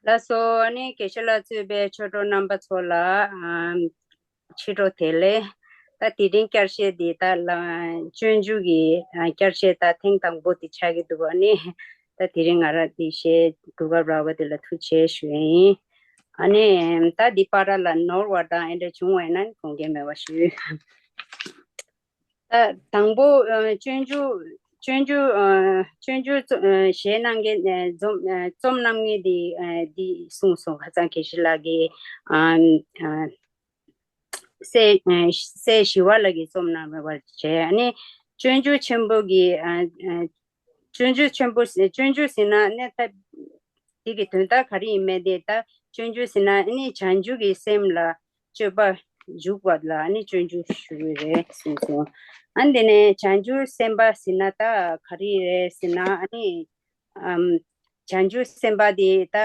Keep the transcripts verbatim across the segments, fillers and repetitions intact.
ལགས་སོ། ཨ་ནི་དགེ་བཤེས་ལགས་གཙོས་པའི་ཆོས་གྲོགས་རྣམ་པ་ཚོ་ལ་ཨམ་ཕྱི་དྲོ་བདེ་ལེགས། ད་དེ་རིང་བསྐྱར་བཤད་འདི་ད་ལ་སྤྱོད་འཇུག་གི་ཨ་བསྐྱར་བཤད་ད་ཐེངས་དང་པོ་འདི་ཆགས་ཀྱི་འདུག་ཨ་ནི་ད་དེ་རིང་ང་རང་འདི་བཤད་གོ་སྐབས་རག་པ་འདི་ལ་ཐུགས་རྗེ་ཆེ་ཞུ་ཡིན། ཨ་ནི་ད་འདི་བར་ལ་ནོར་བ་དང་ཨེ་འདྲ་བྱུང་བ་ཡིན་ན་དགོངས་འགལ་མེད་པ་ཞུ། ད་དང་པོ་ཨ་སྤྱོད་འཇུག་སྤྱོད་འཇུག་ཨ་སྤྱོད་འཇུག་རྩོམ་ཨ་གཞས་གནང་མཁན་ཨ་རྩོམ་ཨ་རྩོམ་གནང་མཁན་དེ་ཨ་འདི་གསུངས་སོང་། ཁ་སང་དགེ་བཤེས་ལགས་ཀྱིས་ཨ་ཨ་སྲས་ཨ་སྲས་ཞི་བ་ལྷ་གིས་རྩོམ་གནང་བ་བྱས། ཨ་ནི་སྤྱོད་འཇུག་ཆེན་པོ་གི་ཨ་ཨ་སྤྱོད་འཇུག་ཆེན་པོ་ཟེར་སྤྱོད་འཇུག་ཟེར་ན་ནི་ད་དེ་གི་དོན་དག་ག་རེ་ཡིན་མིན་དེ། ད་སྤྱོད་འཇུག་ཟེར་ན་ནི་བྱང་ཆུབ་ཀྱི་སེམས་ལ་སྤྱོད་པ་འཇུག་པ་ལ་ནི་སྤྱོད་འཇུག་ཞུ་གི་རེད་གསུངས་སོང་། ཨ་འདི་ནས་བྱང་ཆུབ་སེམས་དཔའ་ཟེར་ན་ད་ག་རེ་རེད་ཟེར་ན། ཨ་ནི་ཨམ་བྱང་ཆུབ་སེམས་དཔའ་དེ་ད་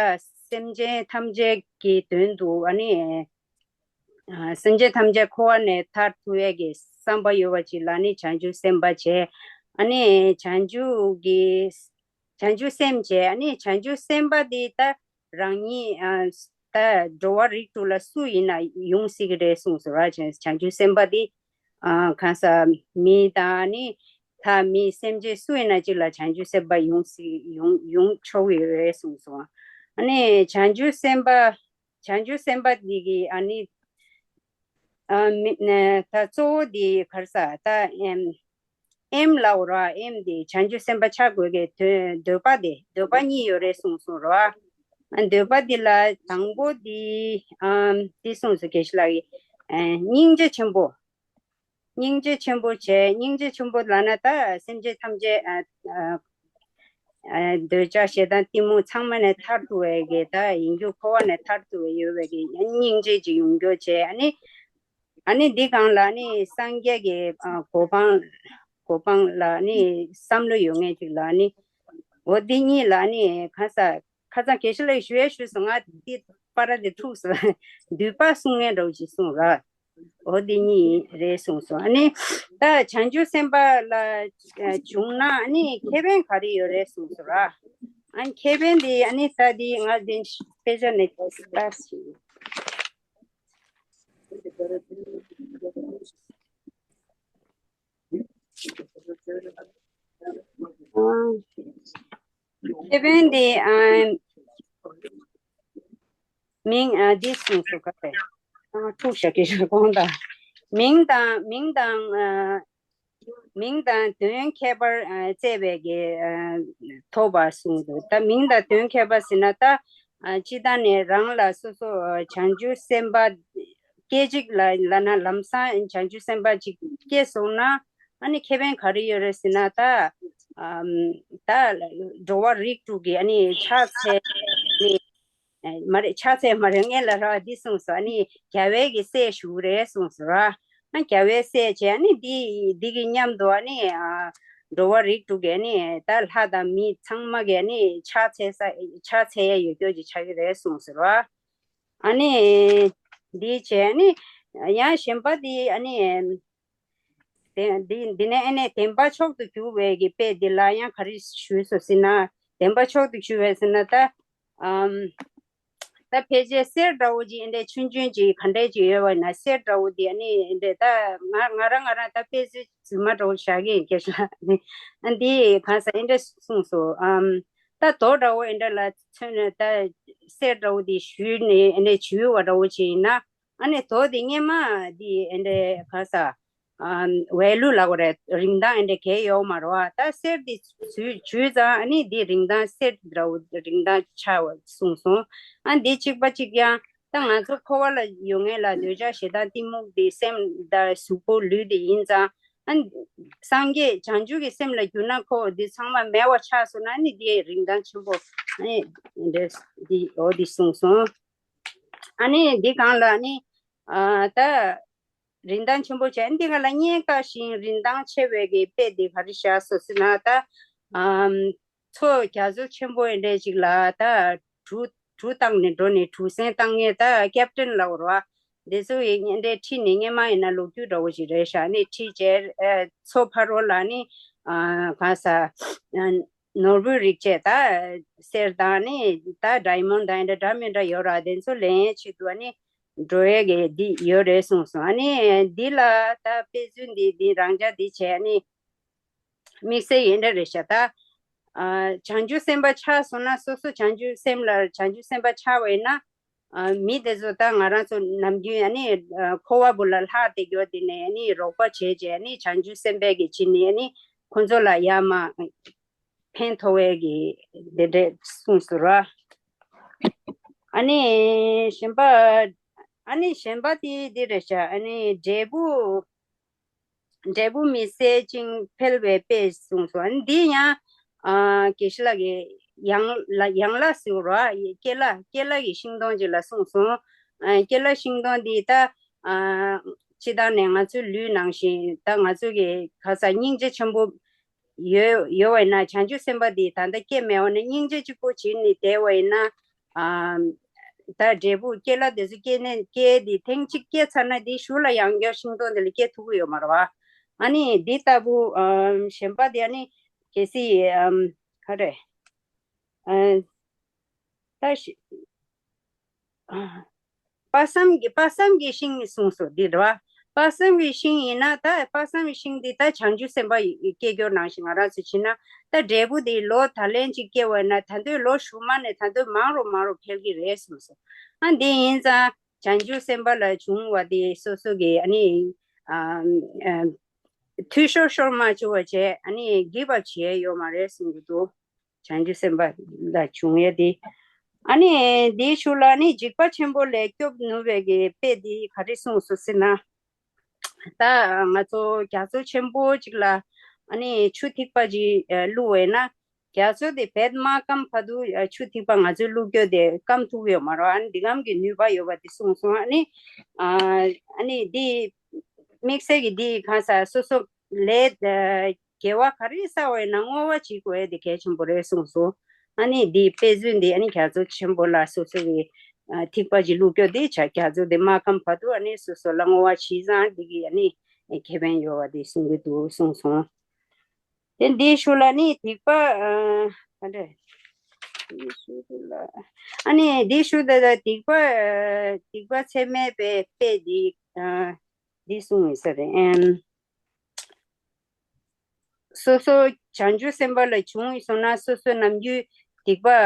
སེམས་ཅན་ཐམས་ཅད་ཀྱི་དོན་དུ་ཨ་ནི་ཨ་སེམས་ཅན་ཐམས་ཅད་འཁོར་བ་ནས་ཐར་ཐུབ་ཡས་ཀྱི་བསམ་པ་ཡོད་པ་ཅིག་ལ་ནི་བྱང་ཆུབ་སེམས་དཔའ་བྱས། ཨ་ནི་བྱང་ཆུབ་ཀྱི་བྱང་ཆུབ་སེམས་བྱས། ཨ་ནི་བྱང་ཆུབ་སེམས་དཔའ་དེ་ད་རང་ཉིད་ཨ་ད་འགྲོ་བ་རིགས་དྲུག་ལ་སུ་ཡིན་ན་ཡོང་སྲིད་ཀྱི་རེད་གསུངས་སོ། ར་བྱང་ཆུབ་སེམས་དཔའ་དེ་ཨ་གང་ཟག་མི་དང་ནི་ལྷ་མི་སེམས་ཅན་སུ་ཡིན་ན་གཅིག་ལ་བྱང་ཆུབ་སེམས་དཔའ་ཡོང་སྲིད་ཡོང་ཡོང་ཆོག་གི་རེད་གསུངས་སོ། ཨ་ནི་བྱང་ཆུབ་སེམས་དཔའ་བྱང་ཆུབ་སེམས་དཔའ་འདི་གི་ཨ་ནི་ཨ་མི་ཨ་ད་གཙོ་བོ་འདི་ག་རེ་ཟ་ད་ཨེམ་ཨེམ་ལབ་ར། ཨེམ་འདི་བྱང་ཆུབ་སེམས་དཔའ་ཆགས་དགོས་ཀྱི་འདོད་འདོད་པ་འདི་འདོད་པ་གཉིས་ཡོད་རེད་གསུངས་སོང་ར། ཨ་འདོད་པ་འདི་ལ་དང་པོ་འདི་ཨམ་འདི་གསུངས་སོ། དགེ་བཤེས་ལགས་ཀྱིས་ཨ་སྙིང་རྗེ་ཆེན་པོ། སྙིང་རྗེ་ཆེན་པོ་བྱས། སྙིང་རྗེ་ཆེན་པོ་ལབ་ན་ད་སེམས་ཅན་ཐམས་ཅད་ཨ་ཨ་ཨ་འདོད་ཆགས་ཞེ་སྡང་གཏི་མུག་ཚང་མ་ནས་ཐར་ཐུབ་པའི་གི་ད་ཡིན་རྒྱུ། འཁོར་བ་ནས་ཐར་ཐུབ་པའི་ཡོད་པའི་གི་སྙིང་རྗེ་ཅིག་ཡོང་རྒྱུ་བྱས། ཨ་ནི་ཨ་ནི་འདི་སྒང་ལ་ནི་སངས་རྒྱས་ཀྱི་ཨ་གོ་འཕང་གོ་འཕང་ལ་ནི་བསམ་བློ་ཡོད་མཁན་ཅིག་ལ་ནི། འོ་འདི་གཉིས་ལ་ནི་ཁ་ས་ཁ་སང་དགེ་བཤེས་ལགས་ཞུ་ཡས་ཞུས་སོང་། ང་འདི་པར་འདི་འཁྲུགས་སོང་། འདུས་པ་གསུང་མཁན་འདྲ་བོ་ཞིག་གསུངས་ར། འོ་འདི་གཉིས་རེད་གསུངས་སོང་། ཨ་ནི་ད་བྱང་ཆུབ་སེམས་དཔའ་ལ་ཨ་བྱུང་ན་ཨ་ནི་ཁེ་ཕན་ག་རེ་ཡོད་རེད་གསུངས་སོང་ར། ཨ་ནི་ཁེ་ཕན་འདི་ཨ་ནི་ད་འདི་ང་འདི་དཔེ་ཆ་ནས་ལྟ་ཞིག་ཨ། ཁེ་ཕན་དེ་ཨ་མིང་ཨ་འདི་གསུངས་སོ། ག་རེ་ཨ་འཁྲུག་བཞག་གི་ཞོར་གོང་དང་མིང་དང་མིང་དང་ཨ་མིང་དང་དོན་ཁྱད་པར་ཨ་བཙལ་བའི་གི་ཨ་ཐོབ་པ་གསུངས་འདུག་ད་མིང་དང་དོན་ཁྱད་པར་ཟེར་ན་ད་ཨ་སྤྱིར་བཏང་ནས་རང་ལ་སོ་སོ་ཨ་བྱང་ཆུབ་སེམས་དཔའ་སྐད་ཅིག་ལ་ལབ་ན་ལམ་སང་བྱང་ཆུབ་སེམས་དཔའ་ཅིག་སྐྱེས་སོང་ན། ཨ་ནི་ཁེ་ཕན་ག་རེ་ཡོད་རེད་ཟེར་ན་ད་ཨམ་ད་འགྲོ་བ་རིགས་དྲུག་གི་ཨ་ནི་ཕྱག་འཚལ་ནི་ཨ་མ་རེད། ཕྱག་འཚལ་མ་རེད། སྔན་ལ་ར་འདི་གསུངས་སོ། ཨ་ནི་རྒྱལ་བའི་གི་སྲས་ཞུ་རེད་གསུངས་སོ་ར། ཨ་རྒྱལ་བའི་སྲས་བྱས་ཨ་ནི་འདི་འདི་གི་མཉམ་དུ་ཨ་ནི་ཨ་འགྲོ་བ་རིགས་དྲུག་གི་ཨ་ནི་ད་ལྷ་དང་མི་ཚང་མ་གི་ཨ་ནི་ཕྱག་འཚལ་ས་ཕྱག་འཚལ་ཡ་ཡོད་རྒྱུ་ཅིག་ཆགས་ཀྱི་རེད་གསུངས་སོ་ར། ཨ་ནི་འདི་བྱས་ཨ་ནི་ཡང་གཞན་པ་འདི་ཨ་ནི། དེ་འདི་འདི་ནས་ཨ་ནི་བདེན་པ་མཆོག་ཏུ་གྱུར་པའི་གི་དཔེ་འདི་ལ་ཡང་ག་རེ་ཞུས་སོ་ཟེར་ན། བདེན་པ་མཆོག་ཏུ་གྱུར་པའི་ཟེར་ན་ད་ཨམ་ད་ཕལ་ཆེར་གསེར་འདྲ་བོ་ཅིག་ཨ་འདྲ་ཆུང་ཆུང་ཅིག་ག་འདྲ་ཅིག་ཡོད་པ་ན་གསེར་འདྲ་བོ་འདི་ཨ་ནི་ཨ་འདྲ་ད་ང་ང་རང་ང་རང་ད་དཔེ་མཛོད་རྫུན་མ་འདྲ་བོ་བཞག་གི་ཡིན། སྐད་ཆ་ཨ་འདི་གང་ཟག་ཨ་འདྲ་གསུངས་སོ། ཨམ་ད་རྡོ་འདྲ་བོ་ཨ་འདྲ་ལ་མཚོན་ན་ད་གསེར་འདྲ་བོ་འདི་བཞུས་ནས་ཨ་འདྲ་བྱུགས་པ་འདྲ་བོ་ཅིག་ཡིན་ན། ཨ་ནི་རྡོ་དེ་སྔས་མ་དེ་ཨེ་འདྲའི་ག་ས་ཨམ་ཝེ་ལུ་ལབ་དགོས་རེད། རིན་ཐང་ཨེ་འདྲ་གས་ཡོད་མ་རེད་བ། ད་གསེར་དེ་བྱུས་བྱུས་ཙང་ཨ་ནི་དེ་རིན་ཐང་གསེར་འདྲ་བོ་རིན་ཐང་ཆགས་པ་གསུངས་སོང་། ཨ་འདི་གཅིག་པ་གཅིག་རྐྱང་ད་ང་ཚོ་འཁོར་བ་ལ་ཡོད་མཁན་ལ་འདོད་ཆགས་ཞེ་སྡང་གཏི་མུག་དེ་སེམས་དང་གཟུགས་པོ་ལུས་དེ་ཡིན་ཙང་། ཨ་སངས་རྒྱས་བྱང་ཆུབ་ཀྱི་སེམས་ལ་གྱུར་ན་ཁོ་དེ་ཚང་མ་མེད་པ་ཆགས་སོང་ན་ཨ་ནི་དེ་རིན་ཐང་ཆེན་པོ་ཨ་ནི་འདྲ་དེ་འོ་དེ་གསུངས་སོང་། ཨ་ནི་འདི་སྒང་ལ་ནི་ཨ་ད་རིན་ཐང་ཆེན་པོ་བྱས། འདི་སྒང་ལ་རྙེད་དཀའ་ཞིང་རིན་ཐང་ཆེ་བའི་གི་དཔེ་འདི་ག་རེ་བཞག་སོ་ཟེར་ན་ད་ཨམ་མཚོ་རྒྱ་མཚོ་ཆེན་པོ་ཨེ་འདྲས་ཅིག་ལ་ད་གྲུ་གྲུ་བཏང་ནས་འགྲོ་ནས་གྲུ་གཟིངས་བཏང་མཁན་ད་ཀེབ་ཏན་ལབ་དགོས་རེད་བ། འདི་ཚོ་ཡི་ཨེ་འདྲས་ཁྲིད་ནས་སྔས་མ་ཡིན་ན་ལོ་རྒྱུས་འདྲ་བོ་ཞིག་རེད་ཤག་ནི་ཁྲིད་བྱས་ཨ་མཚོ་ཕ་རོལ་ལ་ནི་ཨ་ག་ས་ཨ། ནོར་བུའི་རིགས་བཅས་ད་གསེར་དང་ནི་ད་ཌའི་མོན་ཌི་དང་འདྲ་འདྲ་མི་འདྲ་ཡོད་ར། དེ་ཚོ་ལེན་ཡས་ཆེད་དུ་ཨ་ནི་འགྲོ་ཡས་ཀྱི་འདི་ཡོད་རེད་གསུངས་སོང་། ཨ་ནི་འདི་ལ་ད་དཔེ་མཚོན་འདི་འདི་རང་འཇགས་འདི་བྱས་ཨ་ནི་དམིགས་བསལ་ཡིན་འདྲ་རེད་ཤག་ད་ཨ་བྱང་ཆུབ་སེམས་དཔའ་ཆགས་སོང་ན་སོ་སོ་བྱང་ཆུབ་སེམས་ལ་བྱང་ཆུབ་སེམས་དཔའ་ཆགས་པ་ཡིན་ན། ཨ་མི་དེ་ཚོ་ད་ང་རང་ཚོ་ནམ་རྒྱུན་ཨ་ནི་ཨ་འཁོར་བ་བུ་ལ་ལྷག་བསྡད་རྒྱུ་དེ་ནས་ཨ་ནི་རོགས་པ་བྱས་བྱས་ཨ་ནི་བྱང་ཆུབ་སེམས་དཔའ་གི་ཕྱི་ནས་ཨ་ནི་ཁོ་ཚོ་ལ་ཡར་མར་ཕན་ཐོགས་པའི་གི་དེ་འདྲས་གསུངས་སོང་ར། ཨ་ནི་གཞན་པ་ཨ་ནི་གཞན་པ་དེ་འདི་རེད་ཤག་ཨ་ནི་འབྲས་བུ། འབྲས་བུ་མི་ཟད་ཅིང་འཕེལ་བའི་དཔེ་གསུངས་སོ། འདི་ཡང་ཨ་དགེ་བཤེས་ལགས་ཀྱིས་ཡང་ལ་ཡང་ལ་ཟེར་རོ། ཀེ་ལ་ཀེ་ལ་གི་ཤིང་སྡོང་ཅིག་ལ་གསུངས་སོང་། ཨ་ཀེ་ལ་ཤིང་སྡོང་འདི་ད་ཨ་སྤྱི་བཏང་ནས་ང་ཚོའི་ལུས་ནང་བཞིན་ད་ང་ཚོ་གི་ག་ས་སྙིང་རྗེ་ཆེན་པོ་ཡོད་ཡོད་བས་ན་བྱང་ཆུབ་སེམས་དཔའ་འདི་ད་ལྟ་སྐྱེ་མེད་བ་ན་སྙིང་རྗེ་གཅིག་པོ་བྱིན་ནས་བསྡད་བ་ཡིན་ན། ཨ་ད་འབྲས་བུ་སྐྱེ་ལ་དེ་ཚོ་སྐྱེ་ནས་སྐྱེ་དེ་ཐེངས་གཅིག་སྐྱེ་ཚར་ན་དེ་གཞུག་ལ་ཡང་བསྐྱར་ཤིང་སྡོང་དེ་ལ་སྐྱེ་ཐུབ་ཀྱི་ཡོད་མ་རེད་བ། ཨ་ནི་འདི་ལྟ་བུ་ཨ་གཞན་པ་དེ་ཨ་ནི་གལ་སྲིད་ཨ་ག་རེ་ཨ་ད་ཤི་ཨ་དཔག་བསམ་གྱི་དཔག་བསམ་གྱི་ཤིང་གསུངས་སོ་འདི་རེད་བ། དཔག་བསམ་གྱི་ཤིང་ཡིན་ན་ད་དཔག་བསམ་གྱི་ཤིང་འདི་ད་བྱང་ཆུབ་སེམས་དཔའ་སྐྱེ་རྒྱུ་ནང་བཞིན་ང་རང་ཚོ་བྱིན་ན་ད་འབྲས་བུ་འདི་ལོ་ད་ལན་གཅིག་སྐྱེ་བ་ན་ད་འདོད་ལོ་གཞུག་མ་ནས་ད་འདོད་མང་རུ་མང་རུ་འཕེལ་གྱི་རེད་གསུངས་སོ། ཨ་འདི་ཡིན་ཙང་། བྱང་ཆུབ་སེམས་དཔའ་ལ་བྱུང་བ་དེ་སོ་སོ་གི་ཨ་ནི་ཨ་ཨ་འཐུས་ཤོར་ཤོར་མ་བཅུག་པ་བྱས་ཨ་ནི་གི་བ་བྱས་ཡོད་མ་རེད་གསུང་གི་འདུག་བྱང་ཆུབ་སེམས་དཔའ་ལ་བྱུང་ཡས་དེ། ཨ་ནི་དེའི་ཤུལ་ལ་ཨ་ནི་འཇིགས་པ་ཆེན་པོ་ལས་སྐྱོབ་ནུས་པའི་གི་དཔེ་དེ་ག་རེ་གསུངས་སོ་ཟེར་ན། ད་ང་ཚོ་རྒྱ་མཚོ་ཆེན་པོ་གཅིག་ལ་ཨ་ནི་ཆུ་ཐིགས་པ་ཅིག་བླུགས་པས་ན་རྒྱ་མཚོ་དེ་བེད་མ་སྐམ་བར་དུ་ཆུ་ཐིགས་པ་ང་ཚོའི་བླུགས་རྒྱུ་དེ་སྐམ་ཐུབ་ཡོད་མ་རེད། ཨ་ནི་འདི་སྐམ་གྱི་ནུས་པ་ཡོད་པ་དེ་གསུངས་སོང་། ཨ་ནི་ཨ་ནི་འདི་དམིགས་བསལ་གྱི་འདི་གང་ཟག་སོ་སོ་ལས་དགེ་བ་ག་རེ་བསགས་པ་ཡིན་ན་བསྔོ་བ་བྱེད་དགོས་དེ་གལ་ཆེན་པོ་རེད་གསུངས་སོང་། ཨ་ནི་འདི་དཔེ་མཚོན་འདི་ཨ་ནི་རྒྱ་མཚོ་ཆེན་པོ་ལ་སོ་སོ་གི་ཐིགས་པ་ཅིག་བླུགས་རྒྱུ་དེ་བྱ་རྒྱ་མཚོ་དེ་མ་སྐམ་བར་དུ་ཨ་ནི་སོ་སོ་ལ་བསྔོ་བ་བྱས་ཙང་འདི་གི་ཨ་ནི་ཁེ་ཕན་ཡོད་པ་དེ་གསུང་གི་འདུག་གསུངས་སོང་། དེ་འདིའི་ཤུལ་ལ་ནི་སྡིག་པ་ཨ་ག་འདྲ་འདིའི་ཤུལ་ལ་ཨ་ནི་འདིའི་ཤུལ་ད་ལྟ་སྡིག་པ་ཨ་སྡིག་པ་ཚད་མེད་པའི་དཔེ་འདི་ཨ་འདི་གསུངས་ཡོད་ས་རེད། ཨེམ། སོ་སོ་བྱང་ཆུབ་སེམས་དཔའ་ལ་བྱུང་སོང་ན་སོ་སོ་ནམ་རྒྱུན་སྡིག་པ་ཨ་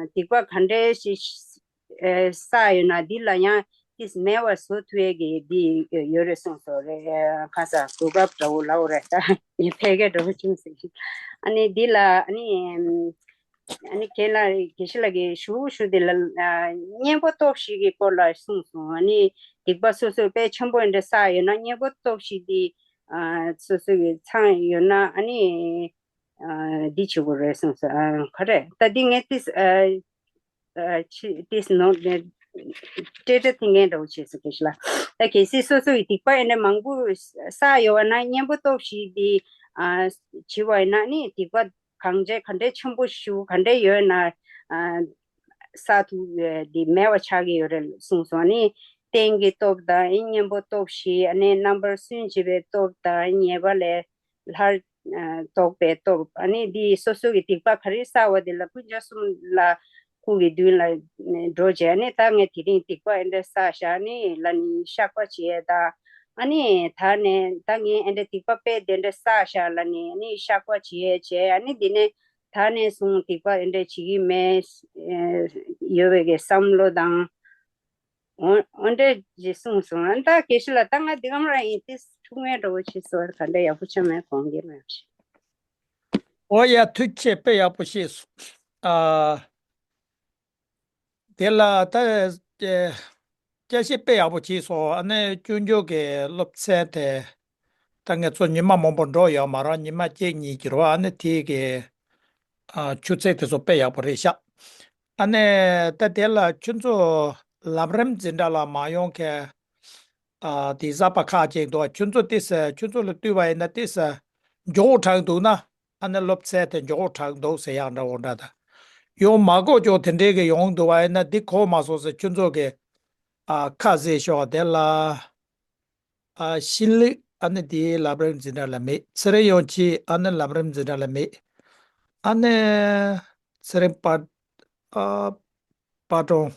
སྡིག་པ་ག་འདྲ་ཞིག་ཨ་བསགས་ཡོད་ན་འདི་ལ་ཡང་ཏིས་མེད་པ་བཟོ་ཐུབ་ཡས་ཀྱི་འདི་ཡོད་རེད་གསུངས་སོ་རེད། ཁ་ས་གོ་སྐབས་འདྲ་བོ་ལའོ་རེད་ད་ངས་ཕལ་སྐད་འདྲ་བོ་བྱུང་ཟེར་གྱི། ཨ་ནི་འདི་ལ་ཨ་ནི་ཨ་ནི་ཁྱེད་ལ་དགེ་བཤེས་ལགས་ཀྱིས་ཞུ་ཞུ་དེ་ལ་ཨ་གཉེན་པོ་སྟོབས་བཞི་གི་སྐོར་ལ་གསུངས་སོང་། ཨ་ནི་སྡིག་པ་སོ་སོ་དཔེ་ཆེན་པོ་འདྲ་བསགས་ཡོད་ན་གཉེན་པོ་སྟོབས་བཞི་དེ་ཨ་སོ་སོ་གི་ཚང་ཡོད་ན་ཨ་ནི་ཨ་འདི་བྱེད་དགོས་རེད་གསུངས་སོང་། ཨ་ག་རེ་ད་འདི་ངས་ཏིས་ཨ་ཨ་ཆི་ཏིས་ནོ་ནེ་སྤྲེལ་སྒྲ་ཐིང་ངེ་འདྲ་བོ་བྱས་སོང་གི་ཤི་ལ། ད་གལ་སྲིད་སོ་སོ་ཡི་སྡིག་པ་ཨེ་འདྲ་མང་པོ་བསགས་ཡོད་པ་ན་གཉེན་པོ་སྟོབས་བཞི་འདི་ཨ་བྱེད་པ་ཡིན་ན་ནི་སྡིག་པ་གང་བྱས་ག་འདྲའི་ཆེན་པོ་ཞིག་ག་འདྲའི་ཡོད་ན་ཨ་བསགས་ཐུབ་ཡས་འདི་མེད་པ་ཆགས་ཀྱི་ཡོད་རེད་གསུངས་སོང་། ནི་རྟེན་གྱི་སྟོབས་དང་ཨེ་གཉེན་པོ་སྟོབས་བཞི་ཨ་ནི་རྣམ་པར་སུན་འབྱིན་པའི་སྟོབས་དང་ཉེས་པ་ལས་སླར་ཨ་ལྡོག་པའི་སྟོབས། ཨ་ནི་འདི་སོ་སོ་གི་སྡིག་པ་ག་རེ་བསགས་པ་དེ་ལ་ཀུན་ཅང་གསུམ་ལ་སྐུ་གི་མདུན་ལ་འགྲོ་བྱས་ནས་ད་ངས་དེ་རིང་སྡིག་པ་ཨེ་འདྲ་བསགས་བཞག་ནི་ལ་ནི་བཤགས་པ་བྱེད་ཡས་དང་། ཨ་ནི་ད་ནས་ད་ངས་ཨེ་འདྲ་སྡིག་པ་དཔེ་དེ་འདྲ་བསགས་བཞག་ལ་ནི་ཨ་ནི་བཤགས་པ་བྱེད་ཡས་བྱས། ཨ་ནི་འདི་ནས་ད་ནས་བཟུང་སྡིག་པ་ཨེ་འདྲ་བྱེད་ཀྱི་མེད་ཨེ་ཡོད་པའི་གི་བསམ་བློ་དང་། འོ་འོ་འདྲ་ཞིག་གསུངས་སོང་། ཨ་ད་དགེ་བཤེས་ལགས་ད་ང་འདི་གམ་ར་ཡིན་ཏེ་ཐུགས་ངལ་འདྲ་བོ་ཅིག་གསོལ་ག་འདྲ་ཡག་པོ་ཆགས་མེད་དགོངས་འགལ་མེད་པ་ཞིག་འོ་ཡ་ཐུགས་རྗེ་ཆེ། དཔེ་ཡག་པོ་ཤེས་སོང་། ཨ་དེ་ལ་ད་ཨེ་བསྐྱར་ཞིབ་དཔེ་ཡག་པོ་བྱས་སོང་། ཨ་ནི་སྐྱོན་བརྗོད་ཀྱི་སློབ་ཚན་དེ་ད་ངས་ཚོ་ཉི་མ་མང་པོ་འགྲོ་ཡོད་མ་རེད། ཉི་མ་གཅིག་གཉིས་ཀྱི་རེད་བ། ཨ་ནི་དེ་གི་ཨ་ཆུ་ཚད་དེ་ཚོ་དཔེ་ཡག་པོ་རེད་ཤག་ཨ་ནི་ད་དེ་ལ་ཁྱོད་ཚོ་ལམ་རིམ་འཛིན་གྲྭ་ལ་མ་ཡོང་མཁན་ཨ་དེ་གཟའ་པ་ཁག་ཅིག་འདུག་ཁྱོད་ཚོ་ཏིས་ཁྱོད་ཚོ་ལ་ལྟོས་པ་ཡིན་ན་ཏིས་མགྱོགས་པོ་དྲག་འདུག་ན། ཨ་ནི་སློབ་ཚན་དེ་མགྱོགས་པོ་དྲག་འདུག་ཟེར་ཡག་འདྲ་བོ་འདྲ་ད། ཡོང་མ་དགོས་ཀྱང་དེ་འདྲའི་གི་ཡོང་འདུག་བ་ཡིན་ན་འདི་གོ་མ་སོང་ཟེར་ཁྱོད་ཚོ་གི་ཨ་ཁ་བཟེད་ཤོག་དེ་ལ། ཨ་ཤིན་ལིག་ཨ་ནི་དེའི་ལམ་རིམ་འཛིན་གྲྭ་ལ་མེད། ཚེ་རིང་ཡོང་ཆེད་ཨ་ནི་ལམ་རིམ་འཛིན་གྲྭ་ལ་མེད། ཨ་ནི་ཚེ་རིང་པ་ཨ་པ་ཀྲོང་།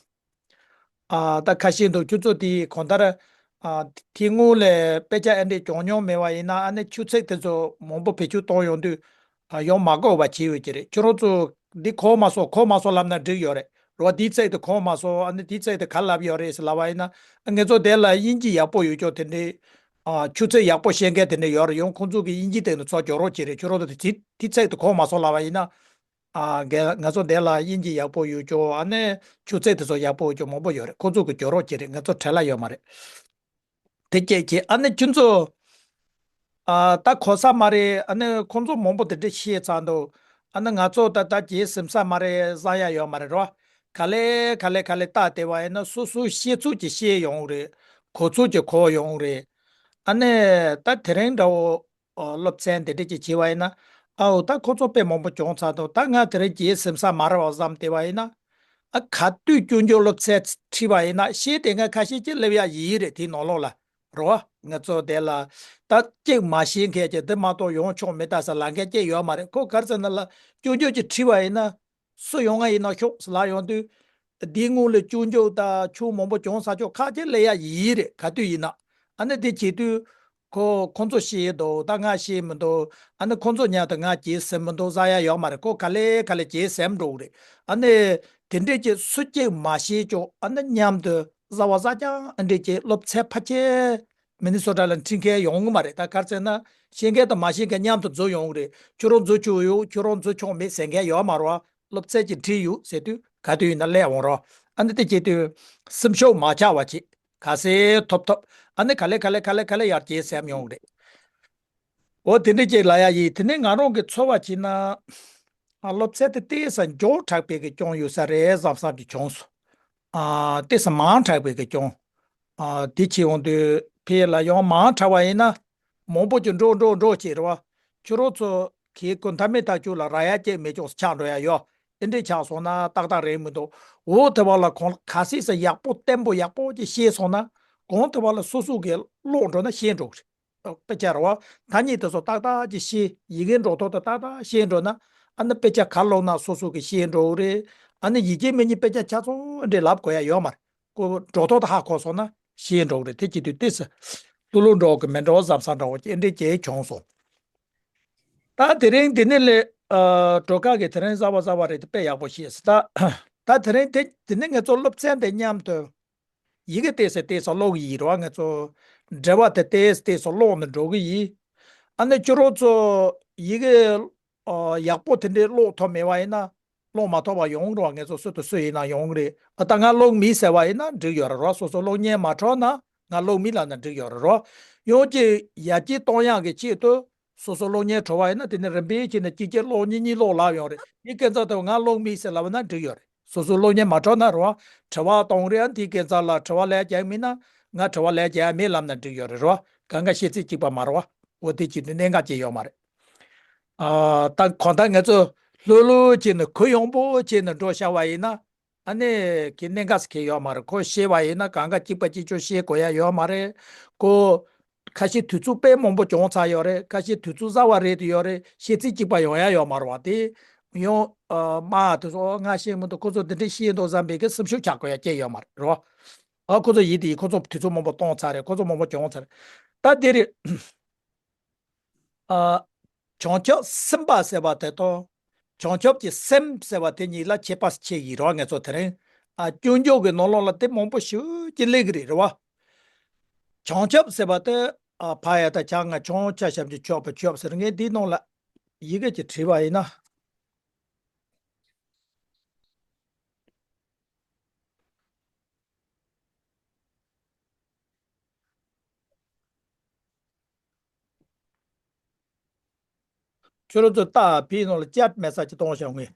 ཨ་ད་ཁ་ཤས་འདུག་ཁྱོད་ཚོ་དེ་གང་ལྟར་ཨ་དེ་སྔོན་ལས་དཔེ་ཆ་ཨེ་འདྲས་སྦྱོང་མྱོང་མེད་པ་ཡིན་ན། ཨ་ནི་ཆུ་ཚད་དེ་ཚོ་མང་པོ་བེད་སྤྱོད་གཏོང་ཡོང་དུས་ཨ་ཡོང་མ་དགོས་པ་བྱས་ཡོད་ཀྱི་རེད། ཁྱོད་རང་ཚོ་འདི་གོ་མ་སོང་གོ་མ་སོང་ལབ་ན་འགྲིག་ཡོད་རེད། རོ་དེའི་ཚད་དེ་གོ་མ་སོང་། ཨ་ནི་དེའི་ཚད་དེ་ག་ལབ་ཡོད་རེད་ཟེར་ལབ་པ་ཡིན་ན། ཨ་ངེད་ཚོ་དེ་ལ་དབྱིན་ཇི་ཡག་པོ་ཡོད་ཀྱོག་དེ་འདྲས་ཨ་ཆུ་ཚད་ཡག་པོ་ཤེས་མཁན་དེ་འདྲས་ཡོད་རེད། ཡང་ཁོང་ཚོ་གི་དབྱིན་ཇི་སྟེང་དུ་ཚོགས་སྐྱོར་རོགས་བྱེད་རེད། ཁྱོད་རང་ཚོ་དེ་དེའི་ཚད་དེ་གོ་མ་སོང་ལབ་པ་ཡིན་ན། ཨ་ང་ང་ཚོ་འདི་ལ་དབྱིན་ཇི་ཡག་པོ་ཡོད་ཀྱོག་ཨ་ནི་ཆུ་ཚད་དེ་ཚོ་ཡག་པོ་ཡོད་ཀྱོག་མང་པོ་ཡོད་རེད། ཁོ་ཚོ་གི་སྐྱོར་རོགས་བྱེད་རེད། ང་ཚོ་བྲེལ་བ་ཡོད་མ་རེད། དེ་སྐད་ཀྱིས་ཨ་ནི་ཁྱོད་ཚོ་ཨ་ད་གོ་ས་མ་རེད། ཨ་ནི་ཁོང་ཚོ་མང་པོ་དེ་འདྲ་བཤད་ཚར་འདུག་ཨ་ནི་ང་ཚོ་ད་ད་གྱེས་ཟིན་ས་མ་རེད། བཟང་ཡ་ཡོད་མ་རེད་རོ། ག་ལེ་ག་ལེ་ག་ལེ་ལྟ་བསྡད་པ་ཡིན་ན་སོ་སོའི་ཤེས་ཚུལ་གྱིས་ཤེས་ཡོང་རེད། གོ་ཚུལ་གྱིས་གོ་ཡོང་རེད། ཨ་ནི་ད་དེ་རིང་འདྲ་བོ། ཨོ་སློབ་ཚན་དེ་འདྲ་ཅིག་བྱས་པ་ཡིན་ན། ཨའོ་ད་ཁོ་ཚོ་དཔེ་མང་པོ་བྱུང་ཚར་འདུག་ད་ང་དེ་རིང་གྱེས་ཟིན་ས་མ་རེད་བ་བསམ་བསྡད་པ་ཡིན་ན། ཨ་ག་དུས་སྐྱོན་བརྗོད་སློབ་ཚན་ཁྲིད་པ་ཡིན་ན་ཤེས་དེ་ང་ཁ་ཤས་ཅིག་སླེབས་ཡ་ཡིན་རེད། དེའི་ནང་ལོགས་ལ་རོ། ང་ཚོ་དེ་ལ་ད་གཅིག་མ་ཤེས་མཁན་གྱི་འདི་མ་གཏོགས་ཡོང་ཆོག་མི་ལྟ་ས་ལ་མཁན་གཅིག་ཡོད་མ་རེད། ཁོ་ག་རེ་ཟེར་ན་ལ་སྐྱོན་བརྗོད་ཅིག་ཁྲིད་པ་ཡིན་ན། སུ་ཡོང་ང་ཡིན་ན་ཤོག་ཟེར་ལབ་ཡོང་དུས། འདིའི་སྔོན་ལ་སྐྱོན་བརྗོད་དང་ཆུང་མང་པོ་བྱུང་ས་ཆོག་ཁག་ཅིག་སླེབས་ཡ་ཡིན་རེད། ག་དུས་ཡིན་ན། ཨ་ནི་དེ་བྱེད་དུས། ཁོ་ཁོང་ཚོ་ཤེས་འདུག་ད་ང་ཤེས་མི་འདུག་ཨ་ནི་ཁོང་ཚོ་མཉམ་དུ་ང་གྱེས་ཟིན་མི་འདུག་བཟང་ཡ་ཡོད་མ་རེད། ཁོ་ག་ལེ་ག་ལེ་གྱེས་ཟིན་འགྲོ་གི་རེད། ཨ་ནི་དེ་འདྲས་ཀྱི་སུ་གཅིག་མ་ཤེས་ཀྱོག་ཨ་ནི་མཉམ་དུ་བཟའ་བ་བཟའ་རྐྱང་ཨ་འདྲས་ཀྱི་སློབ་ཚན་ཕལ་ཆེར་མི་ནི་སོ་ཊ་ལ་འཁྲིད་མཁན་ཡོང་གི་མ་རེད། ད་ག་རེ་ཟེར་ན་ཤེས་མཁན་དང་མ་ཤེས་མཁན་མཉམ་དུ་འཛུལ་ཡོང་གི་རེད། ཁྱོད་རང་འཛུལ་ཆོག་ཡོད་ཁྱོད་རང་འཛུལ་ཆོག་མེད་ཟེར་མཁན་ཡོད་མ་རེད་བ། སློབ་ཚན་གྱི་ཁྲིད་ཡོད་ཟེར་དུས་ག་དུས་ཡིན་ན་སླེབས་འོང་རོགས། ཨ་ནི་དེ་བྱེད་དུས་སེམས་ཤུགས་མ་ཆག་པ་བྱེད། ག་ཚོད་ཐོབ་ཐོབ་ཨ་ནི་ག་ལེ་ག་ལེ་ག་ལེ་ག་ལེ་ཡར་རྒྱས་སེམས་ཡོང་རེད། འོ་དེ་འདྲ་ཅིག་ལ་ཡ་ཡིན། དེ་ནས་ང་རང་གི་ཚོར་བ་བྱས་ན། ཨ་སློབ་ཚན་དེ་ཏོག་ཙམ་མགྱོགས་དྲགས་པའི་གི་སྐྱོན་ཡོད་ས་རེད་བསམ་བསམ་གྱི་བྱུང་སོང་། ཨ་ཏོག་ཙམ་མང་དྲགས་པའི་གི་སྐྱོན། ཨ་དེ་བྱས་ཡོང་དུས་ཕ་གི་ལ་ཡང་མང་དྲགས་པ་ཡིན་ན། མང་པོ་ཅིག་འགྲོ་འགྲོ་འགྲོ་བྱེད་རེད་བ། ཁྱོད་རང་ཚོ་གི་གོ་མཐའ་མེད་ཐག་ཆོད་ལ་རག་ཡ་སྐྱེ་མེད་ཅོག་ཆགས་འགྲོ་ཡ་ཡོད། ཨེ་འདྲས་ཆགས་སོང་ན་ཏག་ཏག་རེད་མི་འདུག་འོ་དེ་བ་ལ་གང་ག་སྲིད་ས་ཡག་པོ་བརྟན་པོ་ཡག་པོ་ཅིག་ཤེས་སོང་ན། གང་དེ་བ་ལ་སོ་སོ་གི་ཀློག་འགྲོ་ན་ཤེས་འགྲོ་གི་རེད། དཔེ་ཆ་རེད་བ། ཐ་སྙད་དེ་ཚོ་ཏག་ཏག་ཅིག་ཤེས། ཡི་གེ་འགྲོ་ཐོག་ཏུ་ཏག་ཏག་ཤེས་འགྲོ་ན། ཨ་ནི་དཔེ་ཆ་ག་ཀློག་ན་སོ་སོ་གི་ཤེས་འགྲོ་གི་རེད། ཨ་ནི་ཡི་གེ་མི་གཉིས་དཔེ་ཆ་ཆ་ཚང་འདྲེ་ལབ་དགོས་ཡ་ཡོད་མ་རེད། ཁོ་འགྲོ་ཐོག་ཏུ་ཧ་གོ་སོང་ན་ཤེས་འགྲོ་གི་རེད། དེ་བྱེད་དུས་ཏོག་ཙམ་ལྷུག་ལྷུག་འགྲོ་གི་མི་འགྲོ་བསམ་ས་འདྲ་བོ་ཅིག་ཨེ་འདྲས་ཅིག་བྱུང་སོང་། ད་དེ་རིང་འདི་ནས་ལས་ཨ་གྲོ་ཁ་གི་དེ་རིང་གཟའ་པ་གཟའ་པ་རེད། དེ་དཔེ་ཡག་པོ་ཤེས་སོང་། ད་ད་དེ་རིང་དེ་དེ་ནས་ང་ཚོ་སློབ་ཚན་དེ་མཉམ་དུ། ཡི་གེ་ཏོག་ཙམ་ཏོག་ཙམ་ཀློག་གི་ཡིན་རོགས། ང་ཚོ་འགྲེལ་པ་དེ་ཏོག་ཙམ་ཏོག་ཙམ་ཀློག་ནས་འགྲོ་གི་ཡིན། ཨ་ནི་ཁྱོད་རང་ཚོ་ཡི་གེ་ཨ་ཡག་པོ་དེ་འདྲས་ཀློག་ཐུབ་མེད་པ་ཡིན་ན། ཀློག་མ་ཐུབ་པ་ཡོང་རོགས། ང་ཚོ་སུ་དང་སུ་ཡིན་ན་ཡོང་གི་རེད། ཨ་ད་ང་ཀློག་མེད་ཟེར་བ་ཡིན་ན་འགྲིག་ཡོད་རེད་རོགས། སོ་སོ་ཀློག་མཁན་མ་འཕྲོད་ན་ང་ཀློག་མེད་ལབ་ན་འགྲིག་ཡོད་རེད་རོགས། ཡང་ཅིག་ཡར་རྒྱས་གཏོང་ཡག་གི་ཆེད་དུ། སོ་སོ་ཀློག་མཁན་བྲོ་བ་ཡིན་ན་དེ་ནི་རིམ་པས་བྱས་ནས་གཅིག་གཅིག་ཀློག་གཉིས་གཉིས་ཀློག་ལབ་ཡོང་རེད། དེ་སྐད་ཆ་དེ་ང་ཀློག་མེད་ཟེར་ལབ་ན་འགྲིག་ཡོད་རེད། སོ་སོ་ཀློག་མཁན་མ་འཕྲོད་ན་རོ། དྲི་བ་གཏོང་རེད། ཨ་དེའི་སྐད་ཆ་ལ་དྲི་བ་ལབ་རྒྱུ་མེད་ན་ང་དྲི་བ་ལབ་རྒྱུ་མེད་ལབ་ན་འགྲིག་ཡོད་རེད་རོ། གང་ག་བཤད་ཚིག་གཅིག་པ་མ་རེད་བ། འོ་དེ་བྱེད་དུས་གནད་འགག་ཅིག་ཡོད་མ་རེད། ཨ་ད་གང་ལྟར་ང་ཚོ་ལྷོད་ལྷོད་བྱས་ནས་གུ་ཡངས་པོ་བྱས་ནས་འགྲོ་བྱ་བ་ཡིན་ན། ཨ་ནི་གི་གནད་འགག་ཟེར་མཁན་ཡོད་མ་རེད། ཁོ་ཤེས་པ་ཡིན་ན་གང་ག་གཅིག་པ་གཅིག་རྐྱང་ཤེས་དགོས་ཡ་ཡོད་མ་རེད། ཁོ་ཁ་ཤས་དུས་ཚོད་དཔེ་མང་པོ་བྱུང་ཚར་ཡོད་རེད། ཁ་ཤས་དུས་ཚོད་གསར་པ་རེད་དུ་ཡོད་རེད། བཤད་ཚིག་གཅིག་པ་ཡོང་ཡ་ཡོད་མ་རེད་བ། དེ་ཡང་ཨ་མ་དེ་ཚོ་ང་ཤེས་མི་འདུག་ཁོ་ཚོ་འདི་འདྲས་ཤེས་འདུག་བསམ་པའི་གི་སེམས་ཤུགས་ཆག་དགོས་ཡ་ཅིག་ཡོད་མ་རེད་རོ། ཨ་ཁོ་ཚོ་ཡིན་དེ་ཡིན། ཁོ་ཚོ་དུས་ཚོད་མང་པོ་གཏོང་ཚར་རེད། ཁོ་ཚོ་མང་པོ་བྱུང་ཚར་རེད། ད་དེ་རེད། ཨ། བྱང་ཆུབ་སེམས་དཔའ་ཟེར་བ་དེ་དང་། བྱང་ཆུབ་ཀྱི་སེམས་ཟེར་བ་དེ་གཉིས་ལ་ཁྱད་པར་ཕྱེ་ཡི་རོགས། ང་ཚོ་དེ་རིང་ཨ་སྐྱོན་བརྗོད་ཀྱི་ནང་ལོགས་ལ་དེ་མང་པོ་ཞེ་གཅིག་སླེབས་ཀྱི་རེད། རེད་བ། བྱང་ཆུབ་ཟེར་བ་དེ་ཨ་ཕ་ཡ་བཏགས་ཕྱ་ང་བྱང་ཆ་ཞབས་ཀྱུ་ཆོས་པ་ཆོས་ཟེར། ངས་འདིའི་ནང་ལ་ཡི་གེ་ཅིག་བྲིས་པ་ཡིན་ན། ཁྱོད་རང་ཚོ་ལྟ་བའི་ནང་ལ་ཅཊ་མེད་ས་ཅིག་གཏོང་བྱ་ངས།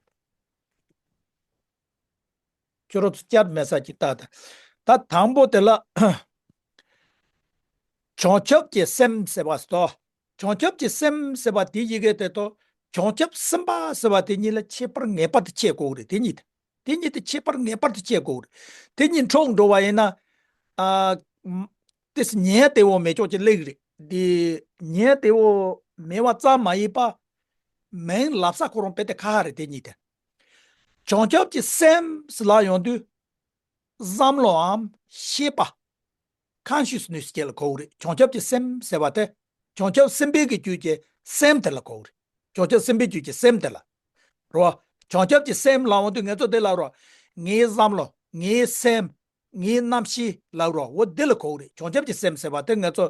ཁྱོད་རང་ཚོ་ཅཊ་མེད་ས་ཅིག་ལྟ་དང་། ད་དང་པོ་དེ་ལ་བྱང་ཆུབ་ཀྱི་སེམས་ཟེར་བ་སོ། བྱང་ཆུབ་ཀྱི་སེམས་ཟེར་བ་དེ་ཡི་གེ་དེ་དང་བྱང་ཆུབ་སེམས་དཔའ་ཟེར་བ་དེ་གཉིས་ལ་ཁྱད་པར་ངེས་པར་དུ་ཕྱེ་དགོས་རེད། དེ་གཉིས་དེ། དེ་གཉིས་དེ་ཁྱད་པར་ངེས་པར་དུ་ཕྱེ་དགོས་རེད། དེ་གཉིས་འཁྲུག་འགྲོ་བ་ཡིན་ན། ཨ། ཏིས་ཉན་བདེ་བོ་མེད་ཅོག་ཅིག་སླེབས་རེད། དེ་ཉན་བདེ་བོ་མེད་པ་ཙམ་མ་ཡིན་པ། མིང་ལབ་ས་ཁོ་རང་དཔེ་དེ་ཁ་ཁ་རེད། དེ་གཉིས་དེ། བྱང་ཆུབ་ཀྱི་སེམས་ལབ་ཡོང་དུས། བསམ་བློའམ་ཤེས་པ། consciousness ཅེས་ལ་གོ་གི་རེད། བྱང་ཆུབ་ཀྱི་སེམས་ཟེར་བ་དེ། བྱང་ཆུབ་སེམས་དཔའི་གི་རྒྱུད་ཀྱི་སེམས་དེ་ལ་གོ་གི་རེད། བྱང་ཆུབ་སེམས་དཔའི་རྒྱུད་ཀྱི་སེམས་དེ་ལ། རེད་བ། བྱང་ཆུབ་ཀྱི་སེམས་ལབ་ཡོང་དུས་ངེད་ཚོ་དེ་ལ་རོ། ངའི་བསམ་བློ། ངའི་སེམས། ངའི་རྣམ་ཤེས་ལབ་རོ། འོ་འདི་ལ་གོ་གི་རེད། བྱང་ཆུབ་ཀྱི་སེམས་ཟེར་བ་དེ་ངེད་ཚོ།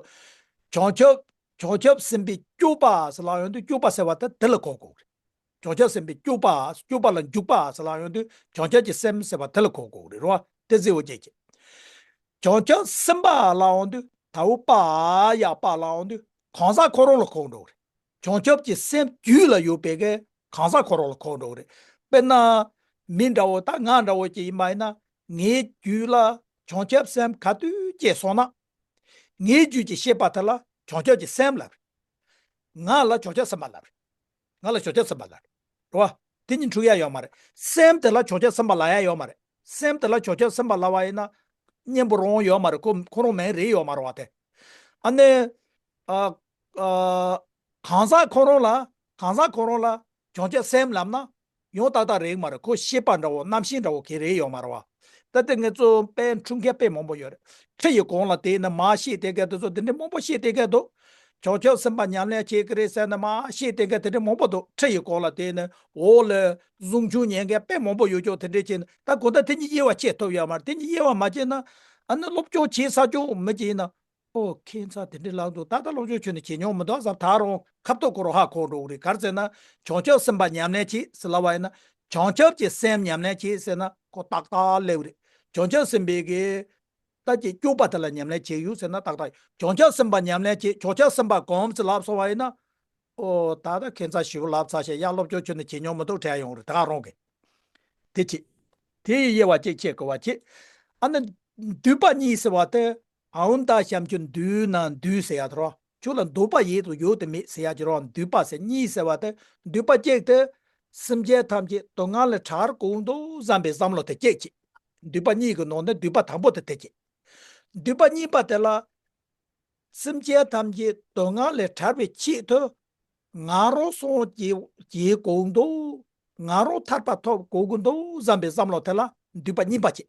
བྱང་ཆུབ། བྱང་ཆུབ་སེམས་དཔའི་སྤྱོད་པ་ཟེར་ལབ་ཡོང་དུས་སྤྱོད་པ་ཟེར་བ་དེ་དེ་ལ་གོ་གི་རེད། བྱང་ཆུབ་སེམས་དཔའི་སྤྱོད་པ། སྤྱོད་པ་ལ་འཇུག་པ་ཟེར་ལབ་ཡོང་དུས་བྱང་ཆུབ་ཀྱི་སེམས་ཟེར་བ་དེ་ལ་གོ་དགོས་ཀྱི་རེད་བ། དེ་གཟིགས་འོ་བྱེད་ཀྱི། བྱང་ཆུབ་སེམས་དཔའ་ལབ་ཡོང་དུས་ད་འོ་པ་ཡ་པ་ལབ་ཡོང་དུས་གང་ཟག་ཁོ་རང་ལ་གོ་འགྲོ་གི་རེད། བྱང་ཆུབ་ཀྱི་སེམས་རྒྱུད་ལ་ཡོད་པའི་གི་གང་ཟག་ཁོ་རང་ལ་གོ་འགྲོ་གི་རེད། དཔེར་ན། མི་འདྲ་བོ་ད་ང་འདྲ་བོ་ཅིག་ཡིན་པ་ཡིན་ན། ངའི་རྒྱུད་ལ་བྱང་ཆུབ་སེམས་ག་དུས་སྐྱེས་སོང་ན། ངའི་རྒྱུད་ཀྱི་ཤེས་པ་དེ་ལ་བྱང་ཆུབ་ཀྱི་སེམས་ལབ་རེད། ང་ལ་བྱང་ཆུབ་སེམས་དཔའ་ལབ་རེད། ང་ལ་བྱང་ཆུབ་སེམས་དཔའ་ལབ་རེད། རེད་བ། དེ་གཉིས་འཁྲུག་ཡ་ཡོད་མ་རེད། སེམས་དེ་ལ་བྱང་ཆུབ་སེམས་དཔའ་ལབ་ཡ་ཡོད་མ་རེད། སེམས་དེ་ལ་བྱང་ཆུབ་སེམས་དཔའ་ལབ་པ་ཡིན་ན། གཉེན་པོ་རང་ཡོད་མ་རེད། ཁོ་ཁོ་རང་མིང་རེད་ཡོད་མ་རེད་བ་དེ། ཨ་ནི། ཨ། ཨ། གང་ཟག་ཁོ་རང་ལ། གང་ཟག་ཁོ་རང་ལ་བྱང་ཆུབ་སེམས་ལབ་ན། ཡང་ཏག་ཏག་རེད་མ་རེད། ཁོ་ཤེས་པ་འདྲ་བོ་རྣམ་ཤེས་འདྲ་བོ་གང་རེད་ཡོད་མ་རེད་བ། ད་ལྟ་ངེད་ཚོ་དཔེ་འཁྲུངས་མཁན་དཔེ་མང་པོ་ཡོད་རེད། ཁྲི་ཡི་གོང་ལ་བསྡད་ན་མར་གཤེགས་བསྡད་མཁན་དེ་ཚོ་དེ་འདྲ་མང་པོ་གཤེགས་བསྡད་མཁན་འདུག་བྱང་ཆུབ་སེམས་དཔའ་ཉམས་ལེན་བྱེད་ཀྱི་རེད་ཟེར་ན་མར་གཤེགས་བསྡད་མཁན་དེ་འདྲ་མང་པོ་འདུག་ཁྲི་ཡི་གོང་ལ་བསྡད་ནས་འོག་ལ་གཟུངས་ཆུང་ཉན་མཁན་དཔེ་མང་པོ་ཡོད་ཀྱང་དེ་འདྲ་བྱས་ན་ད་གོ་ད་དེ་གཉིས་དབྱེ་བ་ཕྱེ་ཐུབ་ཡོད་མ་རེད། དེ་གཉིས་དབྱེ་བ་མ་ཕྱེ་ན། ཨ་ནི་སློབ་སྦྱོང་བྱེད་ས་ཅུང་མི་བྱེད་ན། ཨོ་ཁྱད་མཚར་དེ་འདྲའི་ལངས་འདུག་ད་ལྟ་སློབ་སྦྱོང་བྱས་ནས་བྱེད་མྱོང་མི་འདུག་བསམ་ད་རུང་ཁ་ཐུག་ཁོ་རང་ཧ་གོ་འགྲོ་གི་རེད། ག་རེ་ཟེར་ན། བྱང་ཆུབ་སེམས་དཔའ་ཉམས་ལེན་བྱེད་ཟེར་ལབ་པ་ཡིན་ན། བྱང་ཆུབ་ཀྱི་སེམས་ཉམས་ལེན་བྱེད་ཟེར་ན་ཁོ་ཏག་ཏག་སླེབས་རེད། བྱང་ཆུབ་སེམས་དཔའི་གི། ད་ཀྱི་སྤྱོད་པ་དེ་ལ་ཉམས་ལེན་བྱེད་ཡུལ་ཟེར་ན་ཏག་ཏག་བྱང་ཆུབ་སེམས་དཔའ་ཉམས་ལེན་བྱེད། བྱང་ཆུབ་སེམས་དཔའ་སྒོམ་ཟེར་ལབ་སོང་བ་ཡིན་ན། ཨོ་ད་ལྟ་ཁྱད་མཚར་ཞེ་པོ་ལབ་ཚར་ཤག་ཡང་སློབ་སྦྱོང་བྱས་ནས་བྱེད་མྱོང་མི་འདུག་དྲན་ཡོང་རེད་ད་ག་རང་གི། དེ་བྱེད། དེ་ཡི་དབྱེ་བ་གཅིག་ཕྱེ་དགོས་པ་བྱེད། ཨ་ནི། འདུས་པ་གཉིས་ཟེར་བ་དེ། ཨའུ་ན་ད་ཞབས་ཀྱུ་འདུས་ན་འདུས་ཟེར་ཡ་དེ་རོ། ཁྱོད་ལ་འདུས་པ་ཡོད་དང་ཡོད་དུ་མེད་ཟེར་ཡ་ཅིག་རོ། འདུས་པ་ཟེར་གཉིས་ཟེར་བ་དེ། འདུས་པ་གཅིག་དེ། སེམས་ཅན་ཐམས་ཅད་སྡུག་བསྔལ་ལས་ཐར་དགོས་འདུག་བསམ་པའི་བསམ་བློ་དེ་གཅིག་བྱེད། འདུས་པ་གཉིས་ཀྱི་ནང་ནས་འདུས་པ་དང་པོ་དེ་དེ་བྱེད། འདུས་པ་གཉིས་པ་དེ་ལ། སེམས་ཅན་ཐམས་ཅད་སྡུག་བསྔལ་ལས་ཐར་བའི་ཆེད་དུ། ང་རང་སངས་རྒྱས་རྒྱས་དགོས་འདུག་ང་རང་ཐར་པ་ཐོབ་དགོས་ཀྱི་འདུག་བསམ་པའི་བསམ་བློ་དེ་ལ་འདུས་པ་གཉིས་པ་བྱེད།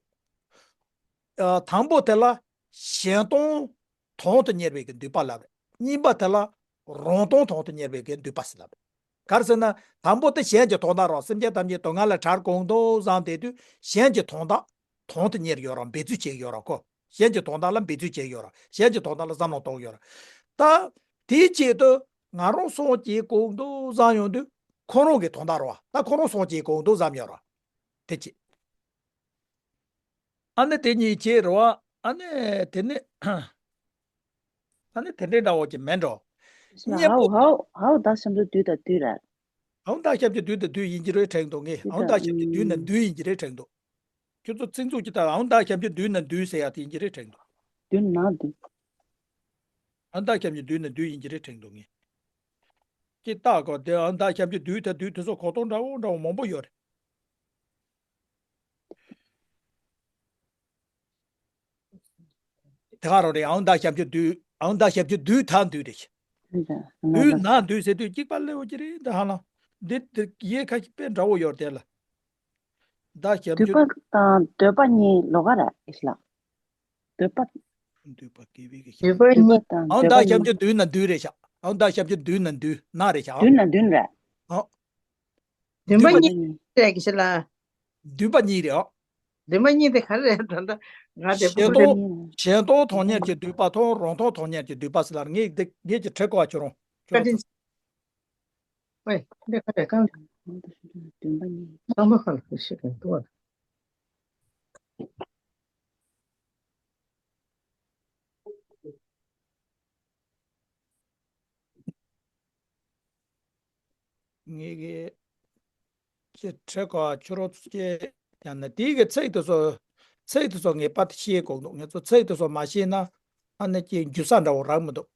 ཨ། དང་པོ་དེ་ལ་གཞན་དོན་དོན་དུ་གཉེར་བའི་གི་འདུས་པ་ལབ་རེད། གཉིས་པ་དེ་ལ་རང་དོན་དོན་དུ་གཉེར་བའི་གི་འདུས་པ་ཟེར་ལབ་རེད། ག་རེ་ཟེར་ན། དང་པོ་དེ་གཞན་གྱི་དོན་དག་རོ། སེམས་ཅན་ཐམས་ཅད་སྡུག་བསྔལ་ལས་ཐར་དགོས་འདུག་བསམ་བསྡད་དུས་གཞན་གྱི་དོན་དག་དོན་དུ་གཉེར་ཡོད་ར། འབད་རྩོལ་བྱེད་ཡོད་ར་ཁོ། གཞན་གྱི་དོན་དག་ལ་འབད་རྩོལ་བྱེད་ཡོད་ར། གཞན་གྱི་དོན་དག་ལ་བསམ་བློ་གཏོང་ཡོད་ར། ད། དེའི་ཆེད་དུ་ང་རང་སངས་རྒྱས་དགོས་འདུག་བསམ་ཡོང་དུས་ཁོ་རང་གི་དོན་དག་རེད་བ། ད་ཁོ་རང་སངས་རྒྱས་དགོས་འདུག་བསམ་ཡོད་ར། དེ་ཆེད། ཨ་ནི་དེ་གཉིས་ཆེད་རེད་བ། ཨ་ནི་དེ་ནི། ཨ་ནི་དེ་འདྲའི་འདྲ་བོ་ཅིག་མེད་འགྲོ། གཉེན་པོ། ཧའུ་ཧའུ་ཧའུ་ད་ཞབས་ཀྱུ་འདུས་དང་འདུས་རེད། ཨའུ་ན་ད་ཞབས་ཀྱུ་འདུས་དང་འདུས་ཡིན་གྱི་རེད་དྲན་འདུག་ངས། ཨའུ་ན་ད་ཞབས་ཀྱུ་འདུས་ན་འདུས་ཡིན་གྱི་རེད་དྲན་འདུག་ཁྱོད་ཚོ་ཚིག་མཛོད་ཀྱི་ལྟར་ཨའུ་ན་ད་ཞབས་ཀྱུ་འདུས་ན་འདུས་ཟེར་ཡ་དེ་ཡིན་གྱི་རེད་དྲན་འདུག་འདུས་ན་འདུས། ཨའུ་ན་ད་ཞབས་ཀྱུ་འདུས་ན་འདུས་ཡིན་གྱི་རེད་དྲན་འདུག་ངས། ཀྱི་ལྟ་གོ་དེ་ཨའུ་ན་ད་ཞབས་ཀྱུ་འདུས་ད་འདུས་དེ་ཚོ་གོ་རྟོགས་འདྲ་བོ་འདྲ་བོ་མང་པོ་ཡོད་རེད། དེ་ག་རང་རེད། ཨའུ་ན་ད་ཞབས་ཀྱུ་འདུས། ཨའུ་ན་ད་ཞབས་ཀྱུ་འདུས་ད་འདུས་རེད། འདུས་ན་འདུས་ཟེར་དུས་གཅིག་པ་སླེབས་ཡོད་ཀྱི་རེད་ད་ཧ་ལམ། འདི་འདི་ཡས་ཁ་ཅིག་དཔེ་འདྲ་བོ་ཡོད་དེ་ལ། ད་ཞབས་འདུས་ཀྱུ་པ་དང་འདོད་པ་གཉིས་ལོགས་ཀ་རེད་ཨིས་ལགས། འདོད་པ། འདོད་པ་དགེ་བའི་གི་འདོད་པ་གཉིས། འདོད་པ་དང་ཨའུ་ན་འདོད་པ་ད་ཞབས་ཀྱུ་གཉིས། འདུས་ན་འདུས་རེད་ཤག་ཨའུ་ན་ད་ཞབས་ཀྱུ་འདུས་ན་འདུས་ན་རེད་ཤག་འདུས་ན་འདུས་རེད། ཨོ། འདུས་པ་འདུས་པ་གཉིས་གཉིས། རེད་གི་ཤི་ལ། འདུས་པ་གཉིས་རེད་ཨོ། འདུས་པ་གཉིས་དེ་ག་རེ་རེད་ད་ལྟ་ང་དེ་གཞན་པོ་དོན་རེད། གཞན་དོན་དོན་གཉེར་གྱི་འདུས་པ་དང་རང་དོན་དོན་གཉེར་གྱི་འདུས་པ་ཟེར་ལ་ངས་འདི་ངས་ཀྱི་ཁྲེལ་གོ་བ་ཁྱོད་རང་བཀའ་དྲིན་ཆེ། ཝེ་འདི་ག་རེ་གང་། འདུས་པ་གཉིས། གཙང་མ་ཁ་ལ་ཤི་གི་འདུག་བ། ངེད་ཀྱི་ཅི་ཁྲེལ་གོ་ཆུ་རོ་ཚོ་ཅེ་ཡང་ན་དེའི་གི་ཚིག་དེ་ཚོ་ཚིག་དེ་ཚོ་ངེས་པར་དུ་ཤེས་དགོས་འདུག་ངེད་ཚོ་ཚིག་དེ་ཚོ་མ་ཤེས་ན་ཨ་ནི་ཅི་འཇུ་ས་འདྲ་བོ་རག་མི་འདུག་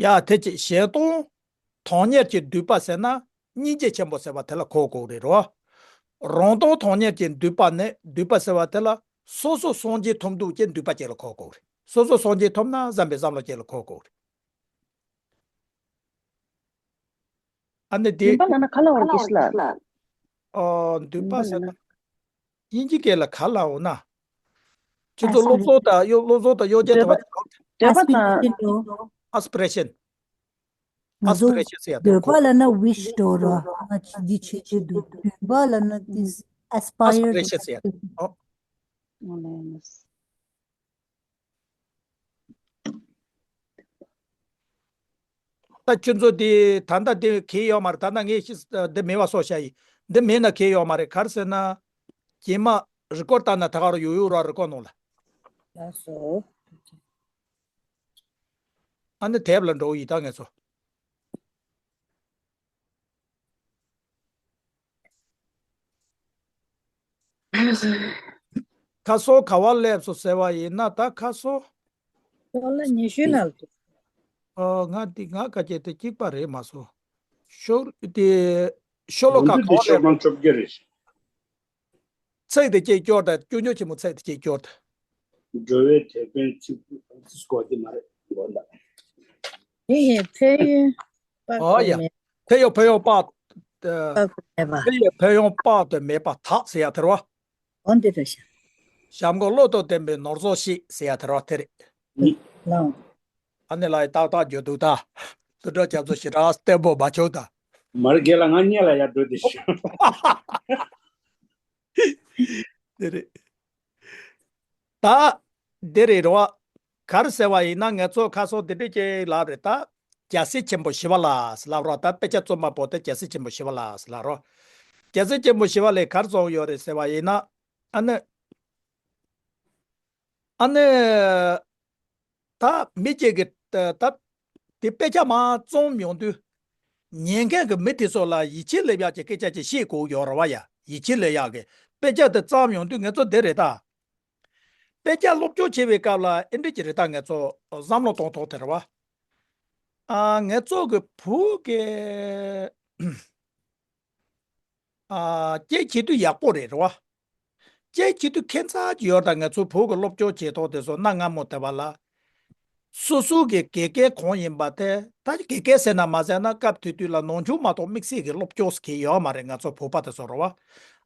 ཡ་དེ་ཅི་གཞན་སྟོང་དོན་གཉེར་གྱི་འདུས་པ་ཟེར་ན་སྙིང་རྗེ་ཆེན་པོ་ཟེར་བ་དེ་ལ་གོ་དགོས་རེད་རོ། རང་སྟོང་དོན་གཉེར་གྱི་འདུས་པ་ནི་འདུས་པ་ཟེར་བ་དེ་ལ་སོ་སོ་སངས་རྒྱས་ཐོབ་འདུག་ཅེས་འདུས་པ་ཅིག་ལ་གོ་དགོས་རེད། སོ་སོ་སངས་རྒྱས་ཐོབ་ན་བསམ་པའི་བསམ་བློ་ཅིག་ལ་གོ་དགོས་རེད། ཨ་ནི་དེ། འདུས་པ་ལབ་ན་ག་ལ་འོ་ར་དགེ་བཤེས་ལགས། ཨོ་འདུས་པ་ཟེར་ན། དབྱིན་ཇི་སྐད་ལ་ག་ལ་འོ་ན། ཁྱེད་ཚོ་བློ་བཟང་དང་གཡོ་བློ་བཟང་དང་གཡོ་སྒྱུ་དེ་བ། འདོད་པ་དང་། ཨ་སི་པི་རེ་ཤན་ལོ། ཨ་སི་པི་རེ་ཤན། ང་ཚོ་ཨ་སི་པི་རེ་ཤན་ཟེར་ཡ་དེ་འདོད་པ་ལབ་ན་ཝིཤ་འགྲོ་ར། ང་ཅི་འདི་བྱེད་ཀྱི་འདུག་འདུས་པ་ལབ་ན་དེ་ཨ་སི་པ་ཡར། ཨ་སི་པི་རེ་ཤན་ཟེར་ཡ། ཨོ། ད་ཁྱོད་ཚོ་དེ་ད་ལྟ་དེ་གས་ཡོད་མ་རེད། ད་ལྟ་ངས་ཤི་འདི་མེད་པ་བཟོ་བྱ་ཡིན། འདི་མེད་ན་གས་ཡོད་མ་རེད། ག་རེ་ཟེར་ན། རྗེས་མ་རི་ཀོར་བཏང་ན་ད་ག་རུ་ཡོད་ཡོད་ར་རི་ཀོར་ནང་ལ། ལགས་སོ། ཨ་ནི་དེབ་ལ་འགྲོ་ཡིན་ད་ངས་ཚོ། ཁ་སང་ག་བ་སླེབས་སོང་ཟེར་བ་ཡིན་ན་ད་ཁ་སང་། ཤོག་ལྷེ་ཉི་ཤུའི་ནང་དུ། ཨ་ང་འདི་ང་ག་ཅེ་དེ་གཅིག་པ་རེད་མ་སོང་། ཤོག་དེ་ཤོ་ལོ་ཀ་འདི་ག་བ་སླེབས། ཤོག་ལྷེ་བཅོ་བརྒྱད་རེད། ཚིག་དེ་གཅིག་སྐྱོར་དང་སྐྱོ་ཉོ་ཆེན་མོ་ཚིག་དེ་གཅིག་སྐྱོར་དང་། འགྲོ་བའི་དེད་དཔོན་ཚིག་སྐོར་དེ་མ་རེད་དགོངས་དག་དེ་ཡི་ཕན་ཡོན་དཔག་ཨོ་ཏུ་ཡ། མེད། ཕན་ཡོན་ཕན་ཡོན་དཔག་ཏུ་མེད་པ། ཕན་ཡོན་ཕན་ཡོན་དཔག་ཏུ་མེད་པ་དག་ཟེར་ཡ་དེ་རེད་བ། འོ་འདི་རེད་ཤག་ཞབས་འཁོར་བློ་དང་ལྡན་པའི་ནོར་བཟང་ཞིག་ཟེར་ཡ་དེ་རེད་བ་དེ་རེད། ལགས། ཨ་ནི་ལ་ཡི་ཏག་ཏག་འགྱོ་འདུག་ད། དུད་འགྲོ་རྒྱ་མཚོ་ཞེ་དྲག་བརྟན་པོ་མ་བྱུང་ད། མར་རྒན་ལ་ང་བརྙན་ལ་ཡར་འགྲོ་དེ་ཤོག་དེ་རེད། ད། འདི་རེད་རོ། ག་རེ་ཟེར་བ་ཡིན་ན་ང་ཚོ་ཁ་སང་དེ་འདྲ་ཅིག་ལབ་རེད་ད། རྒྱལ་སྲས་ཆེན་པོ་ཞི་བ་ལྷ་ཟེར་ལབ་རོ། ད་དཔེ་ཆ་རྩོམ་པ་པོ་དེ་རྒྱལ་སྲས་ཆེན་པོ་ཞི་བ་ལྷ་ཟེར་ལབ་རོ། རྒྱལ་སྲས་ཆེན་པོ་ཞི་བ་ལྷས་ག་རེ་གསུངས་ཡོད་རེད་ཟེར་བ་ཡིན་ན། ཨ་ནི། ཨ་ནི། ད་མི་གཅིག་གིས་ད་ད་དེ་དཔེ་ཆ་མར་རྩོམ་ཡོང་དུས། ཉན་མཁན་གྱི་མི་དེ་ཚོ་ལ་ཡིད་ཆེས་སླེབས་ཡག་གི་སྐད་ཆ་ཅིག་བཤད་དགོས་ཡོད་རེད་བ་ཡ། ཡིད་ཆེས་སླེབས་ཡག་གི་དཔེ་ཆ་དེ་བརྩམས་ཡོང་དུས་ང་ཚོ་འདི་རེད་ད། དཔེ་ཆ་སློབ་སྦྱོང་བྱེད་པའི་སྐབས་ལ་ཨེ་འདྲ་ཅིག་རེད་ད། ང་ཚོ་བསམ་བློ་གཏོང་ཐོག་དེ་རེད་བ། ཨ་ང་ཚོ་གི་བོད་ཀྱི། ཨ་སྐད་བྱེད་དུས་ཡག་པོ་རེད་རེད་བ། སྐད་བྱེད་དུས་ཁྱད་མཚར་གྱི་ཡོད་རེད་ད། ང་ཚོ་བོད་ཀྱི་སློབ་སྦྱོང་བྱེད་ཐོག་དེ་ཚོ་གནའ་སྔ་མོ་དེ་བ་ལ། སོ་སོ་གི་དགེ་རྒན་གང་ཡིན་པ་དེ་ད་དགེ་རྒན་ཟེར་ན་མ་ཟེར་ན་སྐབས་དེ་དུས་ལ་ནང་ཆོས་མ་གཏོགས་དམིགས་བསལ་གྱི་སློབ་སྦྱོང་ཟེར་མཁན་ཡོད་མ་རེད། ང་ཚོ་བོད་པ་དེ་ཚོ་རེད་བ།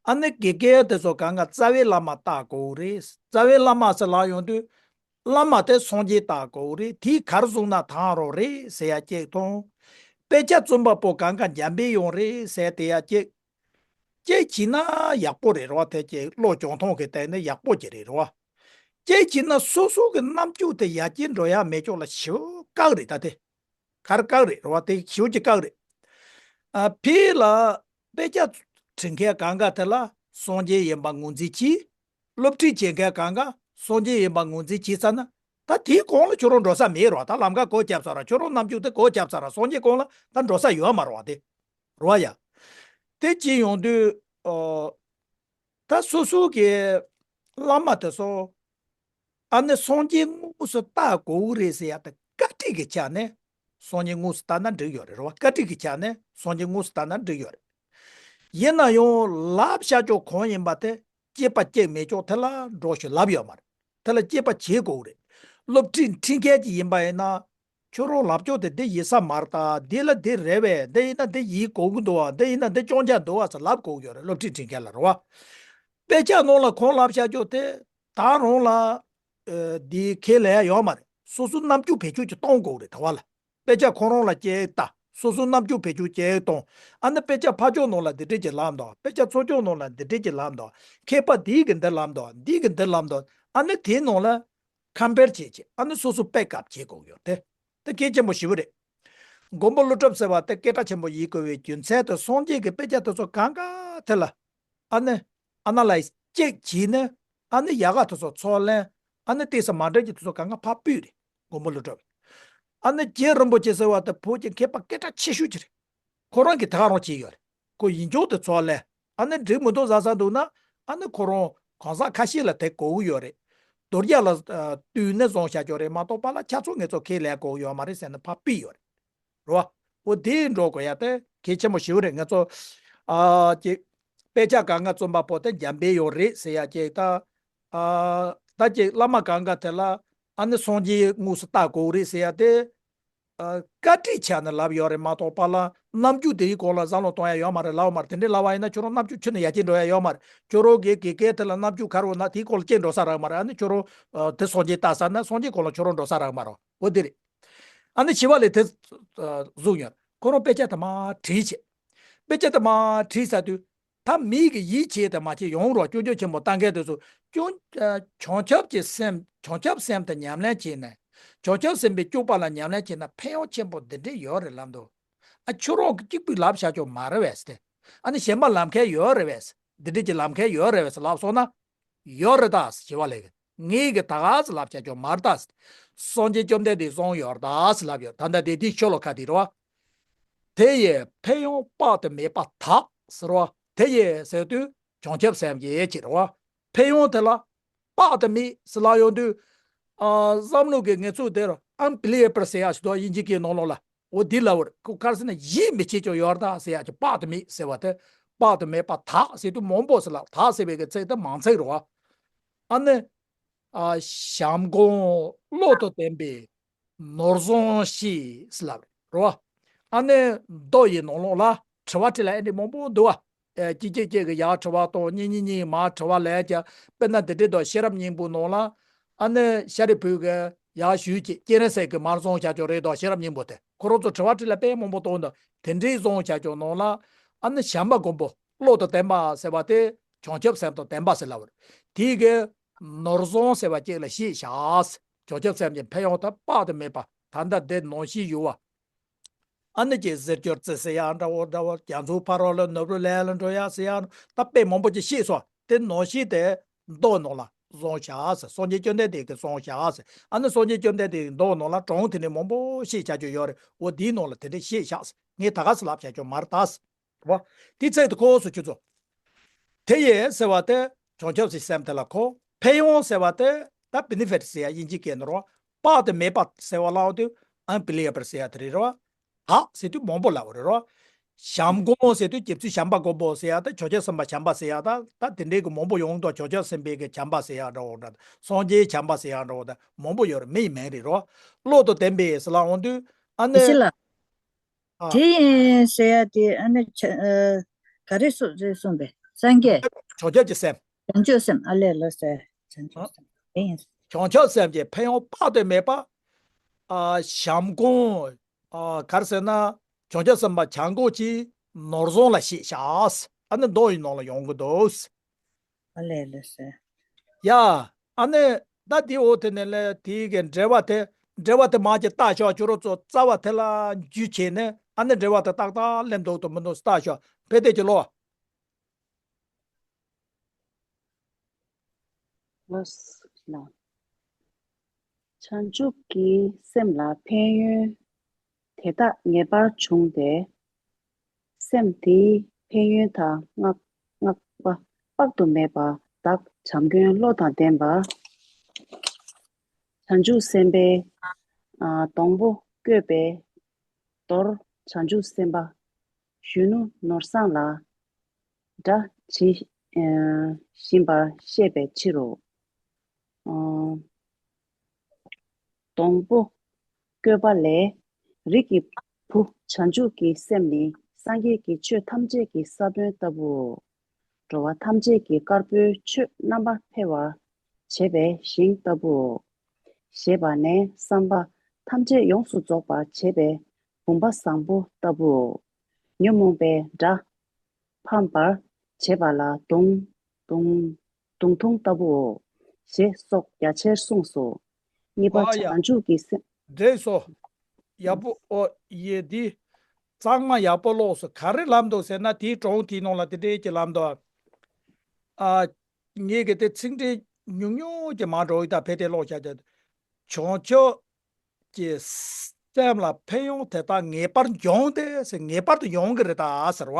ཨ་ནི་དགེ་རྒན་དེ་ཚོ་གང་ག་རྩ་བའི་བླ་མ་ལྟ་དགོས་རེད། རྩ་བའི་བླ་མ་ཟེར་ལབ་ཡོང་དུས། བླ་མ་དེ་སངས་རྒྱས་ལྟ་དགོས་རེད། དེས་ག་རེ་གསུངས་ན་དང་རོགས་རེད་ཟེར་ཡ་གཅིག་དང་། དཔེ་ཆ་རྩོམ་པ་པོ་གང་ག་འཇམ་པའི་དབྱངས་རེད་ཟེར་དེ་ཡ་གཅིག་གཅིག་བྱས་ན་ཡག་པོ་རེད་རོ། དེ་གཅིག་བློ་སྦྱོང་སྟངས་ཀྱི་སྟེང་ནས་ཡག་པོ་ཅིག་རེད་རོ། གཅིག་བྱས་ན་སོ་སོ་གི་རྣམ་འགྱུར་དེ་ཡར་རྒྱས་འགྲོ་ཡ་མེད་ཅོག་ལ་ཞེ་པོ་བཀག་རེད་ད་དེ། ག་རེ་བཀག་རེད་རོ། དེ་ཞེ་པོ་ཅིག་བཀག་རེད། ཨ་ཕི་ལ་དཔེ་ཆ་འབྲི་མཁན་གང་ག་དེ་ལ་སངས་རྒྱས་ཡིན་པ་ངོས་འཛིན་གྱིས། སློབ་ཁྲིད་བྱེད་མཁན་གང་ག་སངས་རྒྱས་ཡིན་པ་ངོས་འཛིན་བྱས་ཚར་ན། ད་དེའི་གོང་ལ་ཁྱོད་རང་འགྲོ་ས་མེད་རོ། ད་ལམ་ཁ་སྒོ་བརྒྱབ་ཚར་ར། ཁྱོད་རང་རྣམ་འགྱུར་དེ་སྒོ་བརྒྱབ་ཚར་ར། སངས་རྒྱས་གོང་ལ་ད་འགྲོ་ས་ཡོད་མ་རོ་བ་དེ། རོ་བ་ཡ། དེ་ཅི་ཡོང་དུས། ཨོ། ད་སོ་སོ་གི་བླ་མ་དེ་ཚོ། ཨ་ནི་སངས་རྒྱས་དངོས་སུ་ལྟ་དགོས་ཀྱི་རེད་ཟེར་ཡ་དེ་བཀའ་ཁྲིད་ཀྱི་ཆ་ནས་སངས་རྒྱས་དངོས་སུ་ལྟ་ན་འགྲིག་ཡོད་རེད་རོ་བ། བཀའ་ཁྲིད་ཀྱི་ཆ་ནས་སངས་རྒྱས་དངོས་སུ་ལྟ་ན་འགྲིག་ཡོད་རེད། ཡིན་ན་ཡང་ལབ་བཞག་ཅོག་གང་ཡིན་པ་དེ་སྐྱེས་པ་སྐྱེས་མེད་ཅོག་དེ་ལ་འགྲོ་ཞུ་ལབ་ཡོད་མ་རེད། དེ་ལ་དཔྱད་པ་བྱེད་དགོས་རེད། སློབ་ཁྲིད་ཁྲིད་མཁན་ཅིག་ཡིན་པ་ཡིན་ན། ཁྱོད་རང་ལབ་ཕྱོགས་དེ་འདི་ཡིན་ས་མ་རེད་ད། འདི་ལ་འདི་རེད་པས། འདི་ཡིན་ན་འདི་ཡིན་དགོས་ཀྱི་འདུག་བ། འདི་ཡིན་ན་འདི་སྐྱོན་ཆ་འདུག་བ་ཟེར་ལབ་དགོས་ཀྱི་ཡོད་རེད། སློབ་ཁྲིད་ཁྲིད་མཁན་ལ་རེད་བ། དཔེ་ཆ་ནང་ལ་གང་ལབ་བཞག་ཕྱོགས་དེ་ད་རང་ལ་འདི་ཁས་ལེན་ཡ་ཡོད་མ་རེད། སོ་སོ་རྣམ་འགྱུར་བེད་སྤྱོད་ཅིག་གཏོང་དགོས་རེད་ད་བ་ལ། དཔེ་ཆ་ཁོ་རང་ལ་དཔྱད་ལྟ། སོ་སོ་རྣམ་འགྱུར་བེད་སྤྱོད་དཔྱད་གཏོང་། ཨ་ནི་དཔེ་ཆ་ཕར་ཕྱོགས་ནང་ལ་འདི་འདྲས་ཀྱི་ལབ་འདུག་དཔེ་ཆ་ཚོགས་ཆུང་ནང་ལ་འདི་འདྲས་ཀྱི་ལབ་འདུག་མཁས་པ་འདིས་ཀྱི་འདི་ལབ་འདུག་འདིས་ཀྱི་འདི་ལབ་འདུག་ཨ་ནི་དེའི་ནང་ལ་ཁམ་པེར་བྱེད་བྱེད། ཨ་ནི་སོ་སོ་དཔེ་སྐབས་བྱེད་དགོས་ཡོད་དེ། དེ་གལ་ཆེན་པོ་ཞེ་པོ་རེད། མགོན་པོ་ཀླུ་སྒྲུབ་ཟེར་བ་དེ་སྐད་གྲགས་ཆེན་པོ་ཡིན་དགོས་པའི་རྒྱུ་མཚན་དེ་སངས་རྒྱས་ཀྱི་དཔེ་ཆ་དེ་ཚོ་གང་ག་དེ་ལ། ཨ་ནི། ཨ་ན་ལའི་སི་ཅེག་བྱས་ནས། ཨ་ནི་ཡག་ག་དེ་ཚོ་ཚོགས་ལེན། ཨ་ནི་ཏོག་ཙམ་མ་འགྲིག་གི་དེ་ཚོ་གང་ག་ཕར་ཕུད་རེད། མགོན་པོ་ཀླུ་སྒྲུབ། ཨ་ནི་རྗེ་རིན་པོ་ཆེ་ཟེར་བ་དེ་བོད་ཀྱི་མཁས་པ་སྐད་གྲགས་ཆེ་ཤོས་ཅིག་རེད། ཁོ་རང་གིས་དེ་ག་རང་བྱས་ཡོད་རེད། ཁོ་ཡིན་ཆོག་དེ་ཚོགས་ལེན། ཨ་ནི་འགྲིག་མི་འདུག་བཟའ་ས་འདུག་ན། ཨ་ནི་ཁོ་རང་གང་ཟག་ཁ་ཤས་ལ་དེ་གོ་གི་ཡོད་རེད། དོལ་རྒྱལ་ལ་ཨ་བསྟུན་ནས་བཟུང་བཞག་ཀྱོག་རེད་མ་གཏོགས་པ་ལ་ཆ་ཚང་ངེད་ཚོ་ཁས་ལེན་གོ་གི་ཡོད་མ་རེད་ཟེར་ནས་ཕར་ཕུད་ཡོད་རེད། རེད་བ། འོ་དེ་འགྲོ་དགོས་ཡ་དེ་གལ་ཆེན་པོ་ཞིག་རེད། ང་ཚོ་ཨ་ཅིག་དཔེ་ཆ་གང་ག་རྩོམ་པ་པོ་དེ་འཇམ་དཔལ་ཡོད་རེད་ཟེར་ཡ་ཅིག་ད། ཨ་ད་ཅིག་བླ་མ་གང་ག་དེ་ལ་ཨ་ནི་སངས་རྒྱས་དངོས་སུ་ལྟ་དགོས་རེད་ཟེར་ཡ་དེ། ཨ་བཀའ་དྲིན་ཆེ་ནས་ལབ་ཡོད་རེད་མ་གཏོགས་པ་ལ་རྣམ་འགྱུར་དེའི་སྐོར་ལ་བསམ་བློ་གཏོང་ཡ་ཡོད་མ་རེད་ལབ་མ་རེད། དེ་འདྲའི་ལབ་པ་ཡིན་ན་ཁྱོད་རང་རྣམ་འགྱུར་ཁྱོན་ནས་ཡར་རྒྱས་འགྲོ་ཡ་ཡོད་མ་རེད། ཁྱོད་རང་གི་དགེ་རྒན་དེ་ལ་རྣམ་འགྱུར་ག་རེ་ཡོད་ན་དེའི་སྐོར་ལ་སྐྱེལ་འགྲོ་ས་རག་མ་རེད། ཨ་ནི་ཁྱོད་རང་ཨ་དེ་སངས་རྒྱས་ལྟ་ས་ན་སངས་རྒྱས་སྐོར་ལ་ཁྱོད་རང་འགྲོ་ས་རག་མ་རེད། འོ་དེ་རེད། ཨ་ནི་བྱིས་པ་ལས་དེ་ཨ་བཟུང་ཡོད། ཁོ་རང་དཔེ་ཆ་དེ་མར་བྲིས་བྱས། དཔེ་ཆ་དེ་མར་བྲིས་ཚར་དུས། ད་མི་གི་ཡིད་ཆེས་དེ་མ་བྱེད་ཡོང་རོགས། སྐྱོན་བརྗོད་ཆེན་པོ་བཏང་མཁན་དེ་ཚོ་སྐྱོན་ཨ་བྱང་ཆུབ་ཀྱི་སེམས་བྱང་ཆུབ་སེམས་དེ་ཉམས་ལེན་བྱས་ནས་བྱང་ཆུབ་སེམས་དཔའི་སྤྱོད་པ་ལ་ཉམས་ལེན་བྱས་ན་ཕན་ཡོན་ཆེན་པོ་འདི་འདྲས་ཡོད་རེད་ལབ་འདུག་ཨ་ཁྱོད་རང་གིས་གཅིག་པུས་ལབ་བཞག་ཆོག་མ་རེད་བས་ཏེ། ཨ་ནི་གཞན་པ་ལབ་མཁན་ཡོད་རེད་བས། འདི་འདྲས་ཀྱི་ལབ་མཁན་ཡོད་རེད་བས་ལབ་སོང་ན། ཡོད་རེད་ད་ཞེས་པ་ལས། ངས་གི་ད་ག་ཟེ་ལབ་བྱ་ཆོག་མར་ད་ཟེ། སངས་རྒྱས་བཅོམ་ལྡན་འདས་གསུངས་ཡོད་ད་ཟེ་ལབ་ཡོད། ད་ལྟ་དེ་དེའི་ཤོ་ལོ་ཁ་དེ་རེད་བ། དེ་ཡི་ཕན་ཡོན་དཔག་ཏུ་མེད་པ་དག་ཟེར་བ། དེ་ཡི་ཟེར་དུས་བྱང་ཆུབ་སེམས་ཀྱི་ཡེ་ཅི་རེད་བ། ཕན་ཡོན་དེ་ལ་དཔག་ཏུ་མེད་ཟེ་ལབ་ཡོང་དུས། ཨ་བསམ་བློ་གི་ངེས་ཚུལ་དེར་unbelievable་ཟེར་ཡ་ཞིག་འདུག་དབྱིན་ཇི་སྐད་ནང་ལོགས་ལ། འོ་འདི་ལབ་པར་ཁོ་ག་རེ་ཟེར་ན་ཡིད་མི་ཆེས་ཀྱང་ཡོད་ད་ཟེར་ཡ་ཀྱི་དཔག་ཏུ་མེད་ཟེར་བ་དེ། དཔག་ཏུ་མེད་པ་དག་ཟེར་དུས་མང་པོ་ཟེར་ལ་དག་ཟེར་བའི་གི་ཚིག་དེ་མང་ཚིག་རེད་བ། ཨ་ནི། ཨ་བྱམས་སྒོམ་བློ་དང་ལྡན་པའི་ནོར་བཟང་ཤེས་ཟེར་ལབ་རེད་བ། ཨ་ནི་མདོ་ཡི་ནང་ལོགས་ལ་དྲི་བ་དྲིས་ལན་ཨེ་འདྲ་མང་པོ་འདུག་བ། ཨེ་གཅིག་གཅིག་གཅིག་གི་ཡར་དྲི་བ་དང་གཉིས་གཉིས་གཉིས་མར་དྲི་བ་ལས་ཀྱང་དཔེར་ན་འདི་འདྲའི་དང་ཤེས་རབ་སྙིང་པོའི་ནང་ལ། ཨ་ནི་ཤཱ་རིའི་བུས་གི་ཡར་ཞུས་ཀྱི་སྤྱན་རས་གཟིགས་ཀྱི་མར་བཟང་བྱ་ཆོག་རེད་དང་ཤེས་རབ་སྙིང་པོ་དེ་ཁོ་རང་ཚོ་དྲི་བ་དྲིས་ལན་དཔེ་མང་པོ་གཏོང་དང་དེ་འདྲའི་བཟང་བྱ་ཆོག་ནང་ལ། ཨ་ནི་བྱམས་པ་སྒོམ་པོ་བློ་དང་ལྡན་པ་ཟེར་བ་དེ་བྱང་ཆུབ་སེམས་དང་ལྡན་པ་ཟེར་ལབ་པ་རེད། དེའི་གི་ནོར་བཟང་ཟེར་བ་གཅིག་ལ་ཤེས་བྱ། བྱང་ཆུབ་སེམས་ཀྱི་ཕན་ཡོན་དེ་དཔག་ཏུ་མེད་པ་ད་ལྟ་འདི་ནང་བཞིན་ཡོད་བ། ཨ་ནི་ཅིག་ཟེར་སྐྱོར་རྩི་ཟེར་ཡ་འདྲ་བོ་འདྲ་བོ་རྒྱ་མཚོའི་ཕ་རོལ་ལ་ནོར་བུ་ལས་ལ་འགྲོ་ཡ་ཟེར་ཡ་ད་དཔེ་མང་པོ་ཅིག་ཤེས་སོང་། དེ་ནང་བཞིན་དེ་མདོ་ནང་ལ་བཟང་བྱ་ཟེར། སངས་རྒྱས་བཅོམ་ལྡན་འདས་ཀྱིས་བཟང་བྱ་ཟེར། ཨ་ནི་སངས་རྒྱས་བཅོམ་ལྡན་འདས་ཀྱི་མདོ་ནང་ལ་གྲངས་དེ་འདྲའི་མང་པོ་ཤེས་བྱ་རྒྱུ་ཡོད་རེད། འོ་དེའི་ནང་ལ་དེ་འདྲའི་ཤེས་བྱ་ཟེར། ངས་ད་ག་ཟེ་ལབ་བྱ་ཆོག་མར་ད་ཟེ། བ། དེ་ཚད་དུ་ཁོ་སུ་ཁྱོད་ཚོ། དེ་ཡི་ཟེར་བ་དེ་བྱང་ཆུབ་ཀྱི་སེམས་དེ་ལ་གོ། ཕན་ཡོན་ཟེར་བ་དེ་ད་benefit ཟེར་ཡ་དབྱིན་ཇིའི་སྐད་ནོར་བ། དཔག་ཏུ་མེད་པ་ཟེར་བ་ལའང་དུ་unbelievable ཟེར་ཡ་དེ་རེད་རོ། དག་ཟེར་དུས་མང་པོ་ལབ་པ་རེད་རོ། བྱམས་སྒོམ་ཟེར་དུས་རྗེ་བཙུན་བྱམས་པ་མགོན་པོ་ཟེར་ཡ་ད་བྱང་ཆུབ་སེམས་དཔའ་བྱམས་པ་ཟེར་ཡ་ད་ད་དེ་འདྲའི་གི་མང་པོ་ཡོང་དུས་བྱང་ཆུབ་སེམས་དཔའི་གི་བྱམས་པ་ཟེར་ཡ་འདྲ་བོ་འདྲ་སངས་རྒྱས་བྱམས་པ་ཟེར་ཡ་འདྲ་བོ་ད་མང་པོ་ཡོད་རེད། མི་ཡི་མིང་རེད་རོ། བློ་དང་ལྡན་པའི་ཟེར་ལ་འོང་དུས་ཨ་ནི། ཡེ་ཤེས་ལ། ཨ། དེ་ཡིན་ཟེར་ཡ་དེ་ཨ་ནི་ཆ་ཨ་ག་རེ་སོ་རེ་གསུངས་པས་སངས་རྒྱས། བྱང་ཆུབ་ཀྱི་སེམས། བྱང་ཆུབ་སེམས་ཨ་ལས་ལ་ཟེར་བྱང་ཆུབ་སེམས་དེ་ཡིན། བྱང་ཆུབ་སེམས་ཀྱི་ཕན་ཡོན་དཔག་ཏུ་མེད་པ། ཨ་བྱམས་སྒོམ། ཨ་ག་རེ་ཟེར་ན། བྱང་ཆུབ་སེམས་དཔའ་བྱམས་སྒོམ་གྱི་ནོར་བཟང་ལ་ཤེས་བྱ། ཨ་ནི་མདོ་ཡི་ནང་ལ་ཡོང་གི་འདུག་ཨ་ལས་ལ་ཟེར། ཡ། ཨ་ནི། ད་དེའི་འོག་དེ་ནས་ལས་དེའི་གི་འགྲེལ་པ་དེ། འགྲེལ་པ་དེ་མར་གྱི་ལྟ་ཞོག་ཁྱོད་རང་ཚོ་རྩ་བ་དེ་ལ་འཇུས་བྱས་ནས་ཨ་ནི་འགྲེལ་པ་དེ་ཏག་ཏག་སླེབས་འདུག་དང་མི་འདུག་ལྟ་ཞོག་ཕེ་ཏེ་ཀྱི་ལོ། ལོས་ལ། བྱང་ཆུབ་ཀྱི་སེམས་ལ་ཕན་ཡོན་དེ་དག་ངེས་པར་འབྱུང་སྟེ། སེམས་དེའི་ཕན་ཡོན་དང་བསྔགས་བསྔགས་པ་དཔག་ཏུ་མེད་པ་དག་བྱམས་མགོན་བློ་དང་ལྡན་པ། བྱང་ཆུབ་སེམས་དཔའི་ཨ་སྡོང་པོ་བཀོད་པའི་མདོར་བྱང་ཆུབ་སེམས་དཔའ་གཞོན་ནུ་ནོར་བཟང་ལ་སྒྲ་ཇི་ཨ་བཞིན་པར་བཤད་པའི་ཕྱིར་རོ། ཨ་སྡོང་པོ་བཀོད་པ་ལས། རིགས་ཀྱི་བུ་བྱང་ཆུབ་ཀྱི་སེམས་ནི་སངས་རྒྱས་ཀྱི་ཆོས་ཐམས་ཅད་ཀྱི་ས་བོན་ལྟ་བུའོ། འགྲོ་བ་ཐམས་ཅད་ཀྱི་དཀར་པོའི་ཆོས་རྣམ་པར་འཕེལ་བར་བྱེད་པའི་ཞིང་ལྟ་བུའོ། ཞེས་པ་ནས་བསམ་པ་ཐམས་ཅད་ཡོངས་སུ་རྫོགས་པར་བྱེད་པའི་བུམ་པ་བཟང་པོ་ལྟ་བུའོ། ཉོན་མོངས་པའི་དགྲ་ཕམ་པར་བྱེད་པ་ལ་མདུང་མདུང་མདུང་ཐུང་ལྟ་བུའོ། ཞེས་སོགས་རྒྱ་ཆེར་གསུངས་སོ། གཉིས་པ་ཨ་ཡ། བྱང་ཆུབ་ཀྱི་སེམས། འགྲིག་སོ། ཡག་པོ་ཨོ་ཡེ་འདི། གཙང་མ་ཡག་པོ་ཀློགས་སོ། ག་རེ་ལབ་འདུག་ཟེར་ན་དེའི་གྲོང་དེའི་ནང་ལ་དེ་འདྲས་ཀྱི་ལབ་འདུག་ཨ། ངས་གི་དེ་ཚིག་འགྲེལ་ཉུང་ཉུང་ཅིག་མ་འགྲོ་ཡི་ད་ཕེ་ཏེ་ཀློག་བྱ་རྒྱུ། བྱང་ཆུབ་ཀྱི་སེམས་ལ་ཕན་ཡོན་དེ་དག་ངེས་པར་འབྱུང་སྟེ་ཟེར་ངེས་པར་དུ་ཡོང་གི་རེད་ད་ཟེར་བ།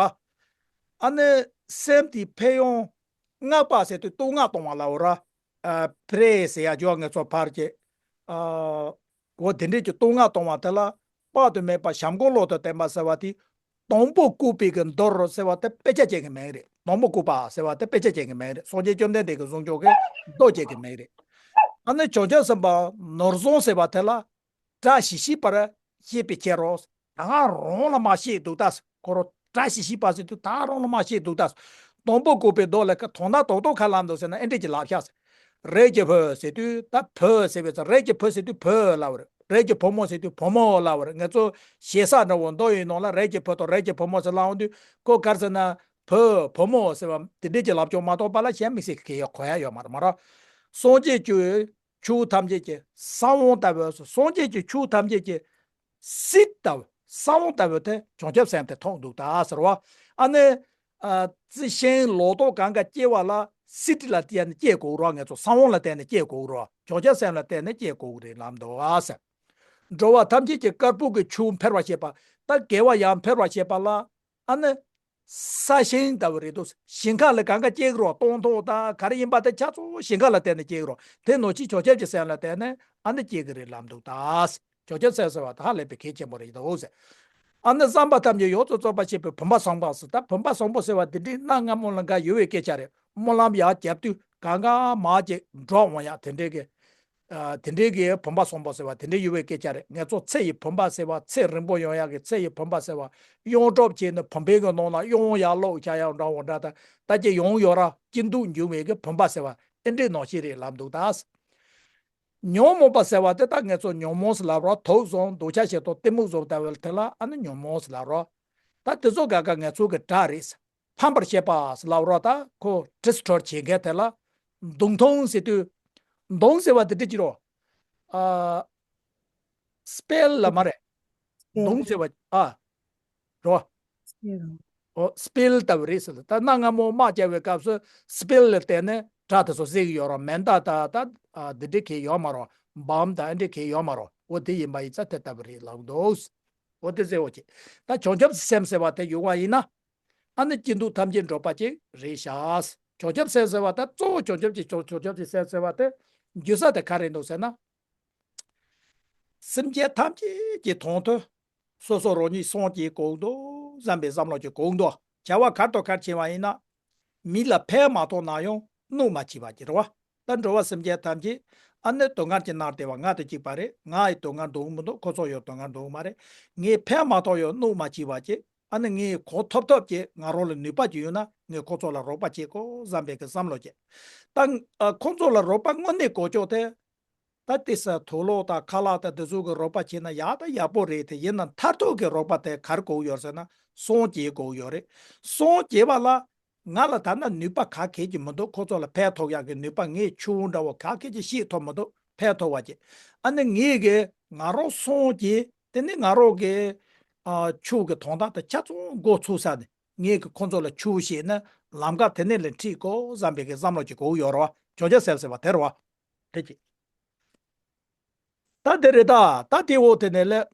ཨ་ནི་སེམས་དེའི་ཕན་ཡོན་བསྔགས་པ་ཟེར་དུས་བསྟོད་བསྔགས་གཏོང་བ་ལ་འོ་ར། ཨ་པྲེ་ཟེར་ཡ་ཇོ་ངེས་ཚོ་ཕར་གྱི། ཨ་འོ་དེ་འདྲས་ཀྱི་བསྟོད་བསྔགས་གཏོང་བ་དེ་ལ་ དཔག་ཏུ་མེད་པ་བྱམས་མགོན་བློ་དང་ལྡན་པ་ཟེར་བ་དེ། དང་པོ་བཀུར་བའི་གི་མདོ་ཟེར་བ་དེ་དཔེ་ཆ་ཅན་གྱི་མིང་རེད། དང་པོ་བཀུར་བ་ཟེར་བ་དེ་དཔེ་ཆ་ཅན་གྱི་མིང་རེད། སངས་རྒྱས་བཅོམ་ལྡན་འདས་ཀྱི་གཟུངས་ཆོག་གི་མདོ་ཅན་གྱི་མིང་རེད། ཨ་ནི་བྱང་ཆུབ་སེམས་དཔའ་ནོར་བཟང་ཟེར་བ་དེ་ལ། བཀྲ་ཤིས་ཤིས་པར་བཤད་པའི་ཕྱིར་རོ། ད་རང་ལ་མ་བཤད་འདུག་ད། ཁོ་རང་བཀྲ་ཤིས་ཤིས་པ་ཟེར་དུས་ད་རང་ལ་མ་བཤད་འདུག་ད། དང་པོ་བཀུར་བའི་མདོ་ལ་ཁ་དོན་དག་རྡོག་རྡོག་ཁ་ལམ་འདུག་ཟེར་ན་ཨེ་འདྲས་ཀྱི་ལབ་ཤག་ཟེར། རིགས་ཀྱི་བུ་ཟེར་དུས་ད་བུ་ཟེར་བའི་ཚེ་རིགས་ཀྱི་བུ་ཟེར་དུས་བུ་ལབ་པ་རེད། རིགས་ཀྱི་བུ་མོ་ཟེར་དུས་བུ་མོ་ལབ་པ་རེད། ང་ཚོ་ཞེ་ས་འདྲ་བོ་མདོ་ཡི་ནང་ལ་རིགས་ཀྱི་བུ་དང་རིགས་ཀྱི་བུ་མོ་ཟེར་ལབ་འོང་དུས་ཁོ་ག་རེ་ཟེར་ན་བུ་བུ་མོ་ཟེར་བ་དེ་འདྲས་ཀྱི་ལབ་ཀྱོག་མ་གཏོགས་པ་ལ་གཞན་དམིགས་བསལ་གྱི་ཁེ་ཡོད་གོ་ཡ་ཡོད་མ་རེད་མ་རེད། སངས་རྒྱས་ཀྱི་ཆོས་ཐམས་ཅད་ཀྱི་གསང་བ་ལྟ་བུ། སངས་རྒྱས་ཀྱི་ཆོས་ཐམས་ཅད་ཀྱི་སྲིད་ལྟ་བུ་གསང་བ་ལྟ་བུ་དེ་བྱང་ཆུབ་སེམས་དེ་མཐོང་འདུག་ད་ཟེར་བ། ཨ་ནི་ཨ་རྩི་ཤིང་ལོ་ཏོག་གང་ག་སྐྱེ་བ་ལ་སྲིད་ལ་བརྟེན་ནས་སྐྱེ་དགོས་རོགས། ང་ཚོ་གསང་བ་ལ་བརྟེན་ནས་སྐྱེ་དགོས་རོགས། བྱང་ཆུབ་སེམས་ལ་བརྟེན་ནས་སྐྱེ་དགོས་རེད་ལབ་འདུག་ཨ་ཟེར། འགྲོ་བ་ཐམས་ཅད་ཀྱི་དཀར་པོ་གི་ཆོས་འཕེལ་བར་བྱེད་པ། ད་དགེ་བ་ཡང་འཕེལ་བར་བྱེད་པ་ལ། ཨ་ནི་ས་ཞིང་ལྟ་བུ་རེད་འདུག། ཞིང་ཁ་ལ་གང་ག་སྐྱེ་གི་རོགས། སྟོང་ཐོག་ད་ག་རེ་ཡིན་པ་དེ་ཆ་ཚང་ཞིང་ཁ་ལ་བརྟེན་ནས་སྐྱེ་གི་རོགས། དེ་ནང་བཞིན་བྱང་ཆུབ་ཀྱི་སེམས་ལ་བརྟེན་ནས་ཨ་ནི་སྐྱེ་གི་རེད་ལབ་འདུག་ད། བྱང་ཆུབ་སེམས་ཟེར་བ་ད་ཧ་ལས་པའི་གལ་ཆེན་པོ་རེད་འདུག་ཟེར། ཨ་ནི་བསམ་པ་ཐམས་ཅད་ཡོངས་སུ་རྫོགས་པར་བྱེད་པའི་བུམ་པ་བཟང་པོ་ཟེར། ད་བུམ་པ་བཟང་པོ་ཟེར་བ་དེ་འདྲའི་གནའ་སྔ་མོ་ལ་འགའ་ཡོད་པའི་སྐད་ཆ་རེད། སྨོན་ལམ་ཡར་བརྒྱབ་དུས་གང་ག་མར་ཅིག་འགྲོ་འོང་ཡག་དེ་འདྲའི་གི། ཨ་དེ་འདྲའི་གི་བུམ་པ་བཟང་པོ་ཟེར་བ་དེ་འདྲའི་ཡོད་པའི་སྐད་ཆ་རེད། ང་ཚོ་ཚེ་ཡི་བུམ་པ་ཟེར་བ། ཚེ་རིང་པོ་ཡོང་ཡག་གི་ཚེ་ཡི་བུམ་པ་ཟེར་བ། གཡང་སྒྲུབ་བྱས་ནས་བུམ་པའི་གི་ནང་ལ་གཡང་ཡར་བླུགས་བྱ་ཡག་འདྲ་བོ་འདྲ། ད་ད་ཀྱི་ཡང་ཡོད་ར་སྐྱིད་སྡུག་འབྱུང་བའི་གི་བུམ་པ་ཟེར་བ་ཨེ་འདྲའི་ནང་བཞིན་རེད་ལབ་འདུག་ད། ཉོན་མོངས་པ་ཟེར་བ་དེ་ད་ང་ཚོ་ཉོན་མོངས་ཟེར་ལབ་རོགས། དུག་བཟུང་འདུག་ཆ་ཞིག་དང་གཏི་མུག་བཟུང་ལྟ་བུ་དེ་ལ་ཨ་ནི་ཉོན་མོངས་ཟེར་ལབ་རོགས། ད་དེ་ཚོ་ག་ག་ང་ཚོ་གི་དགྲ་རེད། ཕམ་པར་བྱེད་པ་ཟེར་ལབ་རོགས། ད་ཁོ་ཌི་སི་ཊོར་བྱེད་མཁན་དེ་ལ་མདུང་ཐུང་ཟེར་དུས། མདུང་ཟེར་བ་དེ་འདྲ་ཅི་རོ། ཨ་སི་པེལ་ལ་མ་རེད། མདུང་ཟེར་བ་ཨ་རོ། ཨོ་སི་པེལ་ལྟ་བུ་རེད་ཟེར། ད་གནའ་སྔ་མོ་དམག་རྒྱག་པའི་སྐབས་སུ་སི་པེལ་ལ་བརྟེན་ནས་དགྲ་དེ་ཚོ་བསད་ཀྱི་ཡོད་རེད། མེ་མདའ་དང་ད་ཨ་འདི་འདྲ་གས་ཡོད་མ་རེད། བམ་དང་ཨ་འདྲ་གས་ཡོད་མ་རེད། འོ་དེ་ཡིན་པ་ཡིན་ཙང་དེ་ལྟ་བུ་རེད་ལབ་འདུག། འོ་དེ་ཟེར་བ་ཅིག། ད་བྱང་ཆུབ་སེམས་ཟེར་བ་དེ་ཡོང་བ་ཡིན་ན། ཨ་ནི་སྐྱིད་སྡུག་ཐམས་ཅད་འགྲོགས་པ་ཅིག་རེད་ཤག། བྱང་ཆུབ་སེམས་ཟེར་བ་དེ་གཙོ་བོ་བྱང་ཆུབ་ཀྱི་བྱང་བྱང་ཆུབ་ཀྱི་སེམས་ཟེར་བ་དེ་འཇུག་ས་དེ་ག་རེ་འདུག་ཟེར་ན། སེམས་ཅན་ཐམས་ཅད་ཀྱི་དོན་དུ་སོ་སོ་རང་ཉིད་སངས་རྒྱས་དགོས་འདུག་བསམ་པའི་བསམ་བློ་ཅིག་དགོས་འདུག། བྱ་བ་ག་རེ་དང་ག་རེ་བྱེད་པ་ཡིན་ན། མི་ལ་ཕན་མ་ཐོགས་ན་ཡང་གནོད་མ་བྱེད་པ་ཅིག་རེད་བ། ད་འགྲོ་བ་སེམས་ཅན་ཐམས་ཅད་ཨ་ནི་སྡུག་བསྔལ་གྱིས་མནར་བསྡད་པ་ང་དང་གཅིག་པ་རེད། ང་ཡི་སྡུག་བསྔལ་འདོད་ཀྱི་མི་འདུག། ཁོ་ཚོ་ཡང་སྡུག་བསྔལ་འདོད་ཀྱི་མ་རེད། ངས་ཕན་མ་ཐོགས་ཡང་གནོད་མ་བྱེད་པ་ཅིག། ཨ་ནི་ངས་གང་ཐུབ་ཐུབ་ཀྱིས་ང་རང་ལ་ནུས་པ་ཅིག་ཡོད་ན་ངས་ཁོ་ཚོ་ལ་རོགས་པ་བྱེད་དགོས་བསམ་པའི་གི་བསམ་བློ་བྱེད། ད་ཨ་ཁོ་ཚོ་ལ་རོགས་པ་དངོས་གནས་དགོས་ཀྱོག་དེ། ད་ལྟ་ས་དུག་ལོག་དང་ཁ་ལག་དང་འདི་ཚོ་གི་རོགས་པ་བྱེད་ན་ཡག་དང་ཡག་པོ་རེད་དེ། ཡིན་ན་མཐར་ཐུག་གི་རོགས་པ་དེ་ག་རེ་དགོས་ཡོད་ཟེར་ན་སངས་རྒྱས་དགོས་ཡོད་རེད། སངས་རྒྱས་པ་ལ་ང་ལ་ད་ན་ནུས་པ་ག་གེ་ཅིག་མི་འདུག། ཁོ་ཚོ་ལ་ཕན་ཐོགས་ཡག་གི་ནུས་པ་ངས་ཆུང་འདྲ་བོ་ག་གེ་ཅིག་ཤེས་ཐུབ་མི་འདུག། ཕན་ཐོགས་པ་ཅིག། ཨ་ནི་ངས་གི་ང་རང་སངས་རྒྱས་དེ་ནི་ང་རང་གི་ཨ་ཆོས་ཀྱི་དོན་དག་དེ་ཆ་ཚང་འགོ་ཚུགས་ས་ནས་ངས་གི་ཁོ་ཚོ་ལ་ཆོས་བཤད་ན་ལམ་ཁ་དེ་ནས་ལ་ཁྲིད་དགོས་བསམ་པའི་གི་བསམ་བློ་ཅིག་དགོས་ཡོད་རེད་བ། བྱང་ཆུབ་སེམས་ཟེར་བ་དེ་རེད་བ། དེ་ཅི། ད་དེ་རེད་ད། ད་དེ་འོ་དེ་ནས་ལས།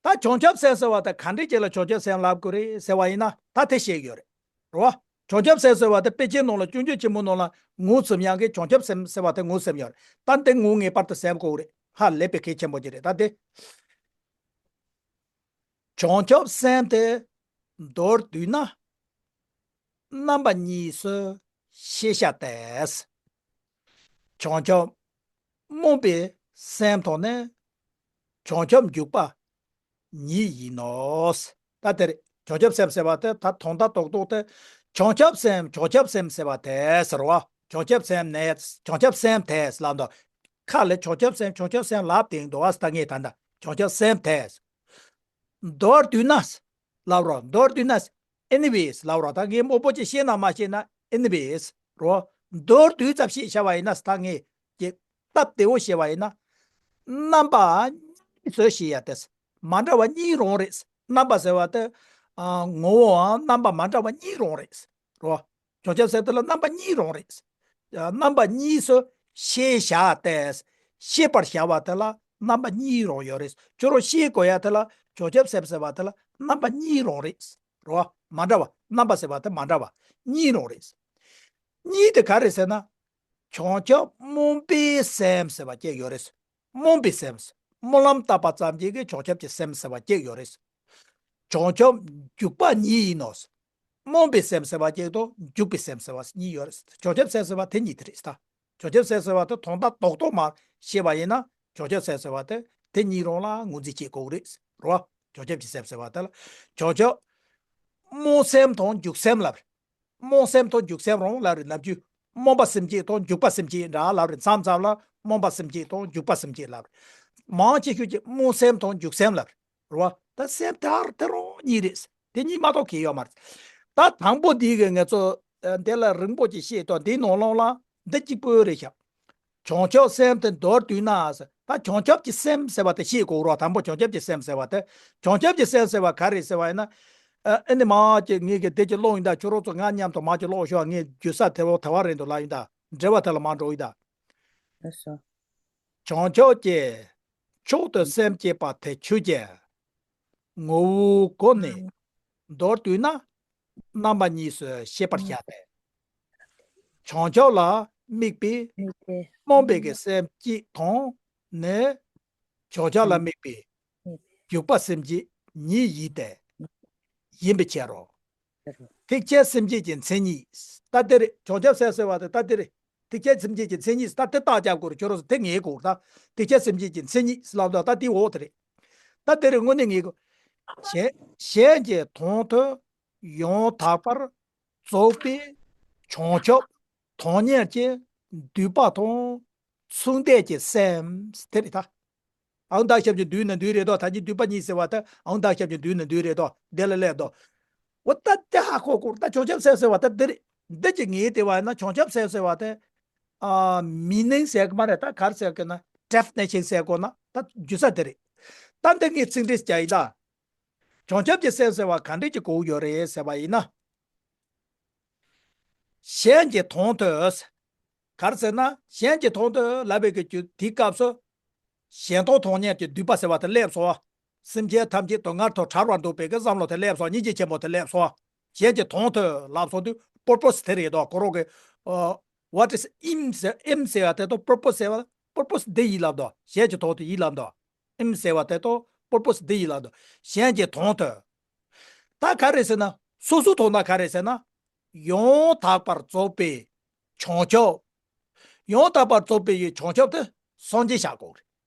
ད་བྱང་ཆུབ་སེམས་ཟེར་བ་དེ་ག་འདྲས་ཅིག་ལ་བྱང་ཆུབ་སེམས་ལབ་དགོས་རེད་ཟེར་བ་ཡིན་ན་ད་དེ་བཤད་ཡོད་རེད། རེད་བ། བྱང་ཆུབ་སེམས་ཟེར་བ་དེ་དཔེ་ཆའི་ནང་ལ་སྤྱོད་འཇུག་ཆེན་མོའི་ནང་ལ་ངོས་ཟིན་ཡག་གི་བྱང་ཆུབ་སེམས་ཟེར་བ་དེ་ངོས་ཟིན་ཡོད་རེད། ད་འདི་ངོས་ངེས་པར་དུ་ཟིན་དགོས་རེད། ཧ་ལས་པའི་གལ་ཆེན་པོ་ཅིག་རེད་ད་དེ། བྱང་ཆུབ་སེམས་དེ་མདོར་བསྡུས་ན། རྣམ་པ་གཉིས་སུ་ཤེས་བྱ་སྟེ། བྱང་ཆུབ་སྨོན་པའི་སེམས་དང་ནི། བྱང་ཆུབ་འཇུག་པ་ཉིད་ཡིན་ནོ། ད་དེར་བྱང་ཆུབ་སེམས་ཟེར་བ་དེ་ད་དོན་དག་རྡོག་རྡོག་དེ། བྱང་ཆུབ་སེམས་བྱང་ཆུབ་སེམས་ཟེར་བ་དེ་ཟེར་བ། བྱང་ཆུབ་སེམས་ནས་བྱང་ཆུབ་སེམས་དེ་ལབ་འདུག། ཁ་ལ་བྱང་ཆུབ་སེམས་བྱང་ཆུབ་སེམས་ལབ་དེ་འདུག་བ། ད་ངས་ད་ལྟ་བྱང་ཆུབ་སེམས་དེ། མདོར་བསྡུས་ན། ལབ་རོགས། མདོར་བསྡུས་ན། anyways ལབ་རོགས། ད་ངས་མང་པོ་ཅིག་ཤེས་ན་མ་ཤེས་ན་anyways རོ། མདོར་བསྡུས་ཙམ་ཞིག་བྱ་བ་ཡིན་ན་ད་ངས་ཀྱི་སྟབས་བདེ་བོ་བྱས་པ་ཡིན་ན། རྣམ་པ་གཉིས་སུ་ཤེས་ཡ་དེ། མ་འདྲ་བ་གཉིས་རང་རེད། རྣམ་པ་ཟེར་བ་དེ། ཨ་ངོ་བོའང་རྣམ་པ་མ་འདྲ་བ་གཉིས་རང་རེད། རོ། བྱང་ཆུབ་སེམས་དེ་ལ་རྣམ་པ་གཉིས་རང་རེད། རྣམ་པ་གཉིས་སུ་ཤེས་བྱ་སྟེ། ཤེས་པར་བྱ་བ་དེ་ལ་རྣམ་པ་གཉིས་རང་ཡོད་རེད། ཁྱོད་རང་ཤེས་དགོས་ཡ་དེ་ལ་བྱང་ཆུབ་སེམས་ཟེར་བ་དེ་ལ་རྣམ་པ་གཉིས་རང་རེད། རོ། མ་འདྲ་བ། རྣམ་པ་ཟེར་བ་དེ་མ་འདྲ་བ་གཉིས་རང་རེད། གཉིས་དེ་ག་རེད་ཟེར་ན། བྱང་ཆུབ་སྨོན་པའི་སེམས་ཟེར་བ་ཅིག་ཡོད་རེད། སྨོན་པའི་སེམས། སྨོན་ལམ་བཏབ་པ་ཙམ་གྱིས་ཀྱི་བྱང་ཆུབ་ཀྱི་སེམས་ཟེར་བ་གཅིག་ཡོད་རེད། བྱང་ཆུབ་འཇུག་པ་གཉིས་ཡིན་ནོ། སྨོན་པའི་སེམས་ཟེར་བ་གཅིག་དང་འཇུག་པའི་སེམས་ཟེར་བ་གཉིས་ཡོད་རེད། བྱང་ཆུབ་སེམས་ཟེར་བ་དེ་གཉིས་དེ་རེད་ད། བྱང་ཆུབ་སེམས་ཟེར་བ་དེ་དོན་དག་རྡོག་རྡོག་མ་ཤེས་པ་ཡིན་ན། བྱང་ཆུབ་སེམས་ཟེར་བ་དེ་དེ་གཉིས་རང་ལ་ངོས་འཛིན་བྱེད་དགོས་རེད། རེད་བ། བྱང་ཆུབ་ཀྱི་སེམས་ཟེར་བ་དེ་ལ་བྱང་ཆུབ། སྨོན་སེམས་དང་འཇུག་སེམས་ལབ་རེད། སྨོན་སེམས་དང་འཇུག་སེམས་རང་ལབ་རེད། ནམ་རྒྱུན་སྨོན་པ་སེམས་བསྐྱེད་དང་འཇུག་པ་སེམས་བསྐྱེད་འདྲ་ལབ་རེད། མཚམས་མཚམས་ལ་སྨོན་པ་སེམས་བསྐྱེད་དང་འཇུག་པ་སེམས་བསྐྱེད་ལབ་རེད། མང་ཆེ་ཤོས་ཀྱིས་སྨོན་སེམས་དང་འཇུག་སེམས་ལབ་རེད། རེད་བ། ད་སེམས་དེ་དེ་རང་གཉིས་རེད། དེ་གཉིས་མ་གཏོགས་གང་ཡོད་མ་རེད། ད་དང་པོ་འདི་གི་ང་ཚོ་ཨ་འདི་ལ་རིང་པོ་ཅིག་བཤད་དོ། འདིའི་ནང་ལོགས་ལ་འདི་གཅིག་པོ་རེད་ཤག་བྱང་ཆུབ་སེམས་དེ་མདོར་བསྡུས་ན་ཟེར། ད་བྱང་ཆུབ་ཀྱི་སེམས་ཟེར་བ་དེ་ཤེས་དགོས་རོགས། དང་པོ་བྱང་ཆུབ་ཀྱི་སེམས་ཟེར་བ་དེ། བྱང་ཆུབ་ཀྱི་སེམས་ཟེར་བ་ག་རེ་ཟེར་བ་ཡིན་ན། ཨ་ཨ་ནི་མ་གི་ངས་གི་དེ་གི་ཀློག་ཡིན་ད། ཁྱོད་རང་ཚོ་ང་མཉམ་དུ་མ་གི་ཀློག་ཤོག་ངས་རྒྱུ་ས་དེ་བོ་དེ་བ་རེད་འདུག་ལབ་ཡིན་ད། འགྲེལ་བ་དེ་ལ་མ་འགྲོ་ཡིན་ད། ལགས་སོ། བྱང་ཆུབ་ཀྱི་མཆོག་ཏུ་སེམས་བསྐྱེད་པ་དེ་ཆོས་ཀྱི་ངོ་བོའི་སྒོ་ནས་མདོར་བསྡུས་ན། རྣམ་པ་གཉིས་སུ་ཤེས་པར་བྱ་སྟེ། བྱང་ཆུབ་ལ་དམིགས་པའི་སྨོན་པའི་གི་སེམས་བསྐྱེད་དང་ནི། བྱང་ཆུབ་ལ་དམིགས་པའི་འཇུག་པ་སེམས་བསྐྱེད་གཉིས་ཡིན་ཏེ། ཡིན་པའི་ཕྱིར་རོ། ཐེག་ཆེན་སེམས་བསྐྱེད་ཀྱི་མཚན་ཉིད། ད་དེ་རེད། བྱང་ཆུབ་སེམས་ཟེར་བ་དེ་ད་དེ་རེད། ཐེག་ཆེན་སེམས་བསྐྱེད་ཀྱི་མཚན་ཉིད་ད་དེ་རྟགས་རྒྱབ་དགོས་རེད། ཁྱོད་རང་ཚོ་དེ་ངེས་དགོས་རེད་ད། ཐེག་ཆེན་སེམས་བསྐྱེད་ཀྱི་མཚན་ཉིད་ལབ་དོ་ད་དེ་འོག་དེ་རེད། ད་དེ་རེད། དངོས་གནས་ངེས་དགོས། གཞན་གཞན་གྱི་དོན་དུ་ཡང་དག་པར་རྫོགས་པའི་བྱང་ཆུབ་དོན་གཉེར་གྱི་འདུན་པ་དང་མཚུངས་ལྡན་གྱི་སེམས་དེ་རེད་ད། ཨང་དང་ཞབས་ཀྱུ་མདུན་ན་འདུས་རེད་དོ། ད་ཅི་འདུན་པ་གཉིས་ཟེར་བ་ད་ཨང་དང་ཞབས་ཀྱུ་མདུན་ན་འདུས་རེད་དོ། དེ་ལ་སླེབས་དོ། འོ་ད་དེ་ཧ་གོ་གོ་ད་བྱང་ཆུབ་སེམས་ཟེར་བ་ད་འདི་རེད། འདི་ཅི་ངེས་དེ་བ་ན་བྱང་ཆུབ་སེམས་ཟེར་བ་དེ། ཨ་མི་ནིང་ཟེར་གི་མ་རེད། ད་ག་རེ་ཟེར་གི་ན་ཌེ་ཕི་ནེ་ཤན་ཟེར་གོ་ན་ད་རྒྱུ་ས་དེ་རེད། ད་འདི་ངས་ཚིག་འགྲེལ་བྱ་ཡིན་ད། བྱང་ཆུབ་ཀྱི་སེམས་ཟེར་བ་ག་འདྲས་ཀྱི་གོ་ཡོད་རེད་ཟེར་བ་ཡིན་ན། གཞན་གྱི་དོན་དུ། ག་རེ་ཟེར་ན་གཞན་གྱི་དོན་དུ་ལབ་པའི་གི་རྒྱུ་དེའི་སྐབས་སུ། གཞན་དོན་དོན་གཉེར་གྱི་འདུན་པ་ཟེར་བ་དེ་སླེབས་སོ། སེམས་ཅན་ཐམས་ཅད་སྡུག་བསྔལ་དུ་བྲལ་བར་འདོད་པའི་གི་བསམ་བློ་དེ་སླེབས་སོ། སྙིང་རྗེ་ཆེན་པོ་དེ་སླེབས་སོ། གཞན་གྱི་དོན་དུ་ལབ་སོང་དུས་པར་པོ་སི་དེ་རེད་དོ། ཁོ་རང་གི་ཨ་what is aim ཟེར། aim ཟེར་བ་དེ་དང་པར་པོ་སི་ཟེར་བ། པར་པོ་སི་འདི་ཡིན་ལབ་དོ། གཞན་གྱི་དོན་དུ་ཡིན་ལབ་དོ། aim ཟེར་བ་དེ་དང་པར་པོ་སི་འདི་ཡིན་ལབ་དོ། གཞན་གྱི་དོན་དུ། ད་ག་རེ་ཟེར་ན། སོ་སོའི་དོན་དག་ག་རེ་ཟེར་ན། ཡང་དག་པར་རྫོགས་པའི་བྱང་ཆུབ། ཡང་དག་པར་རྫོགས་པའི་བྱང་ཆུབ་དེ་སངས་རྒྱས་བཞག་དགོས་རེད།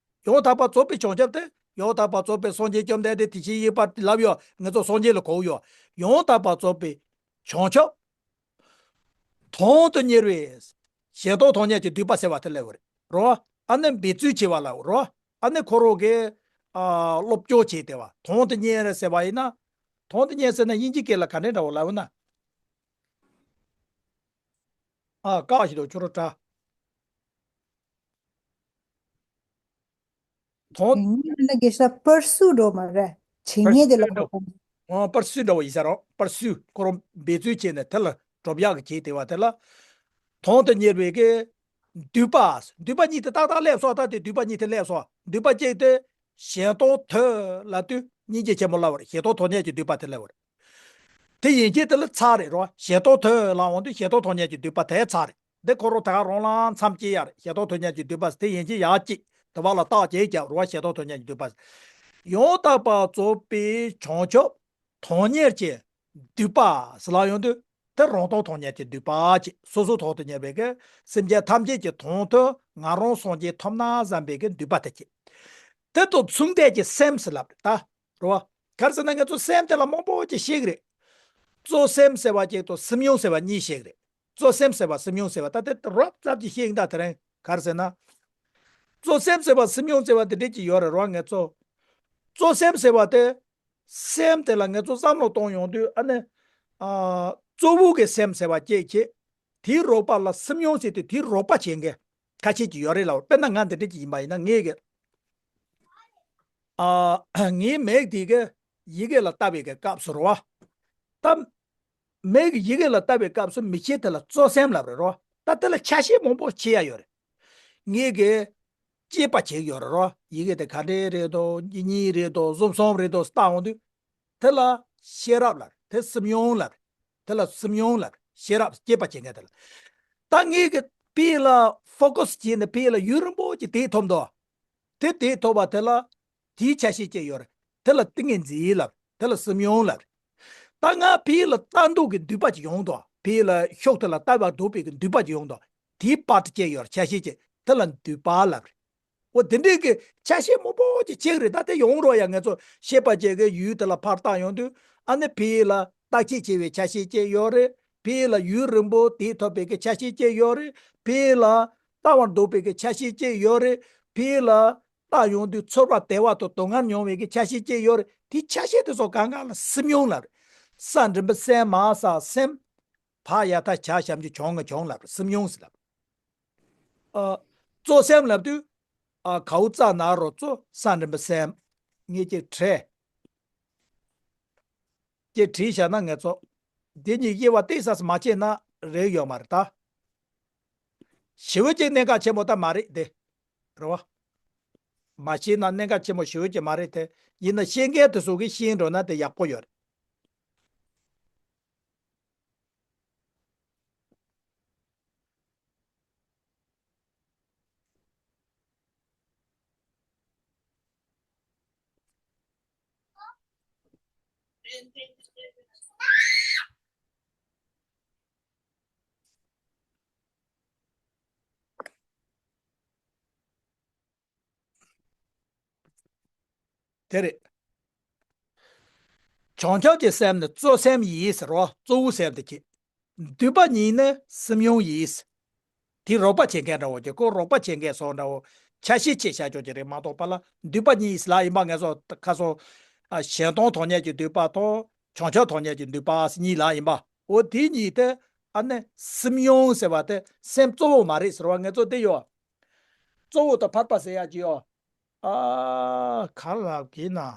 ཡང་དག་པར་རྫོགས་པའི་བྱང་ཆུབ་དེ་ཡང་དག་པར་རྫོགས་པའི་སངས་རྒྱས་བཅོམ་ལྡན་འདས་དེ་བཞིན་གཤེགས་པ་ལབ་ཡོད། ང་ཚོ་སངས་རྒྱས་ལ་གོ་ཡོད། ཡང་དག་པར་རྫོགས་པའི་བྱང་ཆུབ། དོན་དུ་གཉེར་བའི་གཞན་དོན་དོན་གཉེར་གྱི་འདུན་པ་ཟེར་བ་དེ་སླེབས་པ་རེད་རོ། ཨ་ནི་འབད་བརྩོན་བྱེད་པ་ལ་རོ། ཨ་ནི་ཁོ་རང་གིས་ཨ་སློབ་སྦྱོང་བྱས་བསྡད་པ། དོན་དུ་གཉེར་ཟེར་བ་ཡིན་ན། དོན་དུ་གཉེར་ཟེར་ན་དབྱིན་ཇི་སྐད་ལ་ག་འདྲས་འདྲ་བོ་ལབ་ན། ཨ་བཀག་ཞིག་འདུག་ཁྱོད་རང་དྲ། དོན། ངས་ན་དགེ་ཤ་པར་སུ་འགྲོ་མ་རེད། བྱེད་པར་ངེས་དེ་སུ་ལ་འགྲོ། ཨོ་པར་སུ་འགྲོ་བ་ཡིན་ས་རོགས། པར་སུ་ཁོ་རང་འབད་བརྩོན་བྱས་ནས་དེ་ལ་འགྲོ་ཡག་གི་བྱེད་དེ་བ་དེ་ལ། དོན་དུ་གཉེར་བའི་གི་འདུན་པ། འདུན་པ་གཉིས་དེ་ཏག་ཏག་སླེབས་སོང་། ད་དེ་འདུན་པ་གཉིས་དེ་སླེབས་སོང་། འདུན་པ་གཅིག་དེ་གཞན་དོན་དུ་ལབ་དུས་སྙིང་རྗེ་ཆེན་པོ་སླེབས་པ་རེད། གཞན་དོན་དོན་གཉེར་གྱི་འདུན་པ་དེ་སླེབས་པ་རེད། དེ་ཡན་ཆད་དེ་ལ་ཚར་རེད་རོ། གཞན་དོན་དུ་ལབ་འོང་དུས་གཞན་དོན་དོན་གཉེར་གྱི་འདུན་པ་དེ་ཚར་རེད། འདི་ཁོ་རང་ད་ག་རང་ལ་མཚམས་སྐྱེལ་ཡ་རེད། གཞན་དོན་དོན་གཉེར་གྱི་འདུན་པ་དེ་ཡན་ཆད་ཡར་སྐྱེལ། དེ་བ་ལ་རྟགས་ཅིག་རྒྱབ་རོ། གཞན་དོན་དོན་གཉེར་གྱི་འདུན་པ། ཡང་དག་པར་རྫོགས་པའི་བྱང་ཆུབ་དོན་གཉེར་གྱི་འདུན་པ་ཟེར་ལབ་ཡོང་དུས། དེ་རང་དོན་དོན་གཉེར་གྱི་འདུན་པ་ཅིག་སོ་སོའི་དོན་དུ་གཉེར་བའི་གི་སེམས་ཅན་ཐམས་ཅད་ཀྱི་དོན་དུ་ང་རང་སངས་རྒྱས་ཐོབ་ན་བསམ་པའི་གི་འདུན་པ་དེ་ཅིག་དེ་དང་མཚུངས་ལྡན་གྱི་སེམས་ཟེར་ལབ་རེད་ད། རེད་བ། ག་རེ་ཟེར་ན་ང་ཚོ་སེམས་དེ་ལ་མང་པོ་ཅིག་བཤད་གི་རེད། གཙོ་སེམས་ཟེར་བ་གཅིག་དང་སེམས་མྱོང་ཟེར་བ་གཉིས་བཤད་གི་རེད། གཙོ་སེམས་ཟེར་བ་སེམས་མྱོང་ཟེར་བ་ད་དེ་རོབ་ཙམ་ཅིག་བཤད་ཡིན་ད། དེ་རིང་ག་རེ་ཟེར་ན། གཙོ་སེམས་ཟེར་བ་སེམས་མྱོང་ཟེར་བ་དེ་འདྲས་ཅིག་ཡོད་རེད་རོ། ང་ཚོ་གཙོ་སེམས་ཟེར་བ་དེ། སེམས་དེ་ལ་ང་ཚོ་བསམ་བློ་གཏོང་ཡོང་དུས་ཨ་ནི། ཨ་གཙོ་བོ་གི་སེམས་ཟེར་བ་གཅིག་བྱེད། དེའི་རོགས་པ་ལ་སེམས་མྱོང་ཟེར་དུས་དེའི་རོགས་པ་བྱེད་མཁན་ཁ་ཤས་ཅིག་ཡོད་རེད་ལ། དཔེར་ན་ང་འདི་འདྲས་ཅིག་ཡིན་པ་ཡིན་ན་ངས་གི། ཨ་ངའི་མིག་དེ་གི་ཡི་གེ་ལ་ལྟ་བའི་གི་སྐབས་སུ་རོ། ད་མིག་གི་ཡི་གེ་ལ་ལྟ་བའི་སྐབས་སུ་མིག་ཤེལ་དེ་ལ་གཙོ་སེམས་ལབ་རེད་རོ། ད་དེ་ལ་ཆ་ཤས་མང་པོ་ཕྱེ་ཡ་ཡོད་རེད། ངས་གི་དཔྱད་པ་བྱེད་ཀྱི་ཡོད་རེད་རོ། ཡི་གེ་དེ་ག་འདྲས་རེད་དོ། གཉིས་རེད་དོ། གསུམ་གསུམ་རེད་དོ་ལྟ་འོང་དུས། དེ་ལ་ཤེས་རབ་ལབ་རེད། དེ་སེམས་མྱོང་ལབ་རེད། དེ་ལ་སེམས་མྱོང་ལབ་རེད། ཤེས་རབ་དཔྱད་པ་བྱེད་མཁན་དེ་ལ། ད་ངས་གི་དཔེ་ལ་ཕོ་ཀ་སི་བྱས་ནས་དཔེ་ལ་ཡུན་རིང་པོ་ཅིག་དེད་ཐུབ་འདུག་དེ་དེ་ཐོབ་པ་དེ་ལ་དེའི་ཆ་ཤས་ཅིག་ཡོད་རེད། དེ་ལ་ཏིང་ངེ་འཛིན་ལབ། དེ་ལ་སེམས་མྱོང་ལབ་རེད། ད་ང་ཕི་ལ་ལྟ་འདུག་གི་འདུས་པ་ཅིག་ཡོང་དོ། ཕི་ལ་ཤུགས་དེ་ལ་ལྟ་བར་འདུག་པའི་གི་འདུས་པ་ཅིག་ཡོང་དོ། དེའི་པར་ཏི་ཅིག་ཡོད་རེད། ཆ་ཤས་ཅིག། དེ་ལ་འདུས་པ་ལབ་རེད། འོ་དེ་འདྲའི་གི་ཆ་ཤས་མང་པོ་ཅིག་ཅིག་རེད། ད་དེ་ཡོང་རོགས་ཡ། ང་ཚོ་ཤེས་པ་ཅིག་གི་ཡུལ་དེ་ལ་ཕར་བལྟ་ཡོང་དུས། ཨ་ནི་ཕི་ལ་བརྟག་དཔྱད་བྱེད་པའི་ཆ་ཤས་ཅིག་ཡོད་རེད། ཕི་ལ་ཡུན་རིང་པོ་དེ་ཐོབ་པའི་གི་ཆ་ཤས་ཅིག་ཡོད་རེད། ཕི་ལ་ལྟ་བར་འདུག་པའི་གི་ཆ་ཤས་ཅིག་ཡོད་རེད། ཕི་ལ་བལྟ་ཡོང་དུས་ཚོར་བ་བདེ་བ་དང་སྡུག་བསྔལ་མྱོང་བའི་གི་ཆ་ཤས་ཅིག་ཡོད་རེད། དེ་ཆ་ཤས་དེ་ཚོ་གང་གང་ལ་སེམས་མྱོང་ལབ་རེད། ས་འགྲིམ་པ་སེམས་མ་ས་སེམས། བག་ཡ་ཐ་བྱ་ཞབས་ཀྱུ་གྱོང་ང་གྱོང་ལབ་རེད། སེམས་མྱོང་ཟེར་ལབ། ཨ། གཙོ་སེམས་ལབ་དུས། ཨ། གའུ་ཙ་ན་རོ་གཙོ་ས་འགྲིམ་པ་སེམས། ངེད་ཀྱི་ཁྲེ། ཀྱེ་བྲིས་བཞག་ན་ངེད་ཚོ། འདི་གཉིས་དབྱེ་བ་གཏིང་ཟབ་མ་ཕྱེ་ན་རེག་ཡོད་མ་རེད་ད། ཞི་བའི་ཀྱི་གནད་འགག་ཆེན་པོ་ད་མ་རེད་དེ། རེད་བ། མ་ཤེས་ན་གནད་འགག་ཆེན་པོ་ཞི་བའི་ཀྱི་མ་རེད་དེ། ཡིན་ན་ཤེས་མཁན་དེ་ཚོ་གིས་ཤེས་འགྲོ་ན་དེ་ཡག་པོ་ཡོད་རེད། དེ་རེད། བྱང་ཆུབ་ཀྱི་སེམས་ནི་གཙོ་སེམས་ཡིན་ཟེར་བ། གཙོ་བོ་སེམས་དེ་ཁྱེད། འདུས་པ་གཉིས་ནི་སེམས་མྱོང་ཡིན། དེ་རོགས་པ་བྱེད་མཁན་འདྲ་བོ་ཀྱི། ཁོ་རོགས་པ་བྱེད་མཁན་སོགས་འདྲ་བོ་ཆ་ཤས་ཆེ་བཞག་ཆོག་ཀྱི་རེད་མ་གཏོགས་པ་ལ་འདུས་པ་གཉིས་ལ་ཡིན་པ་ངེད་ཚོ་ཁ་སོ། ཨ། གཞན་སྟོང་དོན་གཉེར་གྱི་འདུས་པ་དང་། བྱང་ཆུབ་དོན་གཉེར་གྱི་འདུས་པ་གཉིས་ལ་ཡིན་པ། འོ་དེ་གཉིས་དེ་ཨ་ནི་སེམས་མྱོང་ཟེར་བ་དེ་སེམས་གཙོ་བོ་མ་རེད་ཟེར་བ་ངེད་ཚོ་དེ་ཡོད། གཙོ་བོ་དང་ཕར་པ་ཟེར་ཡག་ཅིག་ཡོད། ཨ། ག་ལབ་གི་ན། ཨ།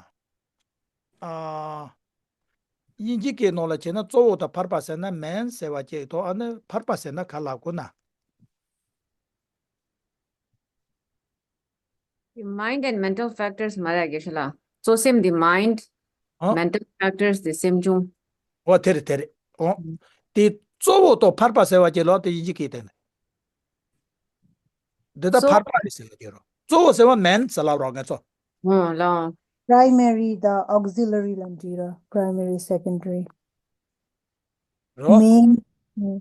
དབྱིན་ཇི་སྐད་ནང་ལ་བྱས་ན་གཙོ་བོ་དང་ཕར་པ་ཟེར་ན་མེན་ཟེར་བ་ཅིག་འདུག་ཨ་ནི་ཕར་པ་ཟེར་ན་ག་ལབ་དགོས་ན། Mind and mental factors མ་རེད་དགེ་བཤེས་ལགས། གཙོ་སེམས་འདི་mind། ཨ། Mental factors འདི་སེམས་བྱུང་། འོ་དེ་རེད་དེ་རེད། འོ། ཨང་། དེ་གཙོ་བོ་དང་ཕར་པ་ཟེར་བ་ཅིག་ལ་དེ་དབྱིན་ཇི་སྐད་དེ་ནི། འདི་ལྟ་གཙོ་ཕར་པ་རེད་ཟེར་བ་ཅིག་རོ། གཙོ་བོ་ཟེར་བ་མེན་ཟེར་ལབ་རོགས་ངེད་ཚོ། ཨང་ལགས། Primary དང་auxiliary ལ་འབྲི་ར། Primary, secondary། རོ། མེན།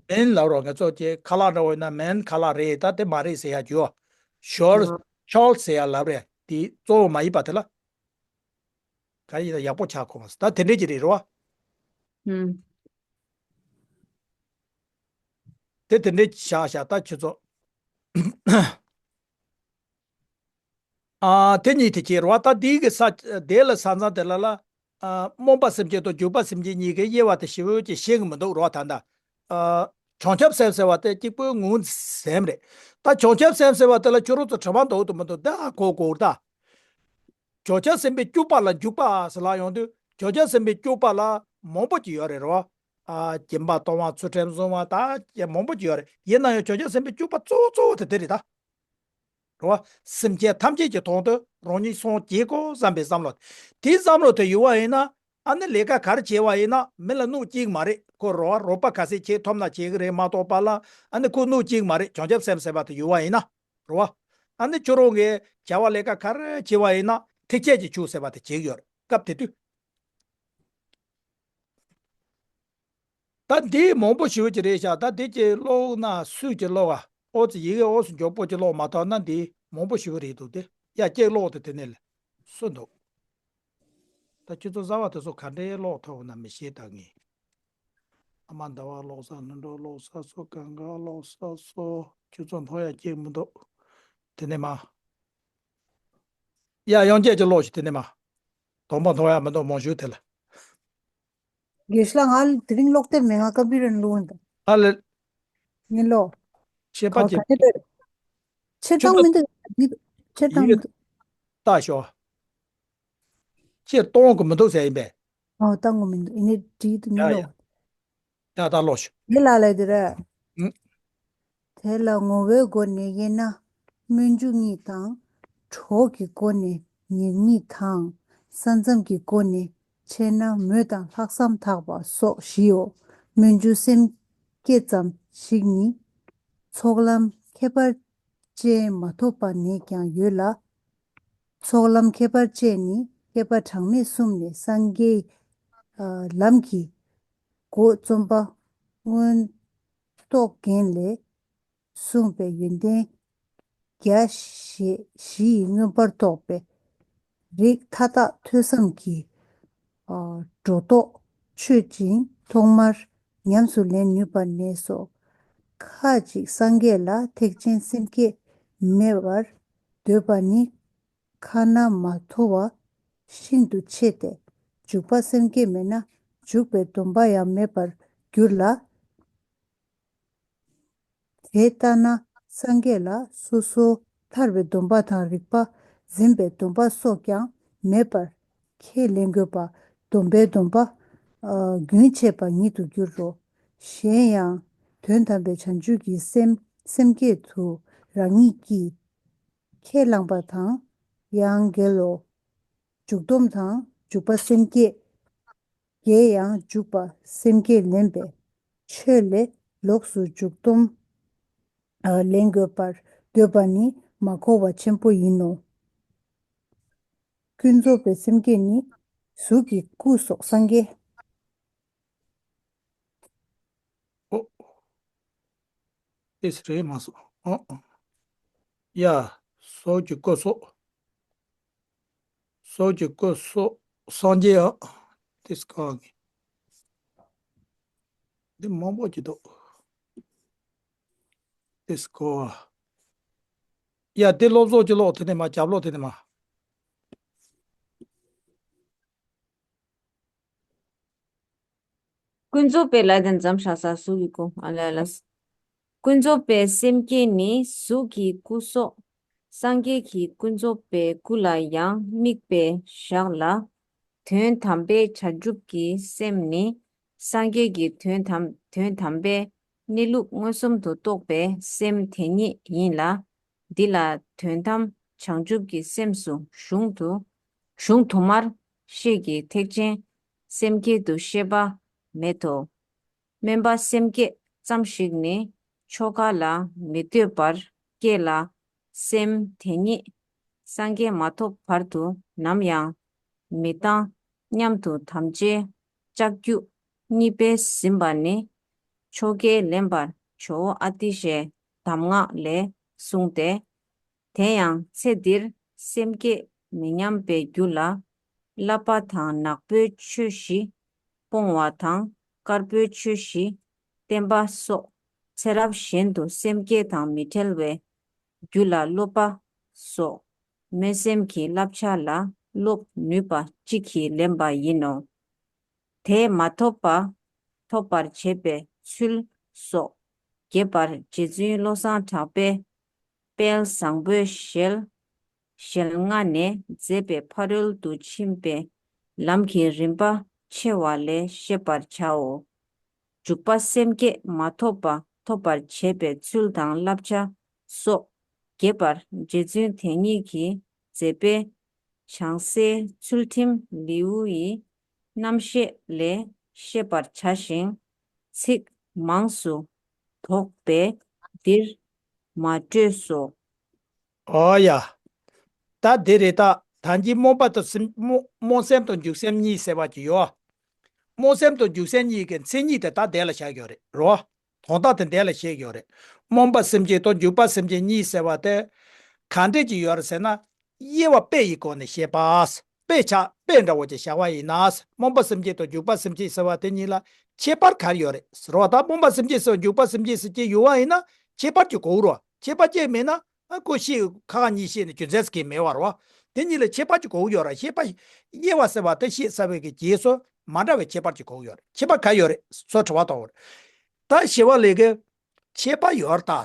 མེན་ལབ་རོགས་ངེད་ཚོ་ཀྱི་ཁ་ལག་འདྲ་བོ་ཡིན་ན་མེན་ཁ་ལག་རེད། ད་དེ་མ་རེད་ཟེར་ཡག་ཅིག་ཡོད། ཤོར། ཨང་། ཤོར་ཟེར་ཡག་ལབ་རེད། དེ་གཙོ་བོ་མ་ཡིན་པ་དེ་ལ། ག་ཡིན་ན་ཡག་པོ་ཆགས་གོ་མ་སོང་། ད་དེ་འདྲས་ཀྱི་རེད་རོ། ཨང་། དེ་དེ་འདྲས་བཞག་བཞག་ད་ཁྱོད་ཚོ། ཨ། དེ་གཉིས་དེ་ཁྱེད་རོ། ད་དེའི་གི་ས་དེ་ལ་ས་མཚམས་དེ་ལ་ལ། ཨ། སྨོན་པ་སེམས་བསྐྱེད་དང་འཇུག་པ་སེམས་བསྐྱེད་གཉིས་ཀའི་དབྱེ་བ་དེ་ཞིབ་ཅིག་ཤེས་གི་མི་འདུག་རོ། ད་ལྟ། ཨ། བྱང་ཆུབ་སེམས་ཟེར་བ་དེ་གཅིག་པུའི་ངོས་ཟིན་རེད། ད་བྱང་ཆུབ་སེམས་ཟེར་བ་དེ་ལ་ཁྱོད་རང་ཚོ་དྲི་བ་འདུག་དུ་མི་འདུག་ད་གོ་གོ་ད། བྱང་ཆུབ་སེམས་དཔའི་སྤྱོད་པ་ལ་འཇུག་པ་ཟེར་ལ་ཡོང་དུས། བྱང་ཆུབ་སེམས་དཔའི་སྤྱོད་པ་ལ་མང་པོ་ཅིག་ཡོད་རེད་རོ། ཨ། སྦྱིན་པ་གཏོང་བ། ཚུལ་ཁྲིམས་བསྲུང་བ། ད་མང་པོ་ཅིག་ཡོད་རེད། ཡིན་ན་ཡང་བྱང་ཆུབ་སེམས་དཔའི་སྤྱོད་པ་གཙོ་བོ་གཙོ་བོ་དེ་དེ་རེད་ད། རེད་བ། སེམས་ཅན་ཐམས་ཅད་ཀྱི་དོན་དུ་རང་ཉིད་སངས་རྒྱས་དགོས་བསམ་པའི་བསམ་བློ། དེའི་བསམ་བློ་དེ་ཡོད་པ་ཡིན་ན། ཨ་ནི་ལས་ཀ་ག་རེ་བྱས་པ་ཡིན་ན་མི་ལ་གནོད་སྐྱེལ་གྱི་མ་རེད། ཁོ་རེད་བ། རོགས་པ་ག་ཚད་བྱེད་ཐུབ་ན་བྱེད་ཀྱི་རེད་མ་གཏོགས་པ་ལ། ཨ་ནི་ཁོ་གནོད་སྐྱེལ་གྱི་མ་རེད། བྱང་ཆུབ་སེམས་ཟེར་བ་དེ་ཡོད་པ་ཡིན་ན། རེད་བ། ཨ་ནི་ཁྱོད་རང་གིས་བྱ་བ་ལས་ཀ་ག་རེ་བྱས་པ་ཡིན་ན་ཐེག་ཆད་ཀྱི་ཆོས་ཟེར་བ་དེ་བྱེད་ཀྱི་ཡོད་རེད། སྐབས་དེ་དུས། ད་འདི་མང་པོ་ཞེ་པོ་ཅིག་རེད་ཤག་ད་འདི་ཅིག་ཀློག་ན་སུས་ཅིག་ཀློག་ཨ། ཨོ་ཙི་ཡི་གེ་ཨོ་ཙི་མགྱོགས་པོ་ཅིག་ཀློག་མ་ཐུབ་ན་འདི་མང་པོ་ཞེ་པོ་རེད་འདུག་དེ་ཡ་ཅིག་ཀློག་དེ་དེ་ནས་ལས་སུ་འདུག་ད་ཁྱོད་ཚོ་གསར་པ་དེ་ཚོ་ག་འདྲས་ཀློག་ཐུབ་ན་མི་ཤེས་ད་ངས། ཨ་མ་ཟླ་བ་ཀློག་ས། ལྷུན་གྲུབ་ཀློག་ས། སོ་གང་ག་ཀློག་ས། སོ་ཁྱོད་ཚོ་མཐོང་ཡ་ཅིག་མི་འདུག་དེ་ནས་མ། ཡ་ཡང་བསྐྱར་ཅིག་ཀློག་ཞིག་དེ་ནས་མ། དོགས་པ་མཐོང་ཡ་མི་འདུག་མང་ཤོས་དེ་ལ། དགེ་བཤེས་ལགས། ང་དེ་རིང་ཀློག་དེབ་མེད། ང་ཀམ་པུ་ཊར་ནང་ལོག་ཡིན་ད། ཨ་ལེ། ངས་ཀློག་ཆད་པ་ག་ཅིག་ག་ནས་ལྟར། ཆེར་ཁྱོད་བཏང་ཚོ་མི་འདུག་མི་འདུག་ཆེར་བཏང་ཡི་མི་གེ་འདུག་ལྟ་ཤོག་ཆེར་གཏོང་གི་མི་འདུག་ཟེར་ཡིན་པས། ཨོ་བཏང་གི་མི་འདུག་ཡིན་ནའི་བྲིས་འདུག་ངས་ཡ་ཡ། ཀློག་ད་ད་ཀློག་ཤོག་དེ་ལ་ལས་དེ་རེད། ཨུ། དེ་ལ་ངོ་བོའི་སྒོ་ནས་དབྱེ་ན། སྨོན་འཇུག་གཉིས་དང་། གྲོགས་ཀྱི་སྒོ་ནས་ཉེར་གཉིས་དང་། ས་མཚམས་ཀྱི་སྒོ་ནས་ཕྱེ་ན་མོས་དང་ལྷག་བསམ་དག་པ་སོགས་བཞིའོ། སྨོན་འཇུག་སེམས་བསྐྱེད་ཙམ་ཞིག་ནི། ཚོགས་ལམ་ཁྱད་པར་ཅན་མ་ཐོབ་པ་ནས་ཀྱང་ཡོད་ལ། ཚོགས་ལམ་ཁྱད་པར་བཅས་ནི་བསྐལ་པ་གྲངས་མེད་གསུམ་ནས་སངས་རྒྱས་ལམ་གྱི་སྒོ་རྩོམ་པ་མངོན་རྟོགས་རྒྱན་ལས་གསུངས་པའི་ཡོན་ཏན་བརྒྱ་ཞེ་བཞི་ཡིས་མངོན་པར་རྟོགས་པའི་རིགས་མཐའ་དག་ཐོས་བསམ་གྱི་སྒྲོ་འདོགས་ཆོད་ཅིང་ཐོག་མར་ཉམས་སུ་ལེན་ནུས་པ་ནས་སོ། ཁ་ཅིག་སངས་རྒྱས་ལ་ཐེག་ཆེན་སེམས་བསྐྱེད་མེད་པར་འདོད་པ་ནི། ཁ་ན་མ་ཐོ་བ་ཤིན་ཏུ་ཆེ་སྟེ། འཇུག་པ་སེམས་བསྐྱེད་མེད་ན་འཇུག་པའི་སྡོམ་པ་ཡང་མེད་པར་འགྱུར་ལ། དེ་ལྟ་ན་སངས་རྒྱས་ལ་སོ་སོ་ཐར་པའི་སྡོམ་པ་དང་རིག་པ་འཛིན་པའི་སྡོམ་པ་སོགས་ཀྱང་མེད་པར་ཁས་ལེན་དགོས་པ་སྡོམ་པའི་སྡོམ་པ་རྒྱུན་ཆད་པ་ཉིད་དུ་འགྱུར་རོ། གཞན་ཡང་དོན་དམ་པའི་བྱང་ཆུབ་ཀྱི་སེམས་སེམས་བསྐྱེད་དུ་རང་ཉིད་ཀྱིས་ཁས་བླངས་པ་དང་། ཡང་དགེ་སློང་འཇུག་སྡོམ་དང་འཇུག་པ་སེམས་བསྐྱེད། དགེ་ཡང་འཇུག་པ་སེམས་བསྐྱེད་ལེན་པའི་ཆོས་ལས་ལོགས་སུ་འཇུག་སྡོམ་ལེན་དགོས་པར་འདོད་པ་ནི་མ་གོ་བ་ཆེན་པོ་ཡིན་ནོ། ཀུན་རྫོབ་པའི་སེམས་བསྐྱེད་ནི་གཟུགས་ཀྱི་སྐུ་སོགས་སངས་རྒྱས། ཨོ། ཨེ་སི་རེད་མ་སོང་། ཨོ། ཡ། སོགས་ཀྱི་སྐུ་སོགས། སོགས་ཀྱི་སྐུ་སོགས་སངས་རྒྱས་ཨ། དེ་སྐོར་གྱི། འདི་མང་པོ་ཅིག་འདུག་དེ་སྐོར། ཡ་དེ་སློབ་གསོ་ཅིག་ཀློག་དེ་ནས་མ་རྒྱབ་ཀློག་དེ་ནས་མ། ཀུན་རྫོབ་པའི་ལ་དན་འཛམ་ཤ་ས་གཟུགས་ཀྱི་སྐུ་ཨ་ལ་ལ། ཀུན་རྫོབ་པའི་སེམས་བསྐྱེད་ནི་གཟུགས་ཀྱི་སྐུ་སོགས། སངས་རྒྱས་ཀྱི་ཀུན་རྫོབ་པའི་སྐུ་ལ་ཡང་དམིགས་པའི་ཞག་ལ། དོན་དམ་པའི་བྱང་ཆུབ་ཀྱི་སེམས་ནི། སངས་རྒྱས་ཀྱི་དོན་དམ་དོན་དམ་པའི་གནས་ལུགས་མངོན་སུམ་དུ་རྟོགས་པའི་སེམས་དེ་ཉིད་ཡིན་ལ། འདི་ལ་དོན་དམ་བྱང་ཆུབ་ཀྱི་སེམས་སུ་གཞུང་དུ་གཞུང་དུ་མར་ཤེས་ཀྱི་ཐེག་ཆེན་སེམས་བསྐྱེད་དུ་ཤེས་པ་མེད་དོ། དམན་པ་སེམས་བསྐྱེད་ཙམ་ཞིག་ནི་ཆོ་ག་ལ་མི་ལྟོས་པར་སྐྱེ་ལ། སེམས་དེ་ཉིད་སངས་རྒྱས་མ་ཐོབ་བར་དུ་ནམ་ཡང་མི་གཏང་སྙམ་དུ་དམ་བཅའི་ལྕགས་ཀྱུ་གཉིས་པས་ཟིན་པ་ནི་ཆོ་གས་ལེན་པར་ཇོ་བོ་ཨ་ཏི་ཤའི་གདམས་ངག་ལས་གསུངས་ཏེ། དེ་ཡང་ཚེ་འདིར་སེམས་བསྐྱེད་མི་ཉམས་པའི་རྒྱུ་ལ་བསླབ་པ་དང་ནག་པོའི་ཆོས་བཞི་སྤོང་བ་དང་དཀར་པོའི་ཆོས་བཞི་བསྟེན་པ་སོགས་ཚེ་རབས་གཞན་དུ་སེམས་བསྐྱེད་དང་མི་འབྲལ་བའི་རྒྱུ་ལ་སློབ་པ་སོགས་སྨོན་སེམས་ཀྱི་བསླབ་བྱ་ལ་སློབ་ནུས་པ་གཅིག་གིས་ལེན་པ་ཡིན་ནོ། དེ་མ་ཐོབ་པ་ཐོབ་པར་བྱེད་པའི་ཚུལ་སོགས་རྒྱས་པར་རྗེ་བཙུན་བློ་བཟང་གྲགས་པས་དཔལ་བཟང་པོའི་ཞལ་ཞལ་སྔ་ནས་མཛད་པའི་ཕ་རོལ་ཏུ་ཕྱིན་པའི་ལམ་གྱི་རིམ་པ་ཆེ་བ་ལས་ཤེས་པར་བྱའོ། འཇུག་པ་སེམས་བསྐྱེད་མ་ཐོབ་པ་ཐོབ་པར་བྱེད་པའི་ཚུལ་དང་བསླབ་བྱ་སོགས་རྒྱས་པར་རྗེ་བཙུན་དེ་ཉིད་ཀྱིས་མཛད་པའི་བྱང་སའི་ཚུལ་ཁྲིམས་ལེའུ་ཡི་རྣམ་བཤད་ལས་ཤེས་པར་བྱ་ཞིང་། ཚིག་མངས་སུ་དོགས་པས་འདིར་མ་སྤྲོས་སོ། ཨོ་ཡ། ད་འདི་རེད་ད། ད་གིན་སྨོན་པ་དང་སེམས་སྨོན་སྨོན་སེམས་དང་འཇུག་སེམས་གཉིས་ཟེར་བ་ཅིག་ཡོད། སྨོན་སེམས་དང་འཇུག་སེམས་གཉིས་ཀྱི་མཚན་ཉིད་དེ་ད་དེ་ལ་བཞག་ཡོད་རེད་རོ། དོན་དག་དེ་འདི་ལ་བཤད་ཀྱི་ཡོད་རེད། སྨོན་པ་སེམས་བསྐྱེད་དང་འཇུག་པ་སེམས་བསྐྱེད་གཉིས་ཟེར་བ་དེ་ག་འདྲས་ཅིག་ཡོད་རེད་ཟེར་ན། དབྱེ་བ་དཔེ་ཡི་སྒོ་ནས་བཤད་པ། དཔེ་ཆ་དཔེ་འདྲ་བོ་ཅིག་བཞག་པ་ཡིན་ན། སྨོན་པ་སེམས་བསྐྱེད་དང་འཇུག་པ་སེམས་བསྐྱེད་ཟེར་བ་དེ་གཉིས་ལ་ཁྱད་པར་ག་རེ་ཡོད་རེད་ཟེར་བ་དང་། སྨོན་པ་སེམས་བསྐྱེད་ཟེར་བ་འཇུག་པ་སེམས་བསྐྱེད་ཟེར་གྱི་ཡོད་པ་ཡིན་ན་ཁྱད་པར་ཅིག་དགོས་རོ། ཁྱད་པར་ཅིག་མེད་ན་ཨ་ཁོ་ཤེས་ཁ་ཁ་གཉིས་ཤེས་ནས་རྒྱུ་མཚན་ཟེར་གྱི་མེད་པ་རོ། དེ་གཉིས་ལ་ཁྱད་པར་ཅིག་དགོས་ཡོད་ར། ཤེས་པ་དབྱེ་བ་ཟེར་བ་དེ་ཤེས་ཚར་བའི་གི་རྗེས་སུ་མ་འདྲ་བའི་ཁྱད་པར་ཅིག་དགོས་ཡོད་རེད། ཁྱད་པར་ག་ཡོད་རེད་སོ་དྲི་བ་གཏོང་བ་རེད། ད་ཞི་བ་ལྷས་ཀྱིས་ཁྱད་པར་ཡོད་རེད་ད།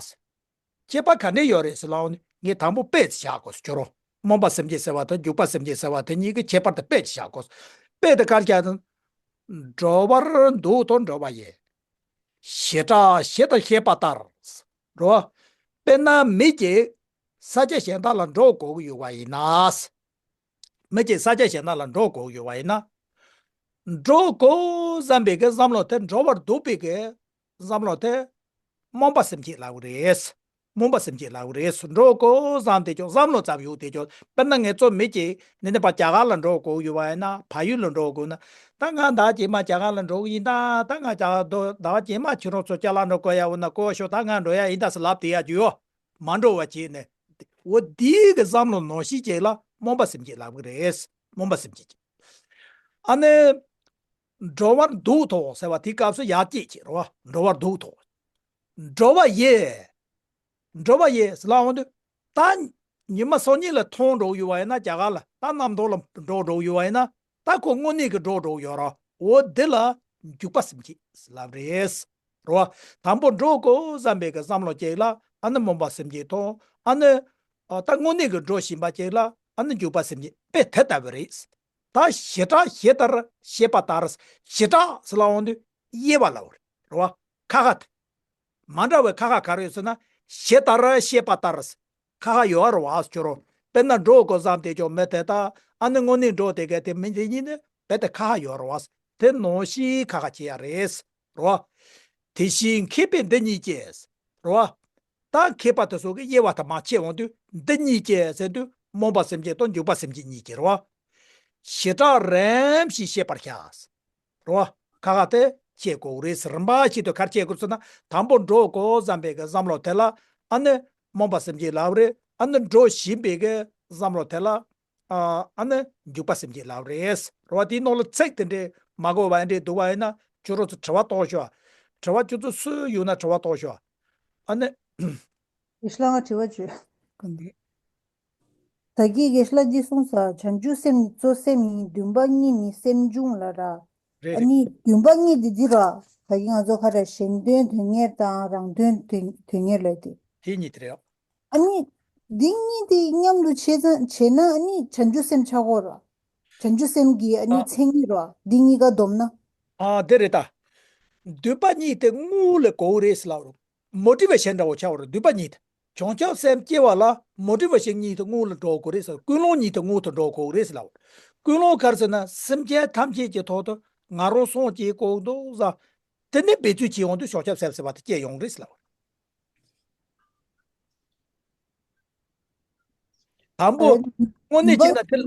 ཁྱད་པར་ག་འདྲས་ཡོད་རེད་ཟེར་ལབ་ནས་ངས་དང་པོ་དཔེ་ཅིག་བཞག་དགོས་སོ་ཁྱོད་རང་། སྨོན་པ་སེམས་བསྐྱེད་ཟེར་བ་དང་འཇུག་པ་སེམས་བསྐྱེད་ཟེར་བ་དེ་གཉིས་ཀྱི་ཁྱད་པར་དེ་དཔེ་ཅིག་བཞག་དགོས། དཔེ་དེ་ག་རེ་བཞག་དང་། འགྲོ་བར་འདུག་དང་འགྲོ་བ་ཡི། ཞེ་དྲག་ཞེ་དྲག་ཤེས་པ་ལྟར། རོ། དཔེར་ན་མི་གཅིག་ས་ཆ་གཞན་དག་ལ་འགྲོ་དགོས་ཀྱི་ཡོད་པ་ཡིན་ན། མི་གཅིག་ས་ཆ་གཞན་དག་ལ་འགྲོ་དགོས་ཀྱི་ཡོད་པ་ཡིན་ན། འགྲོ་དགོས་བསམ་པའི་གི་བསམ་བློ་དེ་འགྲོ་བར་འདུག་པའི་གི་བསམ་བློ་དེ་སྨོན་པ་སེམས་བསྐྱེད་ལབ་ཀྱི་རེད། སྨོན་པ་སེམས་བསྐྱེད་ལབ་རེད། འགྲོ་དགོས་བསམ་དེ་ཀྱང་བསམ་བློ་ཙམ་ཡོད་དེ་ཀྱང་། དཔེར་ན་ངེད་ཚོ་མི་གཅིག་ནི་ནི་ཕར་རྒྱ་གར་ལ་འགྲོ་དགོས་ཡོད་པ་ཡིན་ན། བལ་ཡུལ་ལ་འགྲོ་དགོས་ན། ད་ང་ཟླ་བ་རྗེས་མ་རྒྱ་གར་ལ་འགྲོ་གི་ཡིན་ད། ད་ང་རྒྱ་གར་འགྲོ། ཟླ་བ་རྗེས་མ་ཁྱེད་རང་ཚོ་ཅ་ལག་འགྲོ་དགོས་ཡ་འོ་ན་གོ་ཤོག་ད་ང་འགྲོ་ཡ་ཡིན་ད་ཟེར་ལབ་བསྡད་ཡ་ཅིག་ཡོད། མ་འགྲོ་བ་བྱས་ནས། འོ་དེའི་གི་བསམ་བློ་ནང་བཞིན་ཅིག་ལ་སྨོན་པ་སེམས་བསྐྱེད་ལབ་གི་རེད། སྨོན་པ་སེམས་བསྐྱེད་ཅིག་ཨ་ནི། འགྲོ་བར་འདུག་ཐོག་ཟེར་བ་དེའི་སྐབས་སུ་ཡར་སྐྱེད་ཅིག་རེད་བ། འགྲོ་བར་འདུག་ཐོག་འགྲོ་བ་ཡི། འགྲོ་བ་ཡི་ཟེར་ལབ་འོང་དུས། ད་ཉི་མ་སང་ཉིན་ལ་ཐོན་འགྲོ་ཡོད་པ་ཡིན་ན། རྒྱ་གར་ལ་ད་གནམ་ཐོག་ལ་འགྲོ་འགྲོ་ཡོད་པ་ཡིན་ན། ད་ཁོ་དངོས་གནས་ཀྱི་འགྲོ་འགྲོ་ཡོད་ར། འོ་འདི་ལ་འཇུག་པ་སེམས་བསྐྱེད་ལབ་རེད། རེད་བ། དང་པོ་འགྲོ་དགོས་བསམ་པའི་གི་བསམ་བློ་ཅིག་ལ་ཨ་ནི་སྨོན་པ་སེམས་བསྐྱེད་དང་། ཨ་ནི། ཨ། ད་དངོས་གནས་ཀྱི་འགྲོ་བཞིན་པ་ཅིག་ལ་ཨ་ནི་འཇུག་པ་སེམས་བསྐྱེད་དཔེ་དེ་ལྟ་བུ་རེད། ད་ཞེ་དྲག་ཞེ་ལྟར་ཤེས་པ་ལྟར། ཞེ་དྲག་ཟེར་ལབ་འོང་དུས་དབྱེ་བ་ལབ་རེད། རེད་བ། ཁ་ཁ་དེ། མ་འདྲ་བའི་ཁ་ཁ་ག་རེ་ཡོད་ཟེར་ན། ཞེ་ལྟར་ཤེས་པ་ལྟར། ཁ་ཁ་ཡོད་རེད་བ་ཁྱོད་རང་། དཔེར་ན་འགྲོ་དགོས་བསམ་དེ་ཀྱང་མི་དེ་དག་ཨ་ནི་དངོས་གནས་འགྲོ་དེ་གས་དེ་མི་དེ་གཉིས་ནི་རྦད་དེ་ཁ་ཁ་ཡོད་རེད་བ། དེ་ནང་བཞིན་ཁ་ཁ་བྱེད་ཡ་རེད། རེད་བ། དེ་བཞིན་མཁས་པས་འདི་གཉིས་ཀྱིས། རེད་བ། ད་མཁས་པ་དེ་ཚོ་གི་དབྱེ་བ་དེ་མར་ཕྱེ་འོང་དུས་འདི་གཉིས་ཀྱིས་ཟེར་དུས་སྨོན་པ་སེམས་བསྐྱེད་དང་འཇུག་པ་སེམས་བསྐྱེད་གཉིས་ཀྱིས་རེད་བ། ཞེ་དྲག་རིམ་བཞིན་ཤེས་པར་བྱ། རེད་བ། ཁ་ཁ་དེ་བྱེད་དགོས་རེད། རིམ་པ་བཞིན་དུ་ག་རེ་བྱེད་དགོས་ཟེར་ན། དང་པོ་འགྲོ་དགོས་བསམ་པའི་གི་བསམ་བློ་དེ་ལ་ཨ་ནི་སྨོན་པ་སེམས་བསྐྱེད་ལབ་རེད། ཨ་ནི་འགྲོ་བཞིན་པའི་གི་བསམ་བློ་དེ་ལ་ཨ་ཨ་ནི་འཇུག་པ་སེམས་བསྐྱེད་ལབ་རེད། རེད་བ། དེའི་ནང་ལ་ཚིག་དེ་འདྲས་མ་གོ་བ་འདྲས་འདུག་པ་ཡིན་ན་ཁྱོད་རང་ཚོ་དྲི་བ་གཏོང་ཤོག་དྲི་བ་ཁྱོད་ཚོ་སུ་ཡོད་ན་དྲི་བ་གཏོང་ཤོག་ཨ་ནི། ཡེ་ཤེས་ལགས་ང་དྲི་བ་བརྗོད། ད་གིན་དགེ་བཤེས་ལགས་འདི་གསུངས་ས། བྱང་ཆུབ་སེམས་ནི་གཙོ་སེམས་ཡིན། འདུན་པ་གཉིས་ནི་སེམས་བྱུང་ལ་ར། རེད་ཨ་རེད། ནི་འདུན་པ་གཉིས་འདི་འདི་ར། ད་གིན་ང་ཚོ་ག་རེ་གཞན་དོན་དོན་གཉེར་དང་རང་དོན་དོན་དོན་གཉེར་ལབ་དེ། དེ་གཉིས་དེ་རེད། ཨ་ནི་འདི་གཉིས་དེ་མཉམ་དུ་བྱས་ཙང་བྱས་ན་ཨ་ནི་བྱང་ཆུབ་སེམས་ཆགས་ཀྱི་ཡོད་ར། བྱང་ཆུབ་སེམས་ཀྱི་ཨ་ནི་ཨ་མཚན་ཉིད་ར་འདི་གཉིས་ཀ་བསྡོམས་ན། ཨ་དེ་རེད་ད། འདུན་པ་གཉིས་དེ་དངུལ་ལ་གོ་རེད་ཟེར་ལབ་རུང་། མོ་ཊི་ཝེ་ཤན་འདྲ་བོ་ཆགས་པ་རེད། འདུན་པ་གཉིས་དེ། བྱང་ཆུབ་སེམས་སྐྱེ་བ་ལ་མོ་ཊི་ཝེ་ཤན་གཉིས་དེ་སྔོན་ལ་འགྲོ་དགོས་རེད་ཟེར། ཀུན་སློང་གཉིས་དེ་སྔོན་དུ་འགྲོ་དགོས་རེད་ཟེར་ལབ། ཀུན་སློང་ག་རེ་ཟེར་ན་སེམས་ཅན་ཐམས་ཅད་ཀྱི་ཐོག་ཏུ་ང་རང་སངས་རྒྱས་དགོས་འདུག་ཟེར། དེ་ནས་འབད་རྩོལ་བྱེད་ཡོང་དུས་བྱང་ཆུབ་སེམས་ཟེར་བ་དེ་སྐྱེ་ཡོང་རེད་ཟེར་ལབ། དང་པོ། ཨ་དངོས་གནས་བྱས་ན་འདི་ལ་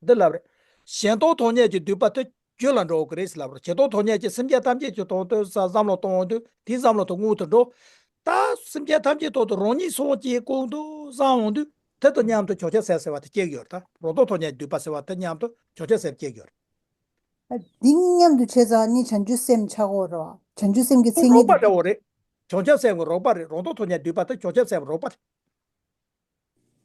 འདི་ལབ་རེད། གཞན་སྟོང་སྟོང་ཉིད་ཀྱི་འདུན་པ་དེ་རྒྱུད་ལ་འགྲོ་དགོས་རེད་ཟེར་ལབ་རེད། གཞན་སྟོང་སྟོང་ཉིད་ཀྱི་སེམས་ཅན་ཐམས་ཅད་ཀྱི་ཐོག་ཏུ་བསམ་བློ་གཏོང་འོང་དུས་དེའི་བསམ་བློ་དེ་སྔོན་དུ་འགྲོ། ད་སེམས་ཅན་ཐམས་ཅད་ཐོག་ཏུ་རང་ཉིད་སངས་རྒྱས་དགོས་འདུག་བསམ་འོང་དུས་དེ་དང་མཉམ་དུ་བྱང་ཆུབ་སེམས་ཟེར་བ་དེ་སྐྱེ་གི་ཡོད་རེད། ད་རང་སྟོང་སྟོང་ཉིད་འདུན་པ་ཟེར་བ་དེ་མཉམ་དུ་བྱང་ཆུབ་སེམས་སྐྱེ་གི་ཡོད་རེད། འདི་གཉིས་མཉམ་དུ་བྱས་ཙང་ནི་བྱང་ཆུབ་སེམས་ཆགས་ཀྱི་ཡོད་རེད་བ། བྱང་ཆུབ་སེམས་ཀྱི་མཚན་ཉིད་རོགས་པ་འདྲ་བོ་རེད། བྱང་ཆུབ་སེམས་ཀྱི་རོགས་པ་རེད། རང་སྟོང་སྟོང་ཉིད་འདུན་པ་དེ་བྱང་ཆུབ་སེམས་རོགས་པ་རེད།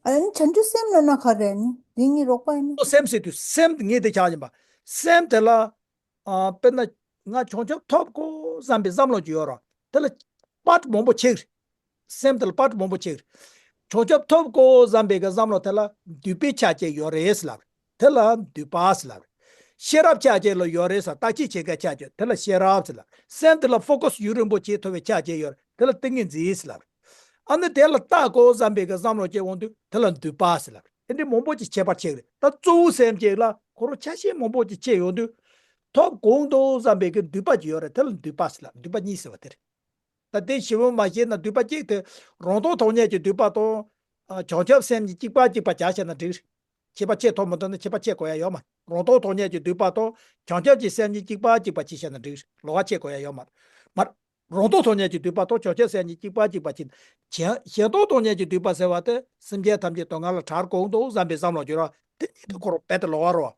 ཨ་ནི་བྱང་ཆུབ་སེམས་ལབ་ན་ག་རེ་ནི་འདི་གཉིས་རོགས་པ་ཡིན་ན། སེམས་ཟེར་དུས་སེམས་དེ་ངེས་དེ་ཆགས་ཡིན་པ། སེམས་དེ་ལ། ཨ་དཔེར་ན། ང་བྱང་ཆུབ་ཐོབ་དགོས་བསམ་པའི་བསམ་བློ་ཅིག་ཡོད་ར། དེ་ལ་པར་མང་པོ་ཆེ་གི་རེད། སེམས་དེ་ལ་པར་མང་པོ་ཆེ་གི་རེད། བྱང་ཆུབ་ཐོབ་དགོས་བསམ་པའི་གི་བསམ་བློ་དེ་ལ་འདུན་པའི་ཆ་བཅས་ཡོད་རེད་ཟེར་ལབ་རེད། དེ་ལ་འདུན་པ་ཟེར་ལབ་རེད། ཤེས་རབ་ཆ་བཅས་ལ་ཡོད་རེད་ཟེར། བརྟག་དཔྱད་བྱེད་མཁན་ཆ་བཅས་དེ་ལ་ཤེས་རབ་ཟེར་ལབ་རེད། སེམས་དེ་ལ་ཕོ་ཀ་སི་ཡུན་རིང་པོ་བྱེད་ཐུབ་པའི་ཆ་བཅས་ཡོད་རེད། དེ་ལ་ཏིང་ངེ་འཛིན་ཟེར་ལབ་རེད། ཨ་ནི་དེ་ལ་བལྟ་དགོས་བསམ་པའི་གི་བསམ་བློ་སྐྱེ་འོང་དུས་དེ་ལ་འདུན་པ་ཟེར་ལབ་རེད། དེ་འདྲའི་མང་པོ་ཅིག་ཁྱད་པར་ཕྱེ་གི་རེད། ད་གཙོ་བོ་སེམས་ཅིག་ལ་ཁོ་རང་ཆ་ཤས་མང་པོ་ཅིག་ཕྱེ་ཡོང་དུས། ཐོབ་དགོས་འདུག་བསམ་པའི་གི་འདུན་པ་ཅིག་ཡོད་རེད། དེ་ལ་འདུན་པ་ཟེར་ལབ། འདུན་པ་གཉིས་ཟེར་བ་དེ་རེད། ད་དེ་ཞིབ་མོ་མ་ཤེས་ན་འདུན་པ་གཅིག་དེ་རང་སྟོང་སྟོང་ཉིད་ཀྱི་འདུན་པ་དང་། ཨ་བྱང་ཆུབ་སེམས་ཀྱི་གཅིག་པ་གཅིག་པ་བྱས་བཤད་ན་འགྲིག་རེད། ཁྱད་པར་ཕྱེ་ཐུབ་མི་འདུག་ན་ཁྱད་པར་ཕྱེ་དགོས་ཡ་ཡོད་མ་རེད། རང་སྟོང་སྟོང་ཉིད་ཀྱི་འདུན་པ་དང་བྱང་ཆུབ་ཀྱི་སེམས་གཉིས་གཅིག་པ་གཅིག་པ་བྱས་བཤད་ན་འགྲིག་རེད། ལོགས་ཀ་ཕྱེ་དགོས་ཡ་ཡོད་མ་རེད། མ་རེད། རང་སྟོང་སྟོང་ཉིད་ཀྱི་འདུན་པ་དང་བྱང་ཆུབ་སེམས་གཉིས་གཅིག་པ་གཅིག་པ་བྱས། གཞན་གཞན་སྟོང་སྟོང་ཉིད་ཀྱི་འདུན་པ་ཟེར་བ་དེ་སེམས་ཅན་ཐམས་ཅད་སྡུག་བསྔལ་ལ་གྲགས་དགོས་འདུག་བསམ་པའི་བསམ་བློ་གྱུར་བ་དེ་ཉིད་དུ་འཁོར་བ་རྦད་དེ་ལོགས་ཀ་རེད་བ།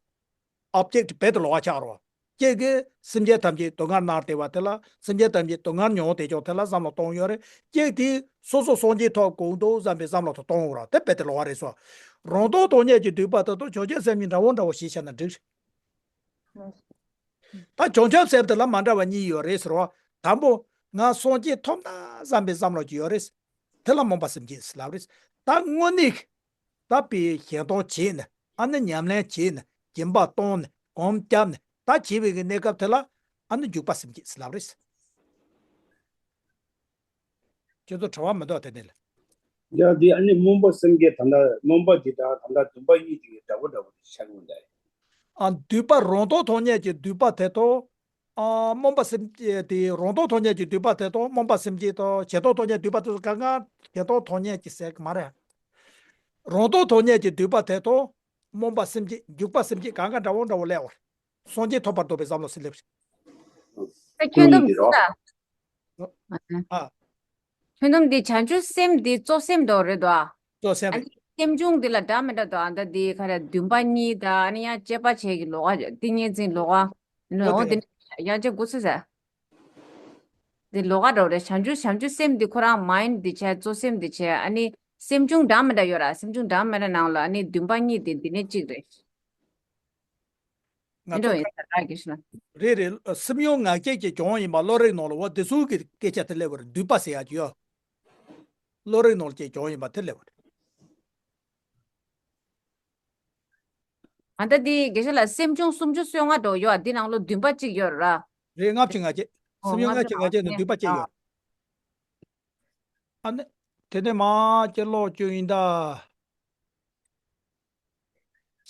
ཨོབ་ཇེག་ཊི་རྦད་དེ་ལོགས་ཀ་ཆགས་རེད་བ། གཅིག་གིས་སེམས་ཅན་ཐམས་ཅད་སྡུག་བསྔལ་ན་བསྡད་པ་དེ་ལ། སེམས་ཅན་ཐམས་ཅད་སྡུག་བསྔལ་མྱོང་བསྡད་ཀྱང་དེ་ལ་བསམ་བློ་གཏོང་ཡོད་རེད། གཅིག་དེས་སོ་སོ་སངས་རྒྱས་ཐོབ་དགོས་འདུག་བསམ་པའི་བསམ་བློ་དེ་གཏོང་ཡོད་རེད། དེ་རྦད་དེ་ལོགས་ཀ་རེད་སོ། རང་སྟོང་སྟོང་ཉིད་ཀྱི་འདུན་པ་དེ་དང་བྱང་ཆུབ་སེམས་གཉིས་འདྲ་བོ་འདྲ་བོ་ཞིག་བཤད་ན་འགྲིག་རེད། ད་བྱང་ཆུབ་སེམས་དེ་ལ་མ་འདྲ་བ་གཉིས་ཡོད་རེད་ཟེར་བ། དང་པོ། ང་སངས་རྒྱས་ཐོབ་ན་བསམ་པའི་བསམ་བློ་ཅིག་ཡོད་རེད། དེ་ལ་སྨོན་པ་སེམས་བསྐྱེད་ཟེར་ལབ་རེད། ད་དངོས་གནས། ད་དཔེ་ཞལ་གདམས་བྱས་ནས་ཨ་ནི་ཉམས་ལེན་བྱས་ནས་སྦྱིན་པ་བཏང་ནས་སྒོམ་བརྒྱབ་ནས་ད་བྱེད་པའི་གི་གནས་སྐབས་དེ་ལ་ཨ་ནི་འཇུག་པ་སེམས་བསྐྱེད་ཟེར་ལབ་རེད། ཁྱེད་ཚོ་དྲི་བ་མི་འདུག་དེ་ནས་ལ། ཡ་འདི་ཨ་ནི་སྨོན་པ་སེམས་བསྐྱེད་ད་ལྟ་སྨོན་པ་འདི་དང་ད་ལྟ་འདུན་པ་གཉིས་དེ་གི་འདྲ་པོ་འདྲ་པོ་དེ་ཆགས་ཀྱི་འདུག་ཨ་འདུན་པ་རང་སྟོང་སྟོང་ཉིད་ཀྱི་འདུན་པ་དེ་དང་། ཨ་སྨོན་པ་སེམས་བསྐྱེད་དེ་རང་སྟོང་སྟོང་ཉིད་ཀྱི་འདུན་པ་དེ་དང་སྨོན་པ་སེམས་བསྐྱེད་དང་གཞན་སྟོང་སྟོང་ཉིད་འདུན་པ་དེ་ཚོ་གང་གང་ དེ་དོན་དོན་གཉེར་གྱི་ཟེར་གི་མ་རེད། རང་དོན་དོན་གཉེར་གྱི་སྡུད་པ་དེ་དང་། སྨོན་པ་སེམས་བསྐྱེད། འཇུག་པ་སེམས་བསྐྱེད། གང་ག་འདྲ་བོ་འདྲ་བོ་སླེབས་པ་རེད། སངས་རྒྱས་ཐོབ་པར་འདོད་པའི་བསམ་བློ་ཟེར་སླེབས་རེད། ཁྱོན་བསྡོམས་འདི་ལ། ཨ། ཁྱོན་བསྡོམས་འདི་བྱང་ཆུབ་སེམས་འདི་གཙོ་སེམས་དོ་རེད་དོ། གཙོ་སེམས་ཨ་རེད། ནི་སེམས་བྱུང་འདི་ལ་འདྲ་མི་འདྲ་དོ། ཨ་ད་འདི་ག་རེ་འདུན་པ་གཉིས་དང་ཨ་ནི་ཡང་དཔྱད་པ་བྱེད་ཀྱི་ལོགས་ཀ་ཏིང་ངེ་འཛིན་ལོགས་ཀ་ནི། འོ་འོ་དེ་དེ་ཡང་ཅིག་དགུ་ཚིག་ཟེར། འདི་ལོགས་ཀ་འདྲ་བོ་རེད། བྱང་ཆུབ་བྱང་ཆུབ་སེམས་འདི་ཁོ་རང་མའིན་འདི་བྱས། གཙོ་སེམས་འདི་བྱས། ཨ་ནི་སེམས་བྱུང་འདྲ་མི་འདྲ་ཡོད་ར། སེམས་བྱུང་འདྲ་མི་འདྲ་ནང་ལ་ཨ་ནི་འདུན་པ་གཉིས་འདི་འདི་ནས་གཅིག་རེད། ང་ཚོ་ཡིན་འགྲོ་ཡིན་ས་ར་གི་ཤི་ན། རེད་རེད། སེམས་ཡོད་ང་རྒྱལ་གྱི་གྱོང་ཡིན་པ་བློ་རིག་ནང་ལ་འོ་དེ་ཚོ་གི་སྐད་ཆ་དེ་སླེབས་པ་རེད། འདུན་པ་ཟེར་ཡག་ཅིག་ཡོད། བློ་རིག་ནང་ལ་ཀྱི་གྱོང་ཡིན་པ་དེ་སླེབས་པ་རེད། ཨ་ད་འདི་དགེ་བཤེས་ལགས་སེམས་བྱུང་སུམ་ཅུ་སོ་ལྔ་འདྲ་བོ་ཡོད། ཨ་འདི་ནང་ལོ་འདུན་པ་གཅིག་ཡོད་ར། རེད། ལྔ་བཅུ་ང་བརྒྱད། ཨོ་སེམས་ཡོད་ལྔ་ལྔ་བཅུ་ང་བརྒྱད་ནང་འདུན་པ་གཅིག་ཡོད། ཨ་ནི་དེ་ནས་མ་ཅིག་ཀློག་རྒྱུ་ཡིན་ད།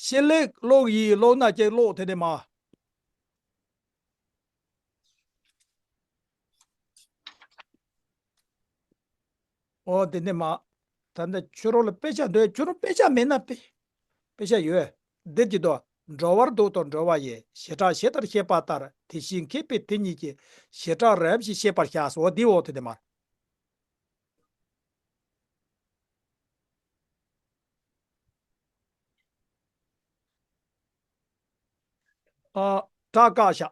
ཤེས་ལེགས་ཀློག་ཡིན། ཀློག་ན་ཅིག་ཀློག་དེ་ནས་མ། ཨོ་དེ་ནས་མ། ད་ལྟ་ཁྱོད་རང་ལ་དཔེ་ཆ་འདོད། ཁྱོད་རང་དཔེ་ཆ་མེད་ན་དཔེ། དཔེ་ཆ་ཡོད། འདིར་གྱི་དོ། འགྲོ་བར་འདོད་དང་འགྲོ་བ་ཡི། བྱེ་བྲག་ཇི་ལྟར་ཤེས་པ་ལྟར། དེ་བཞིན་མཁས་པས་དེ་གཉིས་ཀྱི། བྱེ་བྲག་རིམ་བཞིན་ཤེས་པར་བྱ། ཟེར་བ་འདི་འོ་དེ་ནས་མ། ཨ། སྐྲ་བཀག་བཞག་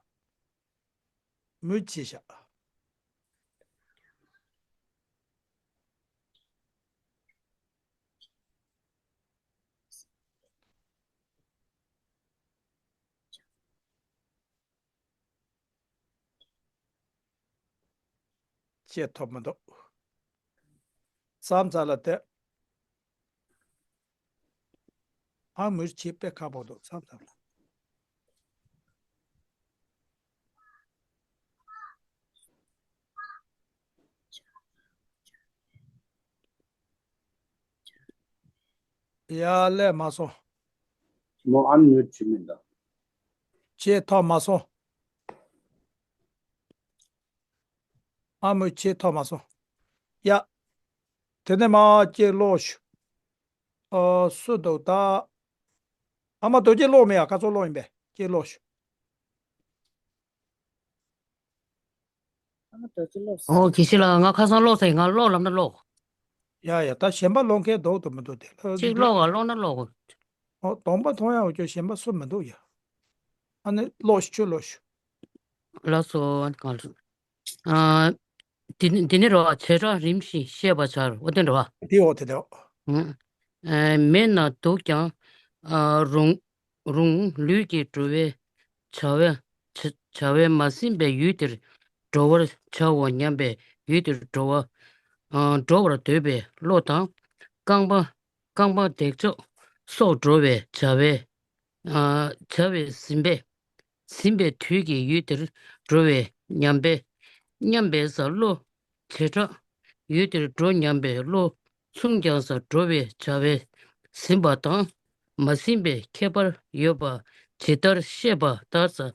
མུ་ཆེ་བཞག་ཅེས་ཐོབ་མི་འདུག་བསམ་ཚར་ལ་དེ། ཨ་མུར་ཆེ་དཔེ་ཁ་པོ་འདུག་བསམ་ཚར་ལ། ཡ་ལས་མ་སོང་། མོ་ཨན་མུར་ཆེ་མི་འདུག་ཅེས་ཐོབ་མ་སོང་། ཨ་མོ་ཆེ་ཐོག་མ་སོང་། ཡ། དེ་ནས་མ་ཅིག་ཀློག་ཞུ། ཨ་སུ་འདུག་ད། ཨ་མ་རྡོ་རྗེ་ཀློག་མེད་ཡ། ཁ་སང་ཀློག་ཡིན་པས། ཅིག་ཀློག་ཞུ། ཨ་མ་རྡོ་རྗེ་ཀློག་ས། ཨོ་དགེ་བཤེས་ལགས། ང་ཁ་སང་ཀློག་ས་ཡིན། ང་ཀློག་ལབ་ན་ཀློག་ཡ་ཡ། ད་གཞན་པ་ཀློག་མཁན་འདུག་འདུག་མི་འདུག་དེ་ལ་ཅིག་ཀློག་ག་ཀློག་ན་ཀློག་ཨོ་གདོང་པ་མཐོང་ཡ་འོ་ཅོ་གཞན་པ་སུ་མི་འདུག་ཡ། ཨ་ནི་ཀློག་ཞུ། ཁྱོད་ཀློག་ཞུ། ལགས་སོ། ཨ། དེ་དེ་ནི་རོ། བྱེ་བྲག་རིམ་བཞིན་ཤེས་པར་བྱ། འོ་དེ་འདྲ་བ། དེ་འོ་དེ་འདྲ་བ། ཨ། མེད་ན་འདུག་ཀྱང་། ཨ། རུང་རུང་ལུས་ཀྱི་འགྲོ་བའི་བྱ་བ་བྱ་བྱ་བས་མ་ཟིན་པའི་ཡུལ་དེར་འགྲོ་བར་བྱའོ་སྙམ་པའི་ཡུལ་དེར་འགྲོ་བ། ཨ། འགྲོ་བར་འདོད་པའི་བློ་དང་། རྐང་པ་རྐང་པ་འདེགས་འཇོག་སོགས་འགྲོ་བའི་བྱ་བའི། ཨ། བྱ་བས་ཟིན་པས། ཟིན་པའི་དུས་ཀྱི་ཡུལ་དེར་འགྲོ་བའི་སྙམ་པས། སྙམ་པས་ས་བློ་བྱེ་བྲག་ཡུལ་དེར་འགྲོ་སྙམ་པའི་བློ་མཚུངས་ཀྱང་ས་འགྲོ་བའི་བྱ་བས་ཟིན་པ་དང་མ་ཟིན་པའི་ཁྱད་པར་ཡོད་པ་ཇི་ལྟར་ཤེས་པ་ལྟར་ས།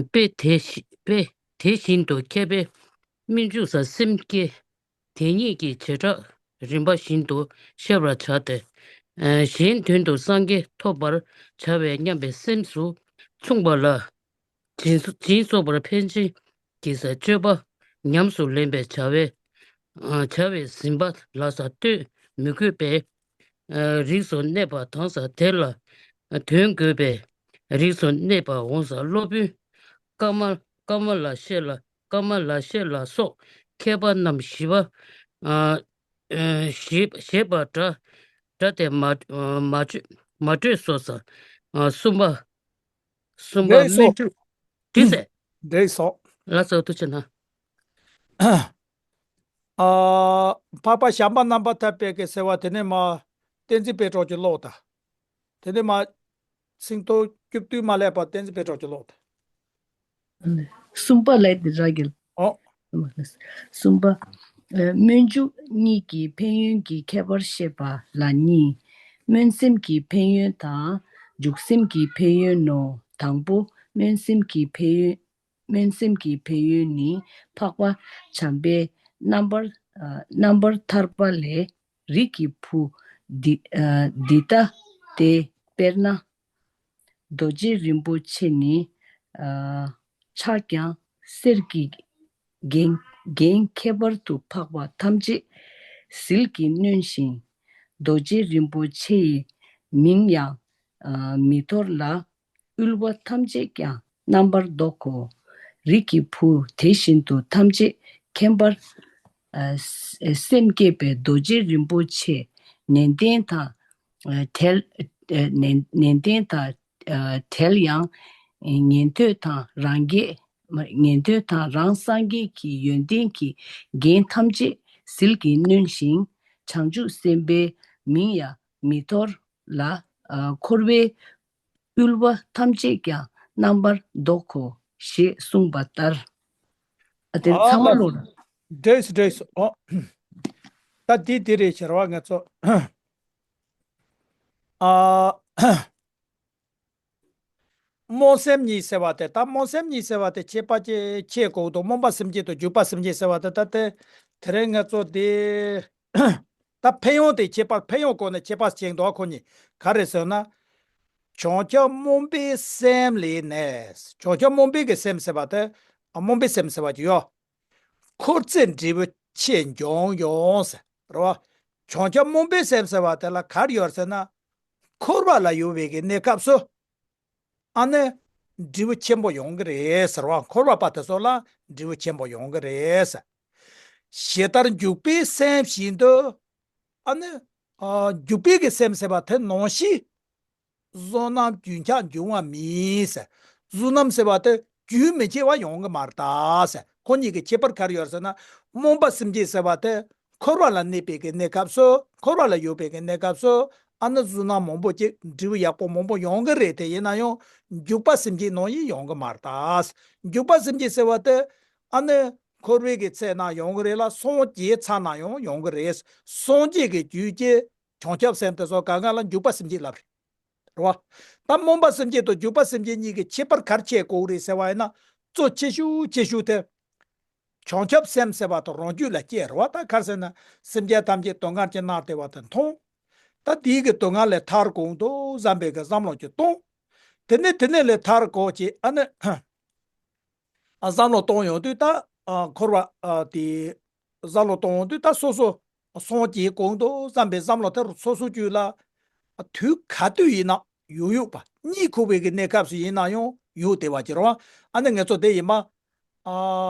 དཔེ་དེ་བཞིན་དཔེ་དེ་བཞིན་དུ་མཁས་པས་སྨོན་འཇུག་ས་སེམས་བསྐྱེད་དེ་ཉིད་ཀྱི་བྱེ་བྲག་རིམ་པ་བཞིན་དུ་ཤེས་པར་བྱ་སྟེ། གཞན་དོན་དུ་སངས་རྒྱས་ཐོབ་པར་བྱ་བའི་སྙམ་པའི་སེམས་སུ་མཚུངས་པ་ལ། སྦྱིན་སོགས་པར་ཕན་ཆད་ཀྱི་ས་སྤྱོད་པ་ཉམས་སུ་ལེན་པའི་བྱ་བའི་བྱ་བས་ཟིན་པ་ལ་ས་ལྟོས་མི་དགོས་པའི་རིགས་སུ་གནས་པ་དང་ས་དེ་ལ་དོན་དགོས་པའི་རིགས་སུ་གནས་པ་འོང་ས་སློབ་དཔོན་ཀ་མ་ཀ་མ་ལ་ཤཱི་ལ་ཀ་མ་ལ་ཤཱི་ལ་སོགས་མཁས་པ་རྣམས་ཞི་བ། ཨ། ཨ། ཞེས་ཞེས་པ་འདྲ་འདྲ་སྟེ་མ་མ་བརྗོད་མ་བརྗོད་སོ་ས། ཨ། གསུམ་པ་གསུམ་པ་འདྲེས་སོ། སྨོན་འཇུག་དུས་ཟད། འདྲེས་སོ། ལ་སོགས་དུ་ཆེ་ན། ཨ། འཕགས་པ་བྱམས་པ་རྣམ་པར་ཐར་པའི་གི་ཟེར་བ་དེ་ནས་མ་བསྟན་འཛིན་དཔལ་གྲགས་ཀྱིས་ཀློག་དང་། དེ་ནས་མ་ཚིག་ཐོ་སྐྱོབ་དུས་མ་ལེགས་པ་བསྟན་འཛིན་དཔལ་གྲགས་ཀྱིས་ཀློག་དང་། གསུམ་པ་ལས་དེ་ར་གི། ཨོ། གསུམ་པ། ཨ། སྨོན་འཇུག་གཉིས་ཀྱི་ཕན་ཡོན་གྱི་ཁྱད་པར་བཤད་པ་ལ་གཉིས། སྨོན་སེམས་ཀྱི་ཕན་ཡོན་དང་། འཇུག་སེམས་ཀྱི་ཕན་ཡོན་ནོ། དང་པོ་སྨོན་སེམས་ཀྱི་ཕན་ཡོན། སྨོན་སེམས་ཀྱི་ཕན་ཡོན་ནི་འཕགས་པ་བྱམས་པས་རྣམ་པར་ རྣམ་པར་ཐར་པ་ལས། རིགས་ཀྱི་བུ་འདི་འདི་ལྟ་སྟེ། དཔེར་ན། རྡོ་རྗེ་རིན་པོ་ཆེ་ནི། ཕྱག་ཀྱང་གསེར་གྱི་རྒྱན་རྒྱན་ཁྱད་པར་དུ་འཕགས་པ་ཐམས་ཅད་ཟིལ་གྱིས་གནོན་ཞིང་། རྡོ་རྗེ་རིན་པོ་ཆེ་ཡི་མིང་ཡང་མི་འཐོར་ལ། དབུལ་བ་ཐམས་ཅད་ཀྱང་རྣམ་པར་བཟློག་གོ། རིགས་ཀྱི་བུ་དེ་བཞིན་དུ་ཐམས་ཅད་མཁྱེན་པར་སེམས་བསྐྱེད་པའི་རྡོ་རྗེ་རིན་པོ་ཆེ་ནན་ཏན་དང་བྲལ། ནན་ཏན་དང་བྲལ་ཡང་ཉན་ཐོས་དང་རང་རྒྱལ། ཉན་ཐོས་དང་རང་སངས་རྒྱས་ཀྱི་ཡོན་ཏན་གྱི་རྒྱན་ཐམས་ཅད་ཟིལ་གྱིས་གནོན་ཞིང་། བྱང་ཆུབ་སེམས་དཔའི་མིང་ཡང་མི་འཐོར་ལ། འཁོར་བའི་དབུལ་བ་ཐམས་ཅད་ཀྱང་རྣམ་པར་བཟློག་གོ་ཞེས་གསུངས་པ་ལྟར། ཨ་དེ་ཚང་མ་ལོ། འགྲིགས་འགྲིགས། ཨོ། ད་འདི་འདི་རེད་ཟེར་བ་ང་ཚོ། ཨ། སྨོན་སེམས་གཉིས་ཟེར་བ་དེ། ད་སྨོན་སེམས་གཉིས་ཟེར་བ་དེ་ཁྱད་པར་ཅིག་ཕྱེ་དགོས་འདུག་སྨོན་པ་སེམས་བསྐྱེད་དང་འཇུག་པ་སེམས་བསྐྱེད་ཟེར་བ་དེ། ད་དེ་དེ་རིང་ང་ཚོ་དེ། ད་ཕན་ཡོན་དེ་ཁྱད་པར། ཕན་ཡོན་སྐོར་ནས་ཁྱད་པར་ཕྱེ་འདུག་ཁོ་གཉིས་ག་རེ་ཟེར་ན། བྱང་ཆུབ་སྨོན་པའི་སེམས་ལས་ནི། བྱང་ཆུབ་སྨོན་པའི་གི་སེམས་ཟེར་བ་དེ། སྨོན་པའི་སེམས་ཟེར་བ་ཅིག་ཡོད། འཁོར་ཚེ་འབྲས་བུ་ཆེ་འབྱུང་ཡང་ཟེར་རེད་བ། བྱང་ཆུབ་སྨོན་པའི་སེམས་ཟེར་བ་དེ་ལ་ག་རེ་ཡོད་ཟེར་ན། འཁོར་བ་ལ་ཡོད་པའི་གི་གནས་སྐབས་སུ། ཨ་ནི། འབྲས་བུ་ཆེན་པོ་ཡོང་གི་རེད་ཟེར་བ། འཁོར་བ་པ་དེ་ཚོ་ལ་འབྲས་བུ་ཆེན་པོ་ཡོང་གི་རེད་ཟེར། ཇི་ལྟར་འཇུག་པའི་སེམས་བཞིན་དུ། ཨ་ནི། ཨ། འཇུག་པའི་གི་སེམས་ཟེར་བ་དེ་ནང་བཞིན། བསོད་ནམས་རྒྱུན་ཆགས་འབྱུང་བ་མིན་ཟེར། བསོད་ནམས་ཟེར་བ་དེ་རྒྱུན་མི་ཆད་པ་ཡོང་གི་མ་རེད་ད་ཟེར། ཁོ་གཉིས་ཀྱི་ཁྱད་པར་ག་རེ་ཡོད་ཟེར་ན། སྨོན་པ་སེམས་བསྐྱེད་ཟེར་བ་དེ་འཁོར་བ་ལ་གནས་པའི་གི་གནས་སྐབས་སུ། འཁོར་བ་ལ་ཡོད་པའི་གི་གནས་སྐབས་སུ། ཨ་ནི་བསོད་ནམས་མང་པོ་ཅིག་འབྲས་བུ་ཡག་པོ་མང་པོ་ཡོང་གི་རེད། དེ་ཡིན་ན་ཡང་འཇུག་པ་སེམས་བསྐྱེད་ནང་བཞིན་ཡོང་གི་མ་རེད་ད་ཟེར། འཇུག་པ་སེམས་བསྐྱེད་ཟེར་བ་དེ། ཨ་ནི་འཁོར་བའི་གི་ཚེ་ན་ཡོང་གི་རེད་ལ། སངས་རྒྱས་ཚར་ན་ཡང་ཡོང་གི་རེད། སངས་རྒྱས་ཀྱི་རྒྱུད་ཀྱི་བྱང་ཆུབ་སེམས་དེ་ཚོ་གང་ག་ལ་འཇུག་པ་སེམས་བསྐྱེད་ལབ་རེད། རེད་བ། ད་སྨོན་པ་སེམས་བསྐྱེད་དང་འཇུག་པ་སེམས་བསྐྱེད་གཉིས་ཀྱི་ཁྱད་པར་ག་རེ་ཕྱེ་དགོས་རེད་ཟེར་བ་ཡིན་ན། གཙོ་ཆེ་ཤོས་ཆེ་ཤོས་དེ། བྱང་ཆུབ་སེམས་ཟེར་བ་དང་རང་རྒྱུད་ལ་སྐྱེ་རེད་བ། ད་ག་རེ་ཟེར་ན། སེམས་ཅན་ཐམས་ཅད་སྡུག་བསྔལ་གྱིས་མནར་བསྡད་པ་དེ་མཐོང་། ད་དེའི་གི་སྡུག་བསྔལ་ལས་ཐར་དགོས་འདུག་བསམ་པའི་གི་བསམ་བློ་ཅིག་གཏོང་། དེ་ནས་དེ་ནས་ལས་ཐར་དགོས་ཀྱི། ཨ་ནི། ཨ། བསམ་བློ་གཏོང་ཡོང་དུས་ད། ཨ། འཁོར་བ། ཨ། དེ་བསམ་བློ་གཏོང་ཡོང་དུས་ད་སོ་སོ་སངས་རྒྱས་དགོས་འདུག་བསམ་པའི་བསམ་བློ་དེ་སོ་སོ་རྒྱུད་ལ། ཨ། དུས་ག་དུས་ཡིན་ན་ཡོང་ཡོད་པ། གཉིད་ཁུག་པའི་གི་གནས་སྐབས་སུ་ཡིན་ན་ཡང་ཡོང་བསྡད་པ་ཅིག་རེད་བ། ཨ་ནི་ང་ཚོ་དེ་ཡིན་པ། ཨ།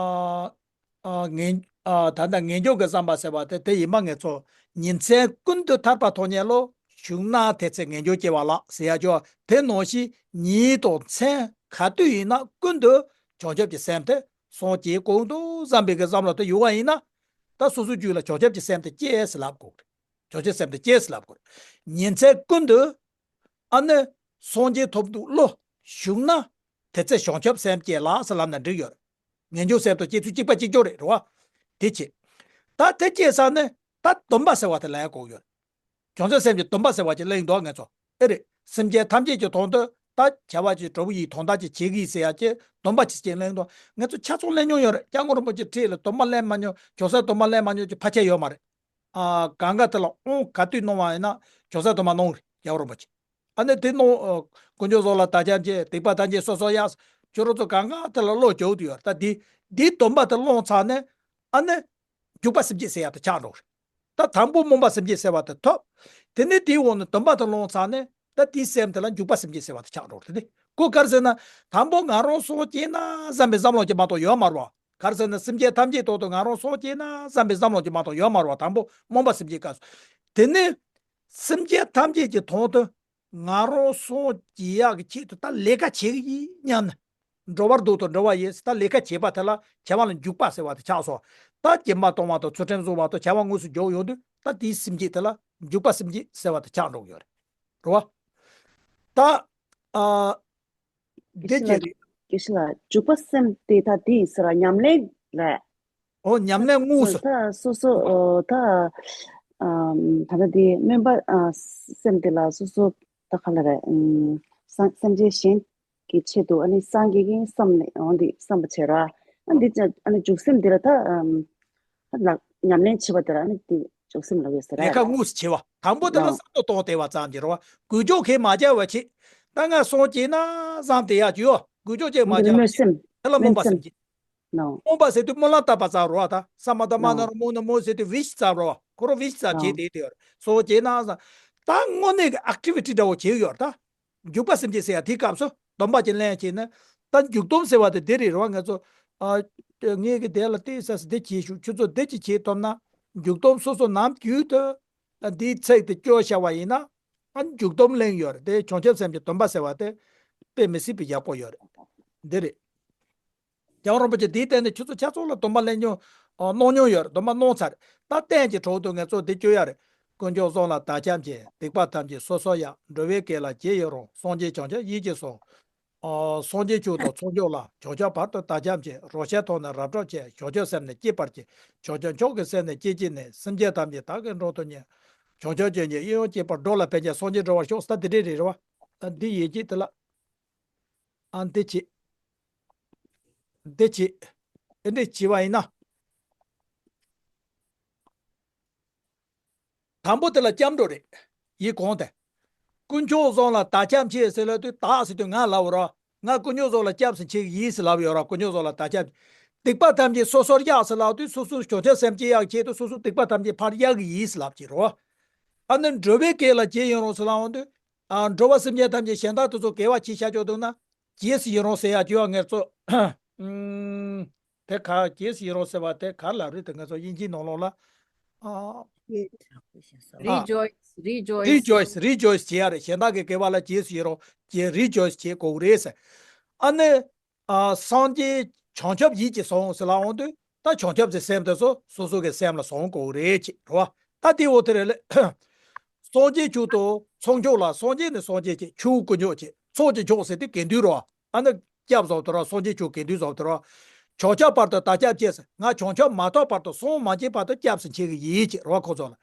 ཨ། ངེས། ཨ། ད་ལྟ་ངེས་འབྱུང་གི་བསམ་པ་ཟེར་བ་དེ། དེ་ཡིན་པ་ང་ཚོ་ཉིན་མཚན་ཀུན་ཏུ་ཐར་པ་ཐོབ་ཉལ་ལོ། བཞུགས་ན་དེ་ཚེ་ངེས་འབྱུང་སྐྱེ་བ་ལགས་ཟེར་ཡ་ཅོ། དེ་ནང་བཞིན་ཉིན་དང་མཚན་ག་དུས་ཡིན་ན་ཀུན་ཏུ་བྱང་ཆུབ་ཀྱི་སེམས་དེ་སངས་རྒྱས་དགོས་འདུག་བསམ་པའི་གི་བསམ་བློ་དེ་ཡོང་བ་ཡིན་ན། ད་སོ་སོའི་རྒྱུད་ལ་བྱང་ཆུབ་ཀྱི་སེམས་དེ་སྐྱེས་ཟེར་ལབ་དགོས་རེད། བྱང་ཆུབ་སེམས་དེ་སྐྱེས་ཟེར་ལབ་དགོས་རེད། ཉིན་མཚན་ཀུན་ཏུ། ཨ་ནི། སངས་རྒྱས་ཐོབ་འདུག་ལོ། བཞུགས་ན། དེ་ཚེ་བྱང་ཆུབ་སེམས་སྐྱེ་ལགས་ཟེར་ལབ་ན་འགྲིག་ཡོད་རེད། ངེས་འབྱུང་སེམས་དང་སྐྱེ་ཚུལ་གཅིག་པ་གཅིག་རྐྱང་རེད། རེད་བ། དེ་བྱེད། ད་དེ་སྐྱེས་ས་ནས་ད་སྡོམ་པ་ཟེར་བ་དེ་ལེན་དགོས་ཡོད། བྱང་ཆུབ་སེམས་ཀྱི་སྡོམ་པ་ཟེར་བ་ཅིག་ལེན་འདུག་ང་ཚོ། ཨེ་རེད། སེམས་ཅན་ཐམས་ཅད་ཀྱི་དོན་དུ་ད་བྱ་བ་ཅིག་གྲོགས་པོ་ཡི་དོན་དག་ཅིག་བྱེད་ཀྱི་ཡིན་ཟེར་ཡ་ཅིག་སྡོམ་པ་ཅིག་ཅིག་ལེན་འདུག་ང་ཚོ་ཆ་ཚང་ལེན་མྱོང་ཡོད་རེད། སྐྱབས་མགོན་རིན་པོ་ཆེ་ཁྲིད་ལ་སྡོམ་པ་ལེན་མ་མྱོང་། བྱང་སེམས་སྡོམ་པ་ལེན་མ་མྱོང་ཅིག་ཕལ་ཆེར་ཡོད་མ་རེད། ཨ། གང་ག་དེ་ལ་དབང་ག་དུས་གནང་བ་ཡིན་ན་བྱང་སེམས་སྡོམ་པ་གནང་རེད། རྒྱལ་བ་རིན་པོ་ཆེ། ཨ་ནི་དེ་གནང་། ཨ། དཀོན་མཆོག་གསུམ་ལ་བདག་ཅག་བྱེད། སྡིག་པ་ཐམས་ཅད་སོ་སོར་གཡར། ཁྱོད་རང་ཚོ་གང་ག་དེ་ལ་བློ་རྒྱུག་དུ་ཡོད། ད་འདི་འདིའི་སྡོམ་པ་དེ་བླངས་ཚར་ནས། ཨ་ནི་འཇུག་པ་སེམས་བསྐྱེད་ཟེར་ཡ་དེ་ཆགས་འགྲོ་རེད། ད་དང་པོ་སྨོན་པ་སེམས་བསྐྱེད་ཟེར་བ་དེ་ཐོབ། དེ་ནས་དེའི་འོག་ནས་སྡོམ་པ་དེ་བླངས་ཚར་ནས། ད་དེའི་སེམས་དེ་ལ་འཇུག་པ་སེམས་བསྐྱེད་ཟེར་བ་དེ་ཆགས་འགྲོ་རེད། དེ་ནི་གོ་ག་རེ་ཟེར་ན། དང་པོ་ང་རང་སངས་རྒྱས་ན་བསམ་པའི་བསམ་བློ་ཅིག་མ་གཏོགས་ཡོད་མ་རེད་བ། ག་རེ་ཟེར་ན། སེམས་ཅན་ཐམས་ཅད་དོན་དུ་ང་རང་སངས་རྒྱས་ན་བསམ་པའི་བསམ་བློ་ཅིག་མ་གཏོགས་ཡོད་མ་རེད་བ། དང་པོ་སྨོན་པ་སེམས་བསྐྱེད་སྐབས་སུ། དེ་ནས་སེམས་ཅན་ཐམས་ཅད་ཀྱི་དོན་དུ་ང་རང་སངས་རྒྱས་ཡག་གི་ཆེད་དུ་ད་ལས་ཀ་བྱེད་ཀྱི་ཡིན་སྙམ་ནས། འགྲོ་བར་འདོད་དང་འགྲོ་བ་ཡི་ཟེར། ད་ལས་ཀ་བྱེད་པ་དེ་ལ་བྱ་བ་ལ་འཇུག་པ་ཟེར་བ་དེ་ཆགས་སོང་། ད་སྦྱིན་པ་གཏོང་བ་དང་། ཚུལ་ཁྲིམས་བསྲུང་བ་དང་། བྱ་བ་དངོས་སུ་འཇུག་ཡོང་དུས། ད་དེའི་སེམས་བསྐྱེད་དེ་ལ་འཇུག་པ་སེམས་བསྐྱེད་ཟེར་བ་དེ་ཆགས་འགྲོ་གི་ཡོད་རེད། རེད་བ། ད། ཨ། དགེ་བཤེས་ལགས། དགེ་བཤེས་ལགས། འཇུག་པ་སེམས་དེ་ད་དེ་ཡིན་ཟེར་བ། ཉམས་ལེན་ལས། ཨོ། ཉམས་ལེན་དངོས་སུ། ད་སོ་སོ། ཨོ། ད། ཨམ། ད་ལྟ་དེ་སྨོན་པ། ཨ། སེམས་དེ་ལ་སོ་སོ་ད་ག་ལ་རེད། ཨམ། སེམས་ཅན་གཞན་གྱི་ཆེད་དུ། ཨ་ནི་སངས་རྒྱས་ཀྱིས་བསམ་ནས། འོ་འདི་བསམ་པ་བྱས་ར། ཨ་འདི་ཅི། ཨ་ནི་འཇུག་སེམས་འདི་ལ་ད། ཨམ། ད་ལག་ ཉམས་ལེན་བྱེད་པ་དེ་ལ་ནི་དེ་འཇུག་སེམས་ལབ་ཡོད་ཟེར་ཡ་ལས་ཀ་རེད། དངོས་སུ་བྱེད་པ། དང་པོ་དེ་ལ་ནོ། བསམ་བློ་གཏོང་བདེ་བ་ཙམ་གྱིས་རེད་བ། འགུལ་སྐྱོད་གས་མ་བྱས་པ་བྱེད། ད་ང་སོང་བྱས་ན་བསམ་བསྡད་ཡག་ཅིག་ཡོད། འགུལ་སྐྱོད་ཅིག་མ་བྱས་པ་བྱེད། སེམས། དེ་ལ་སྨོན་པ་སེམས་བྱེད། ནོ། སྨོན་པ་ཟེར་དུས་སྨོན་ལམ་བཏབ་པ་ཙམ་རེད་བ། ད་ས་མ་ད་མ་ན་ནོ། རོ་མོ་ན་མོ་ཟེར་དུས་ཝི་ཤི་ཙམ་རེད་བ། ཁོ་རང་ཝི་ཤི་ཙམ་བྱས་ནོ། བསྡད་དེ་ཡོད་རེད། སོང་བྱས་ན་བསམ། ད་དངོས་གནས་ཀྱི་ཨེག་ཊི་ཝི་ཊི་འདྲ་བོ་བྱེད་ཀྱི་ཡོད་རེད་ད། འཇུག་པ་སེམས་བསྐྱེད་ཟེར་ཡ་དེའི་སྐབས་སུ་སྡོམ་པ་ཅིག་ལེན་བྱས་ན། ད་འཇུག་སྡོམ་ཟེར་བ་དེ་འདི་རེད་རེད་བ། ང་ཚོ་ཨ་ངེད་ཀྱི་དེ་ལ་བལྟས་ས་སི་འདི་བྱེད་ཤོག་ཁྱོད་ཚོ་འདི་ཅིག་བྱེད་ཐུབ་ན། འཇུག་སྡོམ་སོ་སོ་ནམ་རྒྱུན་དུ་འདིའི་ཚིག་དེ་སྐྱོར་བཞག་པ་ཡིན་ན། ཨ་འཇུག་སྡོམ་ལེན་ཡོད་རེད། དེ་བྱང་ཆུབ་སེམས་ཀྱི་སྡོམ་པ་ཟེར་བ་དེ་དཔེ་མི་སྲིད་པའི་ཡག་པོ་ཡོད་རེད། འདི་རེད། རྒྱལ་བ་རིན་པོ་ཆེ་འདིའི་སྟེང་ནས་ཁྱོད་ཚོ་ཆ་ཚང་ལ་སྡོམ་པ་ལེན་མྱོང་། ཨ་གནང་མྱོང་ཡོད་རེད། སྡོམ་པ་གནང་ཚར་རེད། ད་རྟེན་གྱི་གྲོགས་དུ་ངས་ཚོ་འདི་བཅོལ་ཡ་རེད། དཀོན་མཆོག་གསུམ་ལ་བདག་སྐྱབས་མཆི། སྡིག་པ་ཐམས་ཅད་སོ་སོར་ཡང་། འགྲོ་བའི་དགེ་ལ་རྗེས་ཡི་རང་། སངས་རྒྱས་བྱང་ཆུབ་ཡིད་ཀྱིས་བཟུང་། ཨ་སངས་རྒྱས་མཆོག་དང་ཚོགས་མཆོག་ལ། བྱང་ཆུབ་བར་དུ་བདག་སྐྱབས་མཆི། རང་གཞན་དོན་ནི་རབ་བསྒྲུབ་ཕྱིར། བྱང་ཆུབ་སེམས་ནི་བསྐྱེད་པར་བགྱི། བྱང་ཆུབ་མཆོག་གི་སེམས་ནི་བསྐྱེད་བགྱིས་ནས། སེམས་ཅན་ཐམས་ཅད་བདག་གིས་མགྲོན་དུ་གཉེར། བྱང་ཆུབ་ཀྱི་སྙིང་ཡིད་ཡོངས་བསྐྱེད་པར། འགྲོ་ལ་ཕན་ཕྱིར་སངས་རྒྱས་འགྲུབ་པར་ཤོག་ད་འདི་འདྲས་རེད་རེད་བ། ཨ་འདི་ཡི་གེ་དེ་ལ། ཨ་འདི་བྱེད། འདི་བྱེད། འདི་འདྲས་བྱས་པ་ཡིན་ན། དང་པོ་དེ་ལ་སྐྱབས་འགྲོ་རེད། ཡིག་གོང་དེ། དཀོན་མཆོག་གསུམ་ལ་བདག་སྐྱབས་མཆི་ཟེར་ལབ་དུས། བདག་ཟེར་དུས་ང་ལབ་རོ། ང་དཀོན་མཆོག་གསུམ་ལ་སྐྱབས་སུ་མཆི་གི་ཡིན་ཟེར་ལབ་ཡོད་རོ། དཀོན་མཆོག་གསུམ་ལ་བདག་སྐྱབས། སྡིག་པ་ཐམས་ཅད་སོ་སོར་བཤགས་ཟེར་ལབ་དུས། སོ་སོ་བྱང་ཆུབ་སེམས་བསྐྱེད་ཡག་ཆེད་དུ་སོ་སོ་སྡིག་པ་ཐམས་ཅད་ཕར་གཡར་གི་ཡིན་ཟེར་ལབ་ཀྱི་རོ། ཨ་ནི་འགྲོ་བའི་དགེ་ལ་རྗེས་ཡི་རང་ཟེར་ལབ་འོང་དུས། ཨ་འགྲོ་བ་སེམས་ཅན་ཐམས་ཅད་གཞན་དག་དེ་ཚོ་དགེ་བ་ཅིག་བྱ་ཆོག་འདུག་ན། རྗེས་སུ་ཡི་རང་ཟེར་ཡག་ཅིག་ཡོད། ངས་ཚོ། ཨུམ། དེ་ག་རྗེས་སུ་ཡི་རང་ཟེར་བ་དེ་ག་ལ་རེད་དེ། ང་ཚོ་དབྱིན་ཇིའི་ནང་ལོགས་ལ། ཨ། Rejoice, rejoice. Rejoice, rejoice བྱེད་ཡ་རེད། གཞན་དག་གི་དགེ་བ་ལ་རྗེས་སུ་ཡི་རང་བྱེད། རི་ཇོའི་སི་བྱེད་དགོས་རེད་ཟེར། ཨ་ནི། ཨ་སངས་རྒྱས་བྱང་ཆུབ་ཡིད་ཀྱིས་བཟུང་ཟེར་ལབ་འོང་དུས། ད་བྱང་ཆུབ་ཀྱི་སེམས་དེ་ཚོ་སོ་སོ་གི་སེམས་ལ་བཟུང་དགོས་རེད་ཅེས་རེད་བ། ད་དེ་འོ་དེ་རེད་ལེ། སངས་རྒྱས་མཆོག་དང་ཚོགས་མཆོག་ལ། སངས་རྒྱས་ནི་སངས་རྒྱས་ཀྱི། མཆོག་དཀོན་མཆོག་ཅེས། ཚོགས་ཀྱི་མཆོག་ཟེར་དུས་དགེ་འདུན་རེད་བ། ཨ་ནི་སྐྱབས་བཟོ་དེ་རེད་བ། སངས་རྒྱས་མཆོག་དགེ་འདུན་བཟོ་དེ་རེད་བ། བྱང་ཆུབ་བར་དུ་བདག་སྐྱབས་མཆི་ཟེར། ང་བྱང་ཆུབ་མ་ཐོབ་བར་དུ། སངས་མ་རྒྱས་བར་དུ་སྐྱབས་སུ་མཆི་གི་ཡིན་ཅེས་རེད་བ། ཁོ་ཚོ་ལ།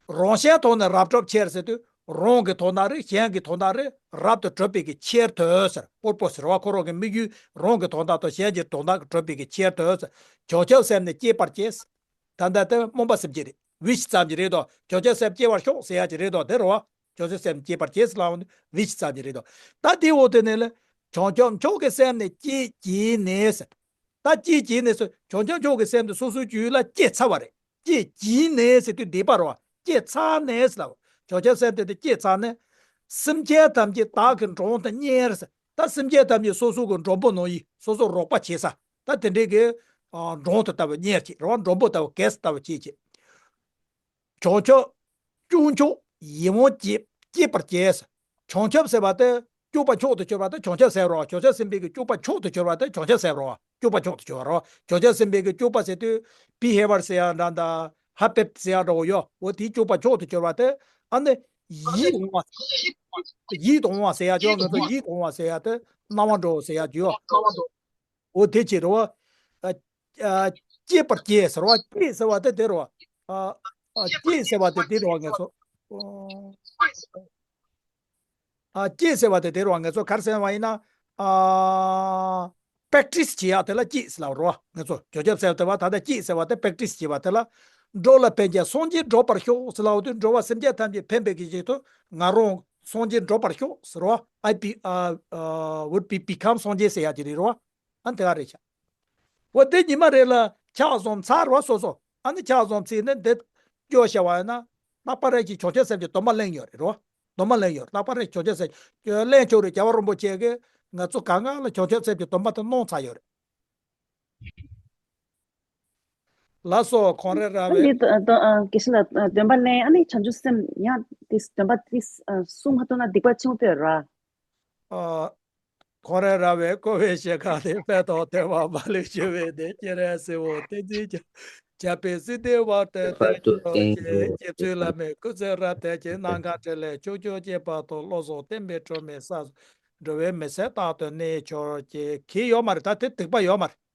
རང་གཞན་དོན་ནི་རབ་བསྒྲུབ་ཕྱིར་ཟེར་དུས། རང་གི་དོན་དག་རེད། གཞན་གྱི་དོན་དག་རེད། རབ་ཏུ་སྒྲུབ་པའི་གི་ཕྱིར་དུ་ཟེར། པུར་པོ་སི་རེད་བ། ཁོ་རང་གི་དམིགས་ཡུལ་རང་གི་དོན་དག་དང་གཞན་གྱི་དོན་དག་སྒྲུབ་པའི་གི་ཕྱིར་དུ་ཟེར། བྱང་ཆུབ་སེམས་ནི་བསྐྱེད་པར་བགྱི། ད་ལྟ་དེ་སྨོན་པ་སེམས་བསྐྱེད་རེད། ཝི་ཤི་ཙམ་གྱི་རེད་དོ། བྱང་ཆུབ་སེམས་བསྐྱེད་པར་ཤོག་ཟེར་ཡ་གྱི་རེད་དོ། དེ་རེད་བ། བྱང་ཆུབ་སེམས་བསྐྱེད་པར་བགྱི་ཟེར་ལབ་འོང་དུས་ཝི་ཤི་ཙམ་གྱི་རེད་དོ། ད་དེ་འོ་དེ་ནས་ལ། བྱང་ཆུབ་མཆོག་གི་སེམས་ནི་བསྐྱེད་བགྱིས་ནས་ཟེར། ད་བསྐྱེད་བགྱིས་ནས་ཟེར། བྱང་ཆུབ་མཆོག་གི་སེམས་དེ་སོ་སོའི་རྒྱུད་ལ་སྐྱེས་ཚར་བ་རེད། བསྐྱེད་བགྱིས་ནས་ཟེར་དུས་འདས་པ་རེད་བ། སྐྱེས་ཚར་ནས་ཟེར་ལབ། བྱང་ཆུབ་སེམས་དེ་དེ་སྐྱེས་ཚར་ནས། སེམས་ཅན་ཐམས་ཅད་བདག་གི་མགྲོན་དུ་གཉེར་ཟེར། ད་སེམས་ཅན་ཐམས་ཅད་སོ་སོ་གི་མགྲོན་པོ་ནང་ཡིན། སོ་སོ་རོགས་པ་བྱེད་ས། ད་དེ་འདྲའི་གི་ཨ་མགྲོན་དུ་ལྟ་བུ་གཉེར་བྱེད་རེད་བ། མགྲོན་པོ་ལྟ་བུ་གེ་སི་ལྟ་བུ་བྱེད་བྱེད། བྱང་ཆུབ་སྐྱོབ་མཆོག་ཡིད་འོང་བསྐྱེད་བསྐྱེད་པར་བགྱི། བྱང་ཆུབ་ཟེར་བ་དེ་སྐྱོབ་པ་མཆོག་ཏུ་གྱུར་པ་དེ་བྱང་ཆུབ་སེམས་རེད་བ། བྱང་ཆུབ་སེམས་དཔའི་གི་སྐྱོབ་པ་མཆོག་ཏུ་གྱུར་པ་དེ་བྱང་ཆུབ་སེམས་རེད་བ། སྐྱོབ་པ་མཆོག་ཏུ་གྱུར་པ་རེད་བ། བྱང་ཆུབ་སེམས་དཔའི་གི་སྐྱོབ་པ་ཟེར་དུས་བྷི་ཧེ་ཝར་ཟེར་ཡ་འདྲ་འདྲ། ཧ་བི་ཊི་ཟེར་ཡ་འདྲ་བོ་ཡོད། འོ་དེའི་སྐྱོབ་པ་མཆོག་ཏུ་གྱུར་པ་དེ། ཨ་ནི་ཡིད་འོང་བ། ཡིད་འོང་བ་ཟེར་ཡ་ཅོ། ང་ཚོ་ཡིད་འོང་བ་ཟེར་ཡ་དེ་སྣང་བ་འདྲ་བོ་ཟེར་ཡ་ཅོ། འོ་དེ་ཅི་རེད་བ། ཨ་ཨ་བསྐྱེད་པར་བགྱི་ཟེར་བ། བསྐྱེད་ཟེར་བ་དེ་དེ་རེད་བ། ཨ་ཨ་བསྐྱེད་ཟེར་བ་དེ་དེ་རེད་བ། ངས་ཚོ། ཨ་བསྐྱེད་ཟེར་བ་དེ་དེ་རེད་བ། ངས་ཚོ་ག་རེ་ཟེར་བ་ཡིན་ན། ཨ་པྲེག་ཊི་སི་བྱེད་ཡག་དེ་ལ་བསྐྱེད་ཟེར་ལབ་རེད་བ། ངས་ཚོ་བྱང་ཆུབ་སེམས་དེ་བ་ད་ལྟ་བསྐྱེད་ཟེར་བ་དེ་པྲེག་ཊི་སི་བྱེད་པ་དེ་ལ། འགྲོ་ལ་ཕན་ཕྱིར་སངས་རྒྱས་འགྲུབ་པར་ཤོག་ཟེར་ལབ་དུས། འགྲོ་བ་སེམས་ཅན་ཐམས་ཅད་ཕན་པའི་གི་ཆེད་དུ་ང་རང་སངས་རྒྱས་འགྲུབ་པར་ཤོག་ཟེར་བ། I be, uh, uh, would be become སངས་རྒྱས་ཟེར་ཡག་ཅིག་རེད་བ། ཨ་ནི་དེ་ག་རེད་ཤག་འོ་དེ་ཉི་མ་རེ་ལ་ཕྱག་བཟུང་ཚར་བ་སོ་སོ། ཨ་ནི་ཕྱག་བཟུང་ཚིག་ནི་འདི་སྐྱོ་བྱ་བ་ཡིན་ན། རྟག་པ་རེ་ཞིག་བྱང་ཆུབ་སེམས་ཀྱི་སྡོམ་པ་ལེན་ཡོད་རེད་རོ། སྡོམ་པ་ལེན་ཡོད། རྟག་པ་རེ་བྱང་ཆུབ་སེམས་ཀྱི་ལེན་ཆོག་རེད། རྒྱལ་བ་རིན་པོ་ཆེ་གིས་ང་ཚོ་གང་ག་ལ་བྱང་ཆུབ་སེམས་ཀྱི་སྡོམ་པ་དེ་གནང་ཚར་ཡོད་རེད། ལགས་སོ། ཁོང་རེ་ར་ཨ་བས། ནི་ད་ད་ཨ་དགེ་བཤེས་ལགས། ཨ་སྡོམ་པ་ལེན། ཨ་ནི་བྱང་ཆུབ་སེམས་ཡང་དེ་སྡོམ་པ་དེ་ཨ་སྲུང་མ་ཐུབ་ན་སྡིག་པ་ཆེན་པོ་ཡོད་ར། ཨ། ཁོང་རེ་ར་བས་བསྐོ་བའི་ཞལ་ཁ་ལས། ཕན་དང་བདེ་བ་མ་ལུས་འབྱུང་བའི་གནས། སྤྱན་རས་གཟིགས་དབང་བསྟན་འཛིན་རྒྱས། རྒྱལ་པོའི་སྲིད་དེ་བར་དུ་བརྟན་གྱུར་ཅིག། རྗེ་བཙུན་བླ་མའི་སྐུ་ཚེ་རབ་བརྟན་ཅིང་། ནམ་མཁའ་ཕྲིན་ལས་ཕྱོགས་བཅུར་ཁྱབ་པ་དང་། བློ་བཟང་བསྟན་པའི་སྒྲོན་མེ་ས་སུ། འགྲོ་བའི་མི་ཚེ་རྟག་ཏུ་གནས་གྱུར་ཅིག། གི་ཡོད་མ་རེད། ད་དེ་སྡིག་པ་ཡོད་མ་རེད།